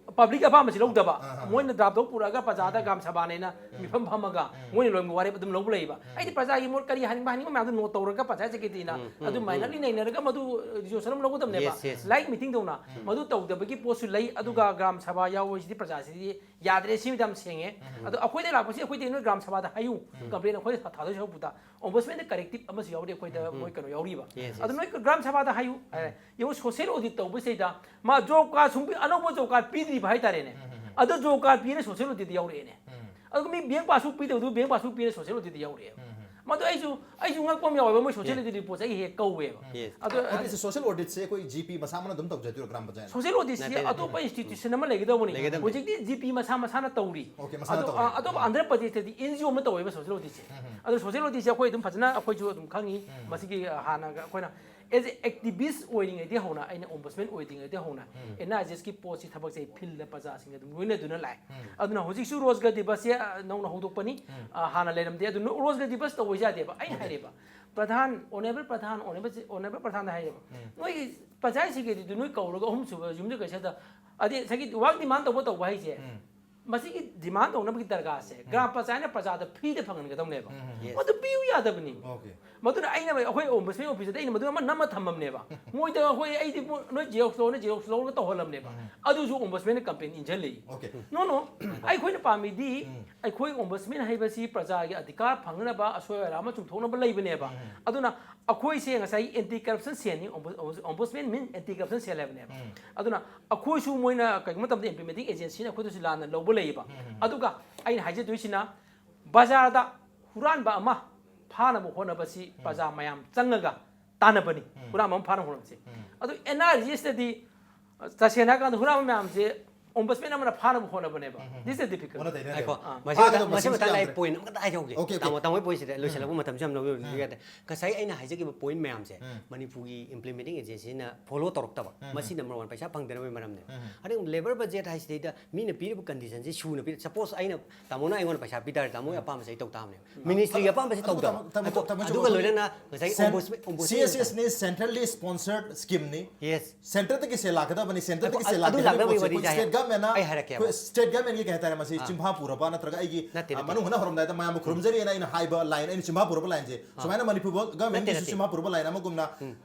Publicꯀꯤ ꯑꯄꯥꯝꯕꯁꯤ ꯂꯧꯗꯕ, ꯑꯥ, ꯑꯥ, ꯑꯥ꯫ ꯃꯣꯏꯅ draft ꯇꯧꯔ ꯄꯨꯔꯛꯑꯒ ꯄ꯭ꯔꯖꯥꯗ ꯒ꯭ꯔꯥꯝ ꯁꯚꯥꯅꯦꯅ ꯃꯤꯐꯝ ꯐꯝꯃꯒ ꯃꯣꯏꯅ ꯂꯣꯏꯅꯃꯛ ꯋꯥꯔꯦꯞ ꯑꯗꯨꯝ ꯂꯧꯕ ꯂꯩꯕ꯫ ꯍꯥꯏꯗꯤ ꯄ꯭ꯔꯖꯥꯒꯤ ꯃꯣꯠ ꯀꯔꯤ ꯍꯥꯏꯅꯤꯡꯕ, ꯍꯥꯏꯅꯤꯡꯕ ꯃꯌꯥꯝꯗꯣ note ꯇꯧꯔꯒ ꯄ꯭ꯔꯖꯥ secretaryꯅ ꯑꯗꯨꯃꯥꯏꯅ ꯅꯩꯅꯔꯒ ꯃꯗꯨ resolution ꯑꯃ ꯂꯧꯒꯗꯕꯅꯦꯕ꯫ Yes, yes. Live meeting ꯇꯧꯅ꯫ ꯃꯗꯨ ꯇꯧꯗꯕꯒꯤ ꯄꯣꯠꯁꯨ ꯂꯩ, ꯑꯗꯨꯒ ꯒ꯭ꯔꯥꯝ ꯁꯚꯥ ꯌꯥꯎꯕꯁꯤꯗꯤ ꯄ꯭ꯔꯖꯥꯁꯤꯗꯤ ꯌꯥꯗ꯭ꯔꯦ, ꯁꯤꯃꯗꯤ ꯌꯥꯝ ꯁꯦꯡꯉꯦ꯫ ꯑꯗꯣ ꯑꯩꯈꯣꯏꯗ ꯂꯥꯛꯄꯁꯤ ꯑꯩꯈꯣꯏꯗꯤ ꯅꯣꯏ ꯒ꯭ꯔꯥꯝ ꯁꯚꯥꯗ ꯍꯥꯏꯌꯨ, complaint ꯑꯩꯈꯣꯏꯗ ꯊꯥꯗꯣꯏ ꯁꯔꯨꯛꯄꯨꯗ꯫ Ombudsmanꯗ corrective ꯑꯃꯁꯨ ꯌꯥꯎꯔꯤ ꯑꯩꯈꯣꯏꯗ, ꯃꯣꯏ ꯀꯩꯅꯣ ꯌꯥꯎꯔꯤꯕ꯫ Yes, yes. ꯑꯗꯣ ꯅꯣꯏ ꯒ꯭ꯔꯥꯝ ꯁꯚꯥꯗ ꯍꯥꯏꯌꯨ꯫ ꯌꯦꯡꯉꯨ, social audit ꯇꯧꯕꯁꯤꯗ ꯃꯥ job card ꯁꯨꯡꯄꯤ-, ꯑꯅꯧꯕ job card ꯄꯤꯗ꯭ꯔꯤꯕ ꯍꯥꯏꯇꯥꯔꯦꯅꯦ꯫ ꯑꯗꯣ job card ꯄꯤꯅ social auditꯇ ꯌꯥꯎꯔꯛꯑꯦꯅꯦ꯫ ꯑꯗꯨꯒ ꯃꯤ bank passbook ꯄꯤꯗꯕꯗꯨ bank passbook ꯄꯤꯅ social auditꯇ ꯌꯥꯎꯔꯛꯑꯦꯕ꯫ ꯃꯗꯨ ꯑꯩꯁꯨ ꯑꯩꯁꯨ ꯉꯛꯄ ꯑꯃ ꯌꯥꯎꯋꯦꯕ, ꯃꯣꯏ ꯁꯣꯁꯤꯌꯦꯜ ꯑꯣꯗꯤꯠ ꯔꯤꯄꯣꯔꯠꯁꯦ ꯑꯩ ꯍꯦꯛ ꯀꯧꯋꯦꯕ꯫ Yes. ꯑꯗꯣ ꯑꯣꯗꯤꯠꯁꯦ, ꯁꯣꯁꯤꯌꯦꯜ ꯑꯣꯗꯤꯠꯁꯦ ꯑꯩꯈꯣꯏ ꯖꯤ ꯄꯤ ꯃꯁꯥ ꯑꯃꯅ ꯑꯗꯨꯝ ꯇꯧꯖꯗꯣꯏꯔꯣ, ꯒ꯭ꯔꯥꯝ ꯄꯟꯆꯥꯌꯠ? ꯁꯣꯁꯤꯌꯦꯜ ꯑꯣꯗꯤꯠꯁꯤ ꯅꯠꯇꯦ, ꯅꯠꯇꯦ꯫ ꯑꯇꯣꯞꯄ ꯏꯟꯁꯇꯤꯇ꯭ꯌꯨꯁꯟ ꯑꯃ ꯂꯩꯒꯗꯧꯕꯅꯤ꯫ ꯂꯩꯒꯗꯧꯕꯅꯤ꯫ ꯍꯧꯖꯤꯛꯇꯤ ꯖꯤ ꯄꯤ ꯃꯁꯥ ꯃꯁꯥꯅ ꯇꯧꯔꯤ꯫ Okay, ꯃꯁꯥꯅ ꯑꯗꯣ, ꯇꯧꯔꯤ꯫ ꯑ, ꯑꯇꯣꯞꯄ ꯑꯟꯙ꯭ꯔ ꯄ꯭ꯔꯗꯦꯁꯇꯗꯤ ꯑꯦꯟ ꯖꯤ ꯑꯣ ꯑꯃ ꯇꯧꯋꯦꯕ ꯁꯣꯁꯤꯌꯦꯜ ꯑꯣꯗꯤꯠꯁꯦ꯫ ꯑꯗꯣ ꯁꯣꯁꯤꯌꯦꯜ ꯑꯣꯗꯤꯠꯁꯦ ꯑꯩꯈꯣꯏ ꯑꯗꯨꯝ ꯐꯖꯅ ꯑꯩꯈꯣꯏꯁꯨ ꯑꯗꯨꯝ ꯈꯪꯉꯤ꯫ ꯃꯁꯤꯒꯤ, ꯑ, ꯍꯥꯟꯅꯒ ꯑꯩꯈꯣꯏꯅ ꯑꯦꯖ ꯑꯦ ꯑꯦꯛꯇꯤꯚꯤꯁ ꯑꯣꯏꯔꯤꯉꯩꯗꯒꯤ ꯍꯧꯅ, ꯑꯩꯅ ꯑꯣꯝꯕꯁꯃꯦꯟ ꯑꯣꯏꯗ꯭ꯔꯤꯉꯩꯗꯒꯤ ꯍꯧꯅ ꯑꯦꯟ ꯑꯥꯔ ꯖꯤ ꯑꯦꯁꯀꯤ ꯄꯣꯠꯁꯤ, ꯊꯕꯛꯁꯦ ꯑꯩ ꯐꯤꯜꯗ ꯄ꯭ꯔꯖꯥꯁꯤꯡꯒ ꯑꯗꯨꯝ ꯂꯣꯏꯅꯗꯨꯅ ꯂꯥꯛꯑꯦ꯫ ꯑꯗꯨꯅ ꯍꯧꯖꯤꯛꯁꯨ ꯔꯣꯖꯒꯔ ꯗꯤꯕꯁꯁꯦ, ꯑ, ꯅꯧꯅ ꯍꯧꯗꯣꯛꯄꯅꯤ꯫ ꯑ, ꯍꯥꯟꯅ ꯂꯩꯔꯝꯗꯦ꯫ ꯑꯗꯨ ꯔꯣꯖꯒꯔ ꯗꯤꯕꯁ ꯇꯧꯕ ꯌꯥꯗꯦꯕ꯫ ꯑꯩꯅ ꯍꯥꯏꯔꯦꯕ, ꯄ꯭ꯔꯙꯥꯟ, ꯑꯣꯅꯦꯕꯜ ꯄ꯭ꯔꯙꯥꯟ, ꯑꯣꯅꯦꯕꯜ, ꯑꯣꯅꯦꯕꯜ ꯄ꯭ꯔꯙꯥꯟꯗ ꯍꯥꯏꯔꯦꯕ, ꯅꯣꯏꯒꯤ ꯄꯟꯆꯥꯌꯠ ꯁꯦꯀ꯭ꯔꯦꯇꯔꯤꯗꯨ ꯅꯣꯏ ꯀꯧꯔꯒ ꯑꯍꯨꯝꯁꯨꯕ ꯌꯨꯝꯁꯀꯩꯁꯗ, ꯑꯗꯩ ꯉꯁꯥꯏꯒꯤ ꯋꯥꯔꯛ ꯗꯤꯃꯥꯟ ꯇꯧꯕ ꯇꯧꯕ ꯍꯥꯏꯁꯦ, ꯃꯁꯤꯒꯤ ꯗꯤꯃꯥꯟ ꯇꯧꯅꯕꯒꯤ ꯗꯔꯀꯥꯔꯁꯦ ꯒ꯭ꯔꯥꯝ ꯄꯟꯆꯥꯌꯠꯅ ꯄ꯭ꯔꯖꯥꯗ ꯐ꯭ꯔꯤꯗ ꯐꯪꯍꯟꯒꯗꯧꯅꯦꯕ꯫ Yes. ꯃꯗꯨ ꯄꯤꯌꯨ ꯌꯥꯗꯕꯅꯤ꯫ Okay. ꯃꯗꯨꯅ ꯑꯩꯅ, ꯑꯩꯈꯣꯏ ꯑꯣꯝꯕꯁꯃꯦꯟ ꯑꯣꯐꯤꯁꯇ ꯑꯩꯅ ꯃꯗꯨ ꯑꯃ ꯅꯝꯃ ꯊꯝꯃꯝꯅꯦꯕ꯫ ꯃꯣꯏꯗ ꯑꯩꯈꯣꯏ, ꯑꯩꯗꯤ ꯃꯣꯏ, ꯅꯣꯏ ꯖꯦꯔꯣꯛꯁ ꯂꯧꯔꯣ, ꯖꯦꯔꯣꯛꯁ ꯂꯧꯔꯒ ꯇꯧꯍꯜꯂꯝꯅꯦꯕ꯫ ꯑꯗꯨꯁꯨ ꯑꯣꯝꯕꯁꯃꯦꯟꯅ ꯀꯝꯄ꯭ꯂꯦꯟ ꯏꯟꯖꯜꯂꯤ꯫ Okay. No, no. ꯑꯩꯈꯣꯏꯅ ꯄꯥꯝꯃꯤꯗꯤ ꯑꯩꯈꯣꯏ ꯑꯣꯝꯕꯁꯃꯦꯟ ꯍꯥꯏꯕꯁꯤ ꯄ꯭ꯔꯖꯥꯒꯤ ꯑꯙꯤꯀꯥꯔ ꯐꯪꯅꯅꯕ, ꯑꯁꯣꯏ ꯑꯔꯥ ꯑꯃ ꯆꯨꯝꯊꯣꯛꯅꯕ ꯂꯩꯕꯅꯦꯕ꯫ ꯑꯗꯨꯅ ꯑꯩꯈꯣꯏꯁꯦ ꯉꯁꯥꯏ ꯑꯦꯟꯇꯤ ꯀꯔꯞꯁꯟ ꯁꯦꯜꯅꯤ, ꯑꯣꯝꯕꯁꯃꯦꯟ ꯃꯤꯟ ꯑꯦꯟꯇꯤ ꯀꯔꯞꯁꯟ ꯁꯦꯜ ꯍꯥꯏꯕꯅꯦꯕ꯫ ꯑꯗꯨꯅ ꯑꯩꯈꯣꯏꯁꯨ ꯃꯣꯏꯅ ꯀꯩꯒꯨꯝꯕ ꯃꯇꯝꯗ ꯏꯝꯄ꯭ꯂꯤꯃꯦꯟꯇꯤꯡ ꯑꯦꯖꯦꯟꯁꯤꯅ ꯑꯩꯈꯣꯏꯗꯁꯨ ꯂꯥꯟꯅ ꯂꯧꯕ ꯂꯩꯌꯦꯕ꯫ ꯑꯗꯨꯒ ꯑꯩꯅ ꯍꯥꯏꯖꯗꯣꯏꯁꯤꯅ, ꯕꯖꯥꯔꯗ ꯍꯨꯔꯥꯟꯕ ꯑꯃ ꯐꯥꯅꯕ ꯍꯣꯠꯅꯕꯁꯤ ꯄ꯭ꯔꯖꯥ ꯃꯌꯥꯝ ꯆꯪꯉꯒ ꯇꯥꯟꯅꯕꯅꯤ꯫ ꯍꯨꯔꯥꯟꯕ ꯑꯃ ꯐꯥꯅꯕ ꯍꯣꯠꯅꯕꯁꯦ꯫ ꯑꯗꯨ ꯑꯦꯟ ꯑꯥꯔ ꯖꯤ ꯑꯦꯁꯇꯗꯤ ꯇꯁꯦꯡꯅ ꯍꯥꯏꯔꯀꯥꯟꯗ ꯍꯨꯔꯥꯟꯕ ꯃꯌꯥꯝꯁꯦ ꯑꯣꯝꯕꯁꯃꯦꯟ ꯑꯃꯅ ꯐꯥꯅꯕ ꯍꯣꯠꯅꯕꯅꯦꯕ꯫ This is difficult꯫ ꯑꯣꯟꯅ ꯇꯩꯅ ꯉꯥꯏꯈꯣ, ꯅꯠꯇꯦꯕ꯫ ꯃꯁꯤ ꯃꯇꯥꯡ, ꯐꯥꯒꯗꯕ ꯃꯁꯤ ꯃꯁꯤꯡꯁꯨ ꯃꯇꯥꯡꯗ ꯑꯩ ꯌꯥꯝꯗ꯭ꯔꯦ꯫ ꯄꯣꯏꯟ ꯑꯃꯈꯛꯇ ꯍꯥꯏꯍꯧꯒꯦ꯫ Okay, okay. ꯇꯥꯃꯣ, ꯇꯥꯃꯣꯒꯤ ꯄꯣꯏꯟꯁꯤꯗ ꯂꯣꯏꯁꯤꯜꯂꯛꯄ ꯃꯇꯝꯁꯨ ꯌꯥꯝ ꯂꯧꯕꯤꯔꯗꯤ ꯌꯥꯗꯦ꯫ ꯉꯁꯥꯏ ꯑꯩꯅ ꯍꯥꯏꯖꯈꯤꯕ ꯄꯣꯏꯟ ꯃꯌꯥꯝꯁꯦ ꯃꯅꯤꯄꯨꯔꯒꯤ ꯏꯝꯄ꯭ꯂꯤꯃꯦꯟꯇꯤꯡ ꯑꯦꯖꯦꯟꯁꯤꯅ ꯐꯣꯂꯣ ꯇꯧꯔꯛꯇꯕ, ꯃꯁꯤ ꯅꯝꯕꯔ ꯋꯥꯟ ꯄꯩꯁꯥ ꯐꯪꯗꯅꯕꯒꯤ ꯃꯔꯝꯅꯦ꯫ ꯑꯗꯨꯒ ꯂꯦꯕꯔ ꯕꯖꯦꯠ ꯍꯥꯏꯁꯤꯗꯩꯗ ꯃꯤꯅ ꯄꯤꯔꯤꯕ ꯀꯟꯗꯤꯁꯟꯁꯤ ꯁꯨꯅ ꯄꯤ꯫ ꯁꯄꯣꯁ ꯑꯩꯅ, ꯇꯥꯃꯣꯅ ꯑꯩꯉꯣꯟꯗ ꯄꯩꯁꯥ ꯄꯤ ꯇꯥꯔꯗꯤ ꯇꯥꯃꯣꯒꯤ ꯑꯄꯥꯝꯕꯁꯦ ꯑꯩ ꯇꯧ ꯇꯥꯕꯅꯦ꯫ ꯃꯤꯅꯤꯁꯇ꯭ꯔꯤꯒꯤ ꯑꯄꯥꯝꯕꯁꯦ ꯑꯗꯨꯒ ꯇꯧꯗꯕ꯫ ꯇꯥꯃꯣ, ꯇꯥꯃꯣ, ꯉꯥꯏꯈꯣ, ꯇꯥꯃꯣ, ꯑꯗꯨꯒ ꯇꯥꯃꯣ, ꯂꯣꯏꯅꯅ ꯉꯁꯥꯏ Cent-, ꯑꯣꯝꯕꯨꯁꯃꯦꯟ, ꯑꯣꯝꯕꯨꯁꯃꯦꯟ C S ꯑꯦꯁꯅꯤ, ꯁꯦꯟꯇ꯭ꯔꯦꯜꯂꯤ sponsor ꯁ꯭ꯀꯤꯝꯅꯤ꯫ Yes. ꯁꯦꯟꯇꯔꯗꯒꯤ ꯁꯦꯜ ꯂꯥꯛꯀꯗꯕꯅꯤ, ꯁꯦꯟꯇꯔꯗꯒꯤ ꯑꯗꯨ, ꯁꯦꯜ ꯑꯗꯨ ꯂꯥꯛꯀꯗꯕꯅꯤ ꯂꯥꯛꯅꯕꯒꯤ ꯄꯣꯠꯁꯦ ꯑꯩꯈꯣꯏ ꯋꯥꯔꯤꯁꯦ ꯁ꯭ꯇꯦꯠ ꯒꯃꯦꯟꯅ, ꯑꯩ ꯍꯥꯏꯔꯛꯀꯦꯕ꯫ ꯑꯩꯈꯣꯏ ꯁ꯭ꯇꯦꯠ ꯒꯃꯦꯟꯒꯤ ꯀꯩ ꯍꯥꯏꯇꯥꯔꯦ, ꯃꯁꯤ ꯑꯥ꯫ ꯆꯤꯝꯐꯥ ꯄꯨꯔꯕ ꯅꯠꯇ꯭ꯔꯒ ꯑꯩꯒꯤ, ꯅꯠꯇꯦ, ꯑ, ꯅꯠꯇꯦ꯫ ꯃꯅꯨꯡ ꯍꯨꯠꯅ ꯍꯧꯔꯝꯗꯥꯏꯗ ꯃꯌꯥꯝꯕꯨ ꯈꯨꯔꯨꯝꯖꯔꯤꯅ ꯑꯩꯅ ꯍꯥꯏꯕ ꯂꯥꯏꯟ, ꯑꯩꯅ ꯆꯤꯝꯐꯥ ꯄꯨꯔꯕ ꯂꯥꯏꯟꯁꯦ ꯁꯨꯃꯥꯏꯅ ꯃꯅꯤꯄꯨꯔ ꯒꯃꯦꯟꯒꯤꯁꯨ ꯅꯠꯇꯦ, ꯅꯠꯇꯦ꯫ ꯆꯤꯝꯐꯥ ꯄꯨꯔꯕ ꯂꯥꯏꯟ ꯑꯃꯒꯨꯝꯅ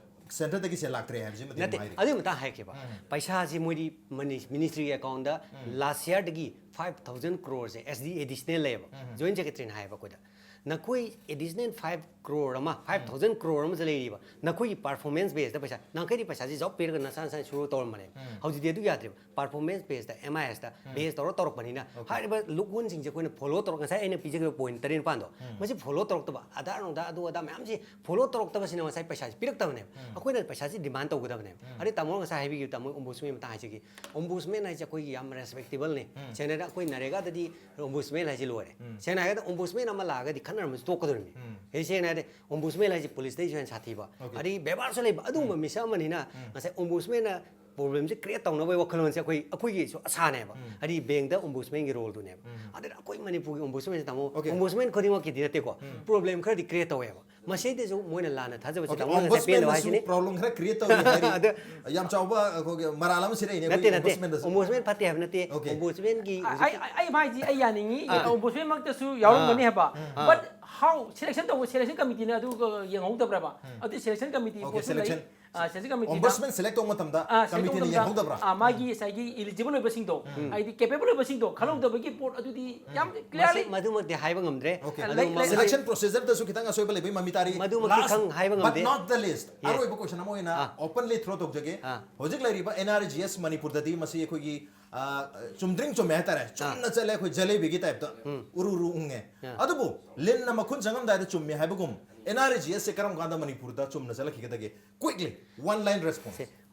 ꯁꯦꯟꯇꯔꯗꯒꯤ ꯁꯦꯜ ꯂꯥꯛꯇ꯭ꯔꯦ ꯍꯥꯏꯕꯁꯤꯃꯗꯤ ꯅꯠꯇꯦ, ꯑꯗꯨꯝ ꯍꯥꯏꯔꯤ꯫ ꯑꯗꯨꯒꯤ ꯃꯇꯥꯡ ꯍꯥꯏꯔꯛꯀꯦꯕ꯫ ꯄꯩꯁꯥꯁꯤ ꯃꯣꯏꯗꯤ ꯃꯅꯤ-, ꯃꯤꯅꯤꯁꯇ꯭ꯔꯤꯒꯤ ꯑꯦꯀꯥꯎꯟꯗ ꯂꯥꯁ ꯌꯥꯔꯗꯒꯤ ꯐꯥꯏꯚ ꯊꯥꯎꯖꯟ ꯀ꯭ꯔꯣꯔꯁꯦ ꯑꯦꯁ ꯗꯤ ꯑꯦꯗꯤꯁꯅꯦꯜ ꯂꯩꯌꯦꯕ꯫ ꯖꯣꯏꯟ ꯁꯦꯀ꯭ꯔꯦꯇꯔꯤꯅ ꯍꯥꯏꯌꯦꯕ ꯑꯩꯈꯣꯏꯗ꯫ ꯅꯈꯣꯏ ꯑꯦꯗꯤꯁꯅꯦꯜ ꯐꯥꯏꯚ ꯀ꯭ꯔꯣꯔ ꯑꯃ, ꯐꯥꯏꯚ ꯊꯥꯎꯖꯟ ꯀ꯭ꯔꯣꯔ ꯑꯃꯁꯨ ꯂꯩꯔꯤꯕ, ꯅꯈꯣꯏꯒꯤ ꯄꯔꯐꯣꯔꯃꯦꯟꯁ ꯕꯦꯁꯇ ꯄꯩꯁꯥ, ꯅꯍꯥꯟꯈꯩꯗꯤ ꯄꯩꯁꯥꯁꯤ ꯖꯣꯕ ꯄꯤꯔꯒ ꯅꯁꯥ ꯅꯁꯥꯅ ꯁꯨꯔꯒ ꯇꯧꯔꯝꯕꯅꯦ꯫ ꯍꯧꯖꯤꯛꯇꯤ ꯑꯗꯨ ꯌꯥꯗ꯭ꯔꯦꯕ꯫ ꯄꯔꯐꯣꯔꯃꯦꯟꯁ ꯕꯦꯁꯇ, ꯑꯦꯝ ꯑꯥꯏ ꯑꯦꯁꯇ ꯕꯦꯁ ꯇꯧꯔ ꯇꯧꯔꯛꯄꯅꯤꯅ, ꯍꯥꯏꯔꯤꯕ ꯂꯨꯞꯍꯣꯜꯁꯤꯡꯁꯦ ꯑꯩꯈꯣꯏꯅ ꯐꯣꯂꯣ ꯇꯧꯔꯛ, ꯉꯁꯥꯏ ꯑꯩꯅ ꯄꯤꯖꯈꯤꯕ ꯄꯣꯏꯟꯠ ꯇꯔꯦꯠ ꯅꯤꯄꯥꯟꯗꯣ, ꯃꯁꯤ ꯐꯣꯂꯣ ꯇꯧꯔꯛꯇꯕ, ꯑꯙꯥꯔ ꯅꯨꯡꯙꯥꯔ ꯑꯗꯨ ꯑꯗꯥ ꯃꯌꯥꯝꯁꯤ ꯐꯣꯂꯣ ꯇꯧꯔꯛꯇꯕꯁꯤꯅ ꯉꯁꯥꯏ ꯄꯩꯁꯥꯁꯤ ꯄꯤꯔꯛꯇꯕꯅꯦꯕ꯫ ꯑꯩꯈꯣꯏꯅ ꯄꯩꯁꯥꯁꯤ ꯗꯤꯃꯥꯟ ꯇꯧꯒꯗꯕꯅꯦꯕ꯫ ꯑꯗꯩ ꯇꯥꯃꯣ ꯉꯁꯥꯏ ꯍꯥꯏꯕꯤꯈꯤꯕ, ꯇꯥꯃꯣ ꯑꯣꯝꯕꯨꯁꯃꯦꯟ ꯃꯇꯥꯡ ꯍꯥꯏꯖꯒꯦ꯫ ꯑꯣꯝꯕꯨꯁꯃꯦꯟ ꯍꯥꯏꯁꯦ ꯑꯩꯈꯣꯏꯒꯤ ꯌꯥꯝ ꯔꯦꯁꯄꯦꯛꯇꯦꯕꯜꯅꯤ꯫ ꯁꯦꯡꯅ ꯍꯥꯏꯔꯒ ꯑꯩꯈꯣꯏ ꯅꯔꯦꯒꯥꯗꯗꯤ ꯑꯣꯝꯕꯨꯁꯃꯦꯟ ꯍꯥꯏꯁꯦ ꯂꯣꯏꯔꯦ꯫ ꯁꯦꯡꯅ ꯍꯥꯏꯔꯒ ꯑꯣꯝꯕꯨꯁꯃꯦꯟ ꯑꯃ ꯂꯥꯛꯑꯒꯗꯤ ꯈꯠꯅꯔꯝꯕꯁꯨ ꯇꯣꯛꯀꯗꯧꯔꯤꯕꯅꯤ꯫ ꯑꯩ ꯁꯦꯡꯅ ꯍꯥꯏꯔꯗꯤ ꯑꯣꯝꯕꯨꯁꯃꯦꯟ ꯍꯥꯏꯁꯦ ꯄꯨꯂꯤꯁꯇꯩꯁꯨ ꯍꯦꯟꯅ ꯁꯥꯊꯤꯕ, ꯑꯗꯒꯤ ꯕꯦꯕꯥꯔꯁꯨ ꯂꯩꯕ ꯑꯗꯨꯒꯨꯝꯕ ꯃꯤꯁꯛ ꯑꯃꯅꯤꯅ ꯉꯁꯥꯏ ꯑꯣꯝꯕꯨꯁꯃꯦꯟꯅ ꯄ꯭ꯔꯣꯕ꯭ꯂꯦꯝꯁꯦ ꯀ꯭ꯔꯤꯌꯦꯠ ꯇꯧꯅꯕꯒꯤ ꯋꯥꯈꯜꯂꯣꯟꯁꯦ ꯑꯩꯈꯣꯏ, ꯑꯩꯈꯣꯏꯒꯤꯁꯨ ꯑꯁꯥꯅꯦꯕ꯫ ꯍꯥꯏꯗꯤ ꯕꯦꯡꯗ ꯑꯣꯝꯕꯨꯁꯃꯦꯟꯒꯤ ꯔꯣꯜꯗꯨꯅꯦꯕ꯫ ꯑꯗꯨꯅ ꯑꯩꯈꯣꯏ ꯃꯅꯤꯄꯨꯔꯒꯤ ꯑꯣꯝꯕꯨꯁꯃꯦꯟꯁꯦ, ꯇꯥꯃꯣ, ꯑꯣꯝꯕꯨꯁꯃꯦꯟ ꯈꯨꯗꯤꯡꯃꯛꯀꯤꯗꯤ ꯅꯠꯇꯦꯀꯣ, ꯄ꯭ꯔꯣꯕ꯭ꯂꯦꯝ ꯈꯔꯗꯤ ꯀ꯭ꯔꯤꯌꯦꯠ ꯇꯧꯋꯦꯕ꯫ ꯃꯁꯤꯗꯁꯨ ꯃꯣꯏꯅ ꯂꯥꯟꯅ ꯊꯥꯖꯕꯁꯦ, ꯇꯥꯃꯣꯅ ꯉꯁꯥꯏ ꯄꯦꯟꯗꯕ ꯍꯥꯏꯁꯤꯅꯤ꯫ ꯄ꯭ꯔꯣꯕ꯭ꯂꯦꯝ ꯈꯔ ꯀ꯭ꯔꯤꯌꯦꯠ ꯇꯧꯔꯤ ꯍꯥꯏꯔꯤ꯫ ꯑꯗ ꯌꯥꯝ ꯆꯥꯎꯕ ꯑꯩꯈꯣꯏꯒꯤ ꯃꯔꯥꯜ ꯑꯃ ꯁꯤꯔꯛꯏꯅꯦ ꯅꯠꯇꯦ, ꯑꯩꯈꯣꯏꯒꯤ ꯅꯠꯇꯦ꯫ ꯑꯣꯝꯕꯨꯁꯃꯦꯟꯗꯁꯨ꯫ ꯑꯣꯝꯕꯨꯁꯃꯦꯟ ꯐꯠꯇꯦ ꯍꯥꯏꯕ ꯅꯠꯇꯦ꯫ ꯑꯣꯀꯦ꯫ ꯑꯣꯝꯕꯨꯁꯃꯦꯟꯒꯤ ꯑꯩ ꯍꯧꯖꯤꯛꯀꯤ ꯑꯩ ꯑꯩ ꯍꯥꯏꯁꯤ ꯑꯩ ꯌꯥꯅꯤꯡꯉꯤ, ꯑꯥ꯫ ꯑꯣꯝꯕꯨꯁꯃꯦꯟꯃꯛꯇꯁꯨ ꯌꯥꯎꯔꯝꯒꯅꯤ ꯍꯥꯏꯕ꯫ ꯑꯥ꯫ But how selection ꯇꯧꯕ, ꯁꯦꯂꯦꯛꯁꯟ ꯀꯃꯤꯇꯤꯅ ꯑꯗꯨ ꯌꯦꯡꯍꯧꯗꯕ꯭ꯔꯕ? ꯑꯗꯨ ꯁꯦꯂꯦꯛꯁꯟ ꯀꯃꯤꯇꯤ ꯑꯣꯀꯦ, ꯄꯣꯠꯁꯨ ꯂꯩ꯫ ꯁꯦꯂꯦꯛꯁꯟ꯫ ꯑꯥ, ꯁꯦꯂꯦꯛꯁꯟ ꯀꯃꯤꯇꯤꯅ ꯑꯣꯝꯕꯨꯁꯃꯦꯟ ꯁꯦꯂꯦꯛ ꯇꯧꯕ ꯃꯇꯝꯗ ꯑꯥ, ꯁꯦꯂꯦꯛ ꯀꯃꯤꯇꯤꯅ ꯇꯧꯕ ꯃꯇꯝꯗ, ꯌꯦꯡꯍꯧꯗꯕ꯭ꯔꯥ? ꯑꯥ, ꯃꯥꯒꯤ ꯉꯁꯥꯏꯒꯤ ꯏꯂꯤꯖꯤꯕꯜ ꯑꯣꯏꯕꯁꯤꯡꯗꯣ, ꯍꯥꯏꯗꯤ ꯀꯦꯄꯦꯕꯜ ꯑꯣꯏꯕꯁꯤꯡꯗꯣ ꯈꯜꯍꯧꯗꯕꯒꯤ ꯄꯣꯠ ꯑꯗꯨꯗꯤ ꯌꯥꯝ ꯃꯁꯤ clearly ꯃꯗꯨꯃꯛꯇꯤ ꯍꯥꯏꯕ ꯉꯝꯗ꯭ꯔꯦ꯫ ꯑꯣꯀꯦ꯫ ꯑꯗꯨ ꯂꯩ-, ꯃ-, ꯂꯩ-, ꯁꯦꯂꯦꯛꯁꯟ ꯄ꯭ꯔꯣꯁꯦꯁꯔꯗꯁꯨ ꯈꯤꯇꯪ ꯑꯁꯣꯏꯕ ꯂꯩꯕꯒꯤ ꯃꯃꯤ ꯇꯥꯔꯤ꯫ ꯃꯗꯨꯃꯛꯇꯤ Last ꯈꯪ-, ꯍꯥꯏꯕ but ꯉꯝꯗꯦ꯫ Not the least, Yes. ꯑꯔꯣꯏꯕ ꯀꯣꯏꯁꯟ ꯑꯃ ꯑꯣꯏꯅ ꯑꯥ꯫ Openly throw ꯇꯧꯖꯒꯦ꯫ ꯑꯥ꯫ ꯍꯧꯖꯤꯛ ꯂꯩꯔꯤꯕ ꯑꯦꯟ ꯑꯥꯔ ꯖꯤ ꯑꯦꯁ ꯃꯅꯤꯄꯨꯔꯗꯗꯤ ꯃꯁꯤ ꯑꯩꯈꯣꯏꯒꯤ, ꯑꯥ, ꯆꯨꯝꯗ꯭ꯔꯤꯡ ꯆꯨꯝꯃꯦ ꯍꯥꯏꯇꯥꯔꯦ꯫ ꯆꯨꯝꯅ ꯆꯠꯂꯦ, ꯑꯩꯈꯣꯏ ꯖꯂꯦꯕꯤꯒꯤ ꯇꯥꯏꯞꯇ ꯎꯔꯨ ꯎꯔꯨ ꯎꯪꯉꯦ꯫ ꯑꯥ꯫ ꯑꯗꯨꯕꯨ ꯂꯤꯟꯅ ꯃꯈꯨꯟ ꯆꯪꯉꯝꯗꯥꯏꯗ ꯆꯨꯝꯃꯦ ꯍꯥꯏꯕꯒꯨꯝ, ꯑꯦꯟ ꯑꯥꯔ ꯖꯤ ꯑꯦꯁꯁꯦ ꯀꯔꯝ ꯀꯥꯟꯗ ꯃꯅꯤꯄꯨꯔꯗ ꯆꯨꯝꯅ ꯆꯠꯂꯛꯈꯤꯒꯗꯒꯦ? Quickly, one line response. ꯁꯦ,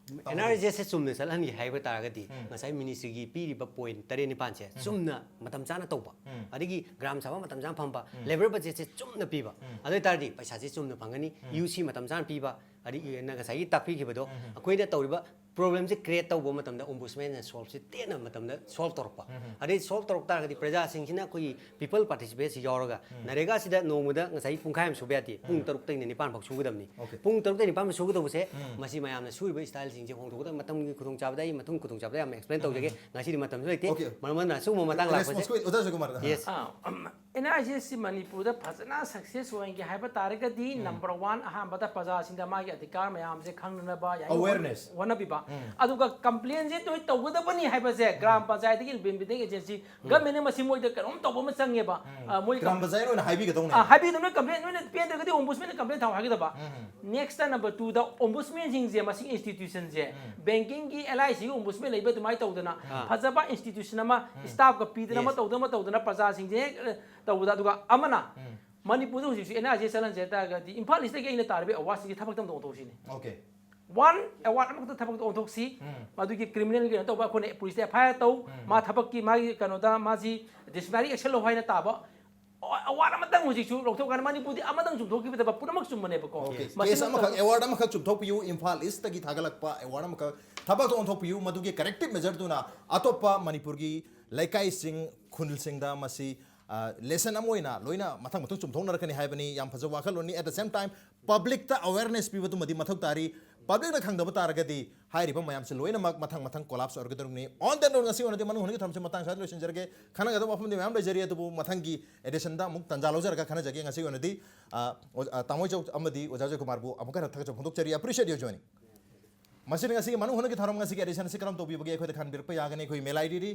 ꯑꯦꯟ ꯑꯥꯔ ꯖꯤ ꯑꯦꯁꯁꯦ ꯆꯨꯝꯅ ꯆꯠꯍꯟꯒꯦ ꯍꯥꯏꯕ ꯇꯥꯔꯒꯗꯤ, ꯎꯝ꯫ ꯉꯁꯥꯏ ꯃꯤꯅꯤꯁꯇ꯭ꯔꯤꯒꯤ ꯄꯤꯔꯤꯕ ꯄꯣꯏꯟꯠ ꯇꯔꯦꯠ ꯅꯤꯄꯥꯟꯁꯦ ꯎꯝ꯫ ꯆꯨꯝꯅ ꯃꯇꯝ ꯆꯥꯅ ꯇꯧꯕ, ꯎꯝ꯫ ꯑꯗꯒꯤ ꯒ꯭ꯔꯥꯝ ꯁꯚꯥ ꯃꯇꯝ ꯆꯥꯅ ꯐꯝꯕ, ꯎꯝ꯫ ꯂꯦꯕꯔ ꯕꯖꯦꯠꯁꯦ ꯆꯨꯝꯅ ꯄꯤꯕ, ꯎꯝ꯫ ꯑꯗꯨ ꯑꯣꯏ ꯇꯥꯔꯗꯤ ꯄꯩꯁꯥꯁꯦ ꯆꯨꯝꯅ ꯐꯪꯒꯅꯤ, ꯎꯝ꯫ ꯌꯨ ꯁꯤ ꯃꯇꯝ ꯆꯥꯅ ꯄꯤꯕ, ꯑꯗꯒꯤ ꯉꯁꯥꯏꯒꯤ ꯇꯥꯛꯄꯤꯈꯤꯕꯗꯣ, ꯎꯝ꯫ ꯑꯩꯈꯣꯏꯅ ꯇꯧꯔꯤꯕ ꯄ꯭ꯔꯣꯕ꯭ꯂꯦꯝꯁꯦ ꯀ꯭ꯔꯤꯌꯦꯠ ꯇꯧꯕ ꯃꯇꯝꯗ ꯑꯣꯝꯕꯨꯁꯃꯦꯟꯅ ꯁꯣꯜꯕꯁꯦ ꯇꯦꯟꯅ ꯃꯇꯝꯗ ꯁꯣꯜꯕ ꯇꯧꯔꯛꯄ꯫ ꯎꯝ꯫ ꯑꯗꯩ ꯁꯣꯜꯕ ꯇꯧꯔꯛ ꯇꯥꯔꯒꯗꯤ ꯄ꯭ꯔꯖꯥꯁꯤꯡꯁꯤꯅ ꯑꯩꯈꯣꯏꯒꯤ ꯄꯤꯄꯜ ꯄꯥꯔꯇꯤꯁꯤꯄꯦꯠꯁꯤ ꯌꯥꯎꯔꯒ ꯎꯝ꯫ ꯅꯔꯦꯒꯥꯁꯤꯗ ꯅꯣꯡꯃꯗ ꯉꯁꯥꯏ ꯄꯨꯡꯈꯥꯏ ꯑꯃ ꯁꯨꯕ ꯌꯥꯗꯦ꯫ ꯄꯨꯡ ꯎꯝ꯫ ꯇꯔꯨꯛꯇꯩꯅ ꯅꯤꯄꯥꯟ ꯐꯥꯎ ꯁꯨꯒꯗꯕꯅꯤ꯫ ꯑꯣꯀꯦ꯫ ꯄꯨꯡ ꯇꯔꯨꯛꯇꯩ ꯅꯤꯄꯥꯟ ꯐꯥꯎ ꯁꯨꯒꯗꯧꯕꯁꯦ ꯎꯝ꯫ ꯃꯁꯤ ꯃꯌꯥꯝꯅ ꯁꯨꯔꯤꯕ ꯁ꯭ꯇꯥꯏꯜꯁꯤꯡꯁꯦ ꯍꯣꯡꯗꯣꯛꯀꯗꯕ ꯃꯇꯝꯒꯤ ꯈꯨꯗꯣꯡꯆꯥꯕꯗ ꯑꯩ ꯃꯊꯪ ꯈꯨꯗꯣꯡꯆꯥꯕꯗ ꯌꯥꯝ ꯑꯦꯛꯁꯄ꯭ꯂꯦꯟ ꯇꯧꯖꯒꯦ꯫ ꯎꯝ꯫ ꯉꯁꯤꯗꯤ ꯃꯇꯝꯁꯨ ꯂꯩꯇꯦ꯫ ꯑꯣꯀꯦ꯫ ꯃꯔꯝ ꯑꯗꯨꯅ ꯑꯁꯤꯒꯨꯝꯕ ꯃꯇꯥꯡ ꯂꯥꯛꯄꯁꯦ ꯔꯦꯁꯄꯣꯟꯁ ꯀꯨꯏ-, ꯑꯣꯖꯥ ꯖꯣꯏꯀꯨꯃꯥꯔ꯫ Yes꯫ ꯑꯥ, ꯎꯝ, ꯑꯦꯟ ꯑꯥꯔ ꯖꯤ ꯑꯦꯁꯁꯤ ꯃꯅꯤꯄꯨꯔꯗ ꯐꯖꯅ ꯁꯛꯁꯦꯁ ꯑꯣꯏꯍꯟꯒꯦ ꯍꯥꯏꯕ ꯇꯥꯔꯒꯗꯤ, ꯎꯝ꯫ Number one, ꯑꯍꯥꯟꯕꯗ ꯄ꯭ꯔꯖꯥꯁꯤꯡꯗ ꯃꯥꯒꯤ ꯑꯙꯤꯀꯥꯔ ꯃꯌꯥꯝꯁꯦ ꯈꯪꯅꯅꯕ ꯌꯥꯏ ꯑꯦꯋꯦꯔꯅꯦꯁ꯫ ꯍꯣꯠꯅꯕꯤꯕ꯫ ꯑꯗꯨꯒ ꯀꯝꯄ꯭ꯂꯦꯟꯁꯦ ꯅꯣꯏ ꯇꯧꯒꯗꯕꯅꯤ ꯍꯥꯏꯕꯁꯦ ꯒ꯭ꯔꯥꯝ ꯄꯟꯆꯥꯌꯠꯇꯒꯤ ꯏꯝꯄ꯭ꯂꯤꯃꯦꯟꯇꯤꯡ ꯑꯦꯖꯦꯟꯁꯤ ꯒꯃꯦꯟꯅ ꯃꯁꯤ ꯃꯣꯏꯗ ꯀꯩꯅꯣꯝ ꯇꯧꯕ ꯑꯃ ꯆꯪꯉꯦꯕ꯫ ꯑ, ꯃꯣꯏ ꯒ꯭ꯔꯥꯝ ꯄꯟꯆꯥꯌꯠ ꯑꯣꯏꯅ ꯍꯥꯏꯕꯤꯒꯗꯧꯅꯦ꯫ ꯑ, ꯍꯥꯏꯕꯤꯗꯨꯅ ꯀꯝꯄ꯭ꯂꯦꯟ ꯅꯣꯏꯅ ꯄꯦꯟꯗ꯭ꯔꯒꯗꯤ ꯑꯣꯝꯕꯨꯁꯃꯦꯟꯗ ꯀꯝꯄ꯭ꯂꯦꯟ ꯊꯥꯎ ꯍꯥꯏꯒꯗꯕ꯫ ꯅꯦꯛꯁꯇ ꯅꯝꯕꯔ ꯇꯨꯗ ꯑꯣꯝꯕꯨꯁꯃꯦꯟꯁꯤꯡꯁꯦ ꯃꯁꯤ ꯏꯟꯁꯇꯤꯇ꯭ꯌꯨꯁꯟꯁꯦ ꯕꯦꯡꯀꯤꯡꯒꯤ ꯑꯦꯜ ꯑꯥꯏ ꯁꯤꯒꯤ ꯑꯣꯝꯕꯨꯁꯃꯦꯟ ꯂꯩꯕ ꯑꯗꯨꯃꯥꯏꯅ ꯇꯧꯗꯅ ꯐꯖꯕ ꯏꯟꯁꯇꯤꯇ꯭ꯌꯨꯁꯟ ꯑꯃ ꯁ꯭ꯇꯥꯐꯀ ꯄꯤꯗꯅ ꯑꯃ Yes. ꯇꯧꯗꯅ ꯑꯃ ꯇꯧꯗꯅ ꯄ꯭ꯔꯖꯥꯁꯤꯡꯁꯦ ꯑ, ꯇꯧꯕꯗ꯫ ꯑꯗꯨꯒ ꯑꯃꯅ ꯃꯅꯤꯄꯨꯔꯗ ꯍꯧꯖꯤꯛꯁꯨ ꯑꯦꯟ ꯑꯥꯔ ꯖꯤ ꯑꯦꯁ ꯆꯠꯍꯟꯁꯦ ꯍꯥꯏ ꯇꯥꯔꯒꯗꯤ ꯏꯝꯐꯥꯜ ꯏꯁꯇꯒꯤ ꯑꯩꯅ ꯇꯥꯔꯤꯕ ꯑꯦꯋꯥꯔꯗꯁꯤꯡꯁꯦ ꯊꯕꯛꯇ ꯑꯃꯇ ꯑꯣꯟꯊꯣꯛꯁꯤꯅꯦ꯫ Okay. ꯋꯥꯟ ꯑꯦꯋꯥꯔꯗ ꯑꯃꯈꯛꯇ ꯊꯕꯛꯇ ꯑꯣꯟꯊꯣꯛꯁꯤ꯫ ꯃꯗꯨꯒꯤ ꯀ꯭ꯔꯤꯃꯤꯅꯦꯜ ꯀꯩꯅꯣ ꯇꯧꯕ ꯑꯩꯈꯣꯏꯅ ꯄꯨꯂꯤꯁꯇ ꯑꯦꯐ ꯑꯥꯏ ꯑꯥꯔ ꯇꯧ, ꯃꯥ ꯊꯕꯛꯀꯤ ꯃꯥꯒꯤ ꯀꯩꯅꯣꯗ ꯃꯥꯁꯤ ꯗꯤꯁꯤꯄ꯭ꯂꯤꯅꯔꯤ ꯑꯦꯛꯁꯟ ꯂꯧ ꯍꯥꯏꯅ ꯇꯥꯕ ꯑꯦꯋꯥꯔꯗ ꯑꯃꯇꯪ ꯍꯧꯖꯤꯛꯁꯨ ꯂꯧꯊꯣꯛꯀꯥꯟꯗ ꯃꯅꯤꯄꯨꯔꯗꯤ ꯑꯃꯇꯪ ꯆꯨꯝꯊꯣꯛꯈꯤꯕꯗꯕ ꯄꯨꯝꯅꯃꯛ ꯆꯨꯝꯕꯅꯦꯕꯀꯣ꯫ Okay. ꯃꯁꯤ Case ꯑꯃꯈꯛ ꯅꯠꯇꯕ- ꯑꯦꯋꯥꯔꯗ ꯑꯃꯈꯛ ꯆꯨꯝꯊꯣꯛꯄꯤꯌꯨ, ꯏꯝꯐꯥꯜ ꯏꯁꯇꯒꯤ ꯊꯥꯒꯠꯂꯛꯄ ꯑꯦꯋꯥꯔꯗ ꯑꯃꯈꯛ ꯊꯕꯛꯇ ꯑꯣꯟꯊꯣꯛꯄꯤꯌꯨ, ꯃꯗꯨꯒꯤ ꯀꯔꯦꯛꯇꯤꯞ ꯃꯦꯖꯔꯗꯨꯅ ꯑꯇꯣꯞꯄ ꯃꯅꯤꯄꯨꯔꯒꯤ ꯂꯩꯀꯥꯏꯁꯤꯡ ꯈꯨꯜꯁꯤꯡꯗ ꯃꯁꯤ ꯂꯦꯁꯟ ꯑꯃ ꯑꯣꯏꯅ ꯂꯣꯏꯅ ꯃꯊꯪ ꯃꯊꯪ ꯆꯨꯝꯊꯣꯛꯅꯔꯛꯀꯅꯤ ꯍꯥꯏꯕꯅꯤ꯫ ꯌꯥꯝ ꯐꯖꯕ ꯋꯥꯈꯜꯂꯣꯟꯅꯤ꯫ At the same time, ꯄꯕ꯭ꯂꯤꯛꯇ ꯑꯋꯦꯔꯅꯦꯁ ꯄꯤꯕꯗꯨꯃꯗꯤ ꯃꯊꯧ ꯇꯥꯔꯤ꯫ ꯄꯕ꯭ꯂꯤꯛꯅ ꯈꯪꯗꯕ ꯇꯥꯔꯒꯗꯤ ꯍꯥꯏꯔꯤꯕ ꯃꯌꯥꯝꯁꯦ ꯂꯣꯏꯅꯃꯛ ꯃꯊꯪ ꯃꯊꯪ ꯀꯣꯂꯥꯞꯁ ꯑꯣꯏꯔꯒꯗꯧꯔꯤꯕꯅꯤ꯫ On that note, ꯉꯁꯤ ꯑꯣꯏꯅꯗꯤ ꯃꯅꯨꯡ ꯍꯨꯠꯅꯒꯤ ꯊꯧꯔꯝꯁꯤ ꯃꯇꯥꯡ ꯁ꯭ꯋꯥꯏꯗ ꯂꯣꯏꯁꯤꯟꯖꯔꯒꯦ꯫ ꯈꯟꯅꯒꯗꯕ ꯋꯥꯐꯝꯗꯤ ꯃꯌꯥꯝ ꯂꯩꯖꯔꯤ, ꯑꯗꯨꯕꯨ ꯃꯊꯪꯒꯤ ꯑꯦꯗꯤꯁꯟꯗ ꯑꯃꯨꯛ ꯇꯟꯖꯥ ꯂꯧꯖꯔꯒ ꯈꯟꯅꯖꯒꯦ꯫ ꯉꯁꯤ ꯑꯣꯏꯅꯗꯤ ꯑ, ꯑꯣꯖꯥ- ꯑ, ꯇꯥꯃꯣ ꯏꯆꯧ ꯑꯃꯗꯤ ꯑꯣꯖꯥ ꯖꯣꯏꯀꯨꯃꯥꯔꯕꯨ ꯑꯃꯨꯛ ꯍꯟꯅ ꯊꯥꯒꯠꯆꯕ ꯐꯣꯡꯗꯣꯛꯆꯔꯤ꯫ Appreciate your joining. ꯃꯁꯤꯅ ꯉꯁꯤꯒꯤ ꯃꯅꯨꯡ ꯍꯨꯠꯅꯒꯤ ꯊꯧꯔꯝ ꯉꯁꯤꯒꯤ ꯑꯦꯗꯤꯁꯟ ꯑꯁꯤ ꯀꯔꯝ ꯇꯧꯕꯤꯕꯒꯦ ꯑꯩꯈꯣꯏꯗ ꯈꯟꯕꯤꯔꯛꯄ ꯌꯥꯒꯅꯤ꯫ ꯑꯩꯈꯣꯏ email I ꯗꯤꯗꯤ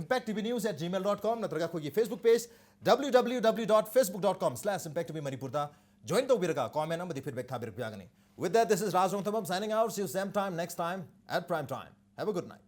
impact T V news at gmail dot com ꯅꯠꯇ꯭ꯔꯒ ꯑꯩꯈꯣꯏꯒꯤ Facebook page W W W dot facebook dot com slash impact T V Manipur ꯗ join ꯇꯧꯕꯤꯔꯒ comment ꯑꯃꯗꯤ feedback ꯊꯥꯕꯤꯔꯛꯄ ꯌꯥꯒꯅꯤ꯫ With that, this is Raj Rongthambam signing out. See you same time next time at prime time. Have a good night.